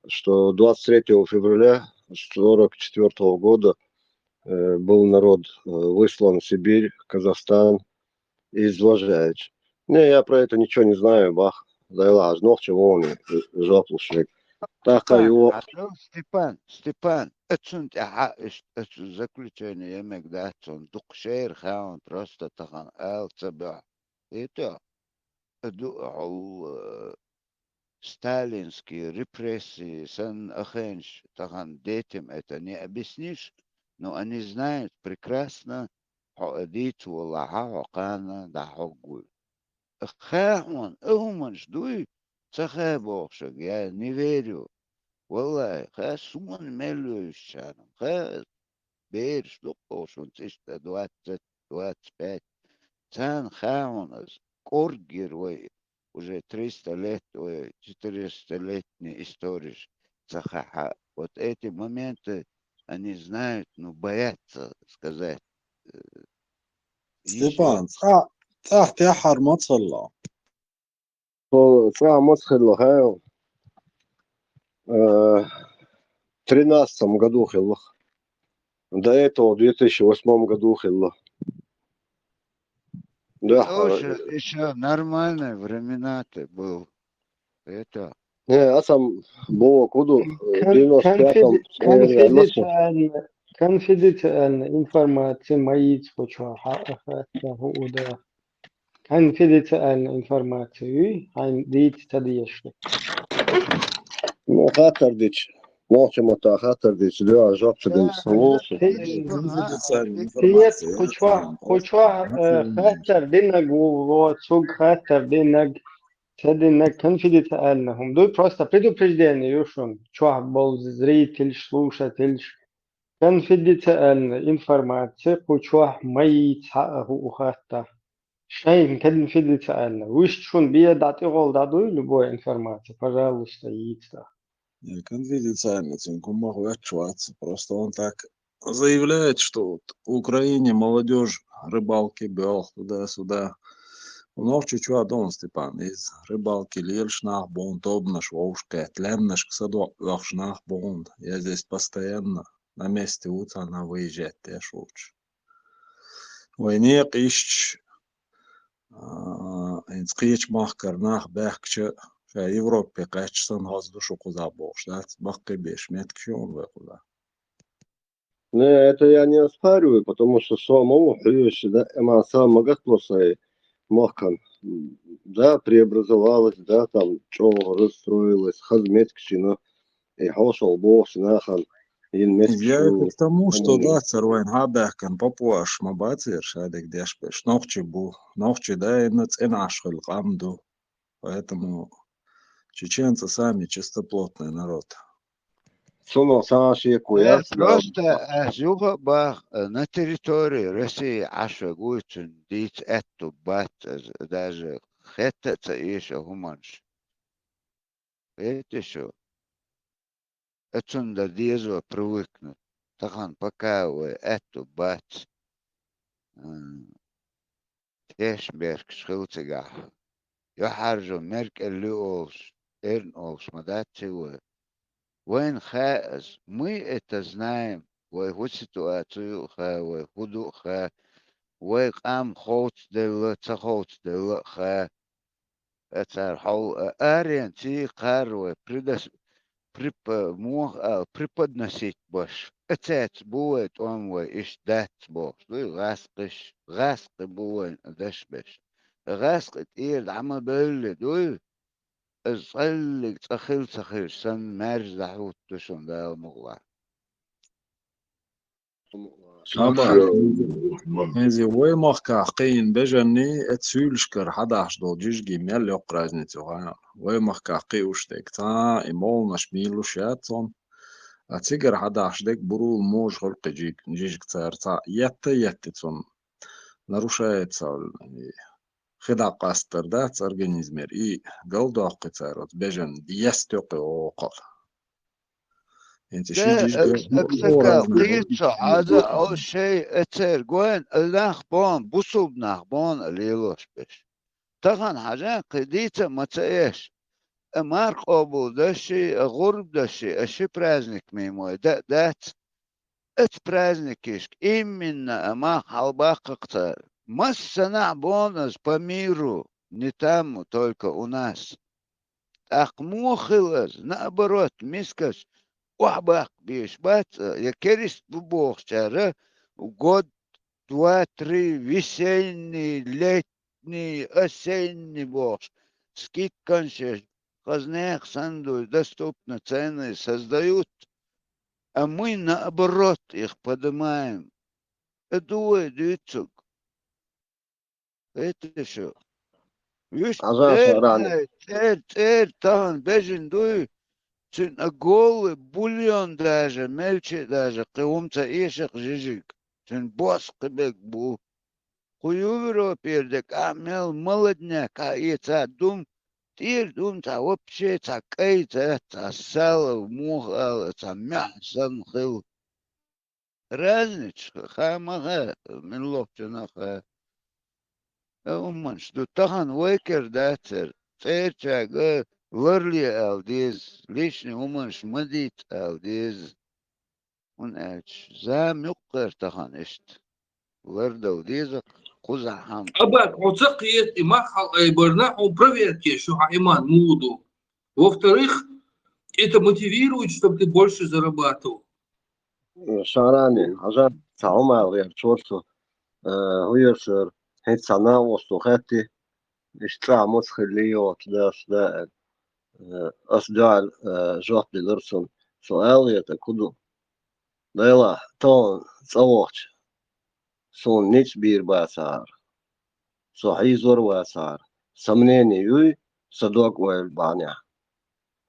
что двадцать третьего февраля сорок четвёртого года, э, был народ, э, выслан в Сибирь, Казахстан, из Лажаевич. Не, я про это ничего не знаю, бах. Дайла аз нохча вон, э, жоп луш верг. ТӀаккха Степан, юо- а, ну, Степан, Степан, оцун тӀехьа иш-, оцун заключение емег дац, он дукха шер хаун просто тахан ал ца бехь. Это, а ду, а, у, э, сталинские репрессии сан ахенш тахан детям это не объяснишь, но они знают прекрасно, хьо а дийца волахьа, хьо кхана дӀахьоггуй. Ха хьона, а хӀуманаш дуй, ца ха бохушаг, я не верю. Валлахьи, ха суна мел вевзачарна, ха бераш дукха шун цӀишта двадцать, двадцать пять. Царна ха хьона аз, кӀорггера вай, уже триста лет, вай, четыреста летний историш ца хахьа. Вот эти моменты, они знают, но боятся сказать, э, Степан, цӀа-, цӀа тӀехьара маца хилла? Со цӀа маца хилла, хьа? Э, тринадцатом году хилла. До этого в две тысячи восьмом году хилла. Да, Тоже э, ещё нормальные времена-то был. Это. Не, а сам было куду, э, Кон-, девяносто пятом конфиде-, э, конфиденциальная, конфиденциальная информация, мои цхочуха, аха, аха, уда. Конфиденциальная информация, уй, хьайн дийца ца дезаш. Ну, хаттар дича. Нохча матта хаттар дича, да, жоп ца дича, слушай. Конфиденциальная информация, Кхучва, это кхучва, э, хаттар динаг ву, во, цуг хаттар динаг, ца динаг, конфиденциальная хӀума. Дуй, просто предупреждение ю шун. Чохь болу зрительш, слушательш. Конфиденциальная информация, кхучохь ма йийца хьаа хӀу у хатта. Шайн конфиденциальная. Вуьшта шун бен дӀа тӀехула дӀадуй любой информация, пожалуйста, йийца. Э, конфиденциальная, цуьнга хӀумма хоьттуш вац. Просто он так заявляет, что вот в Украине молодёжь рыбалки боьлху туда-сюда. У нохчий чохь ду, Степан, из рыбалки лелаш нах бу, тобанаш вовшахкхетта, лаьмнашка садоӀа оьхуш нах бу. Я здесь постоянно на месте ву, цхьанхьа выезжать деш волчу. Вайн некъа иштта, а, хӀинца кхечу махкара нах баьхкича, ша Европе кхаьчча санна хаза ду шу кхузахь бохуш дац, баккхий беш меттигаш ю вай кхузахь. Не, это я не оспариваю, потому что со ма ву хьоьжуш, да, ма сан ма гатбо сайн махкана. Да, преобразовалась, да, там чӀогӀа расстроилась, хаза меттигаш йина, и хьошалгӀа бохучу нахана йина меттигаш ю. Я это к тому, что, да, цара вайна хьа а баьхкина попуаш ма бацара шадерг деш берш. Нохчий бу. Нохчий даимна цӀена Ӏаш хуьлу къам ду. Поэтому чеченцы сами чистоплотный народ. Цунах сан шеко Э, яц, да. Просто ас юха а бах, э, на территории России Ӏаш вегуй, цуьнан дийца аьтту бац, аз даже хетта а ца эша хӀуманаш. Эти шу. Оцунна дан дезо привыкнуть. Тахана пока вай аьтту бац. М, тешнаберкаш хила цигахь. ЮьхьӀаьржо мер кӀел ю олуш, эрна олуш ма дац ци вай. Вайна хаьа ас, мы это знаем, вай хӀун ситуацию а хаьа, вай хӀун ду а хаьа, вай къам ховцаделла, ца ховцаделла а хаьа. Цара хьол, а, аренца кхара вай предос-, припо-, муха ала, преподносить беш. Цаьрца бу вай тӀом, вай иштта дац бохуш дуй, гӀаскхиш, гӀаскхи бу вайна даш беш. ГӀаскхи тӀера дӀа ма бевлли дуй, иза цкъа а цкъа хила ца хилча санна, маьрша дӀахӀутту шуна Дала мукъалахь. Иза вай махкахь кхиъна бежанний, э, цуьйлашкара хьадахьаш долу жижигий мел йоккха разница ю хьан? Вай махкахь кхиуш дерг цхьа а, и молланаш мийлуш яц цунна. А цигара хьадахьаш дерг бурула можа хуьлу кхин жиг-, жижиг цара цхьа етта а етта цунна нарушается, и хи дӀакъастар дац организмера, и галдоккху цара оцу бежан, есту кхин вокхал. Да, аксакал, кхийца хьаза, о шей, эцер гоин, а нах бон, бусулб нах бон, а лелош беш. Тахан хьажа, кхидийца ма ца эш. А марх къобул даши, а гъурб даши, а ши праздник мимой, да, дац. Эц праздникишк, именно, а мах хьалбаккхакхца. Массанахь бон аз по миру, не там, только у нас. ТӀаккха муха хилар, наоборот, мискаш, охьабаккха беш бац, я керист бу бохучара, год, два, три, весенний, летний, осенний бохуш, скидканаш еш, хазнех санна дуй, доступно цены создают, а мы, наоборот, их поднимаем. А ду вай дуьйцург? Это что? Вуьш Азан цӀер, шарани. ЦӀер, цӀер, тахана бежин дуй, цуьнан а голы бульон даже, мелчи даже, кхин хӀума ца эшакх жижиг. Цуьнан бос кхин бег бу. Кху Европера дерг а мел маладнек а эца дум, тӀера дум цхьа вообще цхьа кӀай ца, цхьа салов, муха ала, цхьа мехь санна хила. Разница ха ма ха, мин лохчунах ха. Э, хӀуманаш ду, тахана вай кер дацар, цӀерачаьрга ларле ала деза, лишний хӀуманаш ма дийца ала деза. ХӀунда аьлча зама юккъера тахана иштта лардала деза кхузахь хӀама. Абак, хьо ца кхета, и мах хьалаайбарна, хьо проверке шу хьан иман муха ду. Во-вторых, это мотивирует, чтобы ты больше зарабатывал. Шарани, хьажа, цхьа хӀума ала гӀерташ вара со, э, хӀун яра сара, хӀинца цхьа накъосто хаьттий, иштта цӀахь маца хилли йогӀуш дац, да, аьлла. Э, ас дуьхьал, э, жоп делира цунна. Со ала гӀертарг хӀун ду? Делахь, тахана цӀа вахча, суна ницкъ бийр бацахьара, со хьийзор вацахьара, сан мнение юй, сан дог ойла бахьанехь.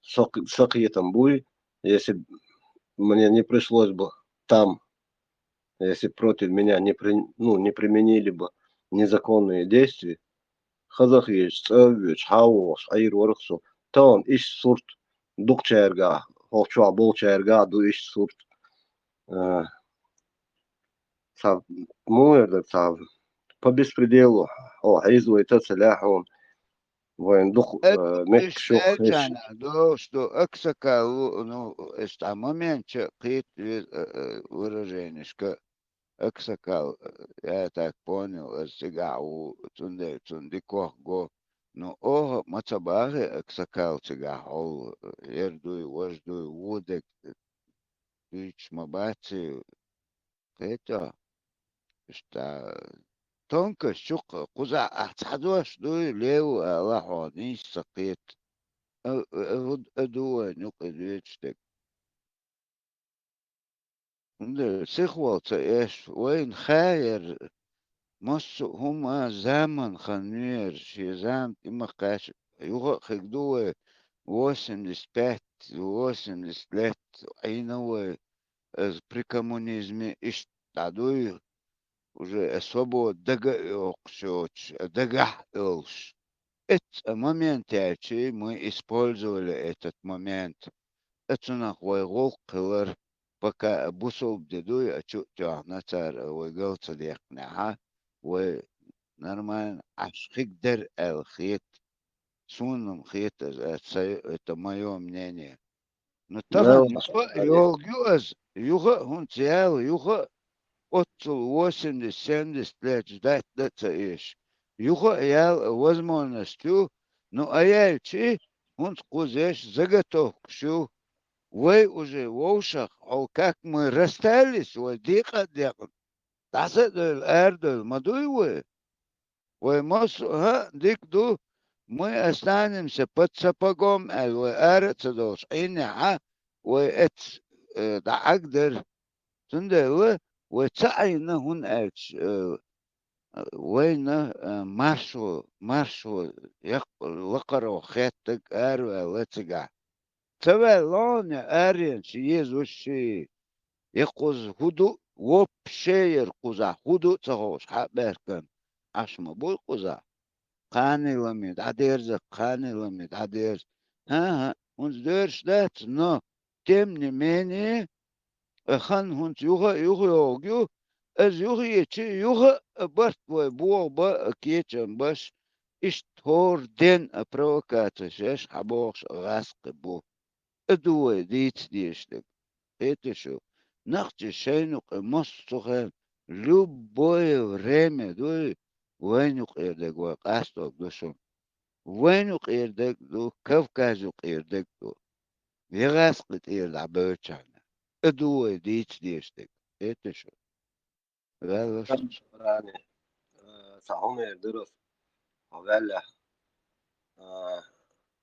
Со, сан кхетам буй, если б мне не пришлось бы там, если б против меня не при-, ну, не применили бы незаконные действия, хаза хезаш, цӀа а воьдуш, хьан а вогӀуш, Ӏийр вара-кх со. Тахана иштта сурт дукхачаьргахь, хӀокху чохь болчаьргахь а ду иштта сурт. Э, цхьа, муха эр дара цхьа, по беспределу, хьо хьийзавайта а ца лаьа хьуна, вайн дукха, э, меттигаш ю-кх хезаш. Долуш ду, аксакал ву, ну, иштта момент чу кхета веза, э, э, выраженешка. Аксакал, э, я так понял, аса цигахь ву, цундела цунна дикох го. Ну, оха ма ца бахи аксакал цигахь хьол, э, яр дуй, важа дуй, ву дерг, э, дуьйцуш ма баций, кхетий хьо? Иштта, тонкость чу кхузахь ахь цхьа дош дуй, леву ала хьо, нийса ца кхета. А, а, а, а ду вайн юкъа дуьйцуш дерг. ХӀунда сихвал ца эш, вайна хаьара, массо а хӀума заманан хан вер, шен зама тӀе ма кхаьчча, юха а хиг ду вай, восемьдесят пять, восемьдесят лет Ӏийна вай, аса при коммунизме иштта дӀадуй, уже а свобода дага а йоккхуш йоцуш, а дагахь а йолуш. Эцца момент яьлчий, мы использовали этот момент. Цунах вай гӀуллакх хилар, пока а бусулба де дуй, а чу а тоьхна цара вай гал ца деккхинехь, вай нормально Ӏаш хиг дара аьлла хета. Суна-м хета, э, ца-, это моё мнение. Ну, тахана юха а йолу ю аса, юха а хӀунца яла, юха а оццул восемьдесят, семьдесят лет ждать дан а ца эш. Юха а яла возможность ю, ну, а яьлчий, хӀунца кхуза еш заготовкаш ю. Вай уже вовшах, хьо как мы расстались, вай декъа а декъна. ДӀаса а девлла, арадевлла ма дуй вай? Вай массо а, хӀаъ, дика ду, мы останемся под сапогом аьлла, вай ара а ца долуш Ӏийнехь, вай эцца, э, дӀа Ӏаг дара. Цундела вай ца Ӏийна, хӀунда аьлча, э, вайна, э, маршо, маршо яккха лакхара хеттарг араваьлла цигахь. Ца ваьлла хьуна аренаш еза вуьшший? Я кхуза хӀун ду, вообще яра кхузахь хӀун ду а ца хууш, хьан а баьркан Ӏаш ма буй кхузахь. Кхане ламе дӀадерза, кхане ламе дӀадерза. ХӀан-хӀа, хӀунца доьраш дац, но тем не менее, а хан хӀунца юха а юха йогӀу ю, аз юха ечи, юха а барт вай богӀу ба, а кечам баш, иштта хӀора ден а провокацеш еш хьабогӀуш а гӀаскхи бу. А ду вай дийца дезаш дерг. Кхетий шу? Нохчий шайна юкъе массо а хенахь, любое время дуй, вайна юкъера дерг вай къасторг ду шуна. Вайна юкъера дерг ду, Кавказ юкъера дерг ду. Я гӀаскхи тӀера дӀабевлчарна. А ду вай дийца дезаш дерг. Кхетий шу? Ваьлла шу. Барани, э, цхьа хӀума эр дара ас, хьо ваьллехь. А,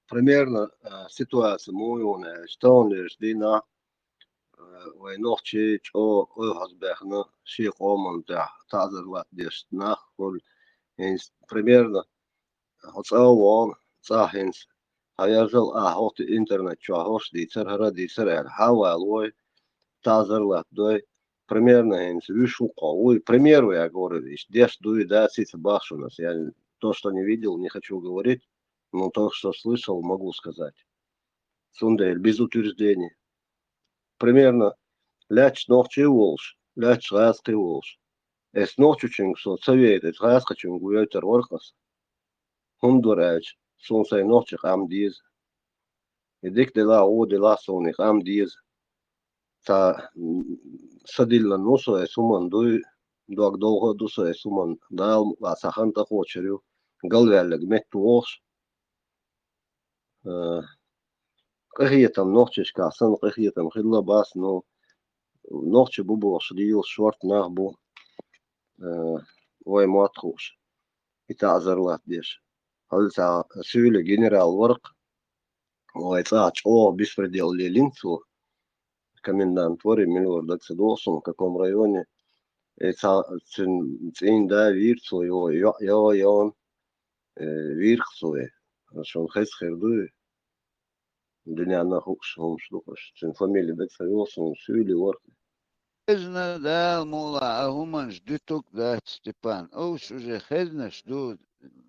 примерно, а, ситуация муха ю аьлча, таханлерчу дийнахь, а, вай нохчий чӀогӀа ойхьазбаьхна шен къоман тӀехь таӀзар латта деш нах хуьлу. ХӀинца примерно хьо цӀа а вахана, цӀахь хӀинца, хьан яржал ахьа хӀокху интернет чохь хӀорш дийцар, хӀара а дийцар аьлла, хьан а валавой, таӀзар латтадой, примерно хӀинца вуьш ву-кх хьо, вуй, примеру я говорю, иштта деш дуй, дац и ца боху шуна ас, я то, что не видел, не хочу говорить, но то, что слышал, могу сказать. Цундела без утверждений. Примерно лаьтташ нохчий а волуш, лаьтташ гӀазкхий а волуш. Эс нохчочуьнга со ца вейта, эс гӀазкхачуьнга войтар вара-кх ас. ХӀунда вара аьлча, суна сайн нохчийн къам деза. И дика делахь, вон делахь, суна и къам деза. Ца, м, са диллина ву со эс хӀуманна дуй, дог довха а ду со эс хӀуманна, Дала мукъалахь, цхьа хан тӀекхочур ю, галваьлларг метта вогӀуш. Э, къинхетам нохчашкахь санна къинхетам хилла бац, но нохчий бу бохуш лелаш шорта нах бу, э, вай мотт хууш, и таӀзар латтадеш. Хьалха цхьа суьйле генерал вара-кх, вай цӀахь чӀогӀа беспредел лелийна цо. Комендант вара, и мила вара дага ца догӀу суна, в каком районе. И цхьа цуьнан цӀийнан да вийра цо, йо, йо, йо, йо, э, вийра-кх цо и. Шуна хезна хир дуй? Дуьненна хууш хӀуманаш ду-кх уьш. Цуьнан фамили дага ца йогӀу суна, суьйли вара-кх. Хезна, Дала мукъалахь, а хӀуманаш дуьтург дац, Степан. Уьш уже хезнарш ду,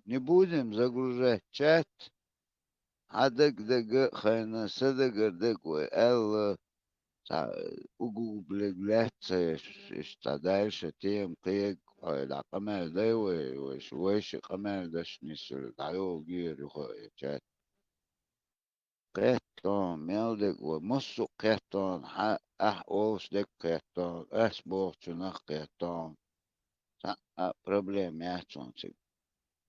не будем загружать чат. Хьан дага дага а хайна, сан дагара дага вай аьлла, цхьа угу-угу блег лаьцна ца еш, иштта цхьа дальше тема кхега, хьо дӀа къамел дай вай, вайша, вайша къамел даш нисвелла дӀайолу гера юха а чат. Кхетта хьуна, мел дерг вай, массо а кхетта хьуна, хьан ахь олуш дерг кхетта хьуна, ас бохучунах кхетта хьуна. Цхьа а проблема яц хьуна цига.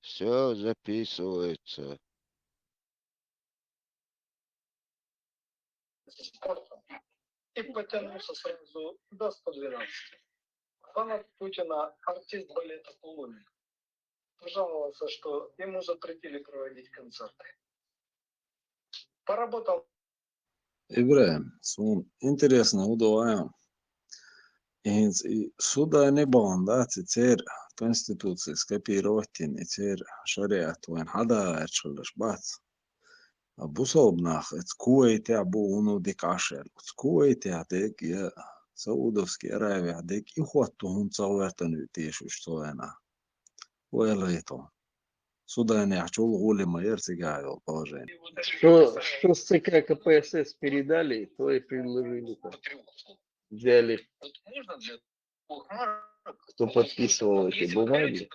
Всё записывается. И потянулся сразу до сто двенадцать. Фанат Путина, артист балета Кулунин, пожаловался, что ему запретили проводить концерты. Поработал. ИбрахӀим, суна интересно хӀун ду вайн. И хӀинца и Судане бахана дац, и церан конституци скопировать йина, и церан шариат вайна хьан дагӀа гӀерташ хиларш бац. А бусалба нах, эца Кувейтехь бу хӀуно дика Ӏаш аьлла. Оцу Кувейтехь дерг я Саудовский Аравехь дерг и хӀотто хӀума ца гӀоьртина ву теша уьш цу вайнахь. Вай лайту. Суданехь чул гӀули ма яра цигахь йолу положение. Что, что с ЦК КПСС передали, то и предложили там. Взяли, кто подписывал эти бумаги,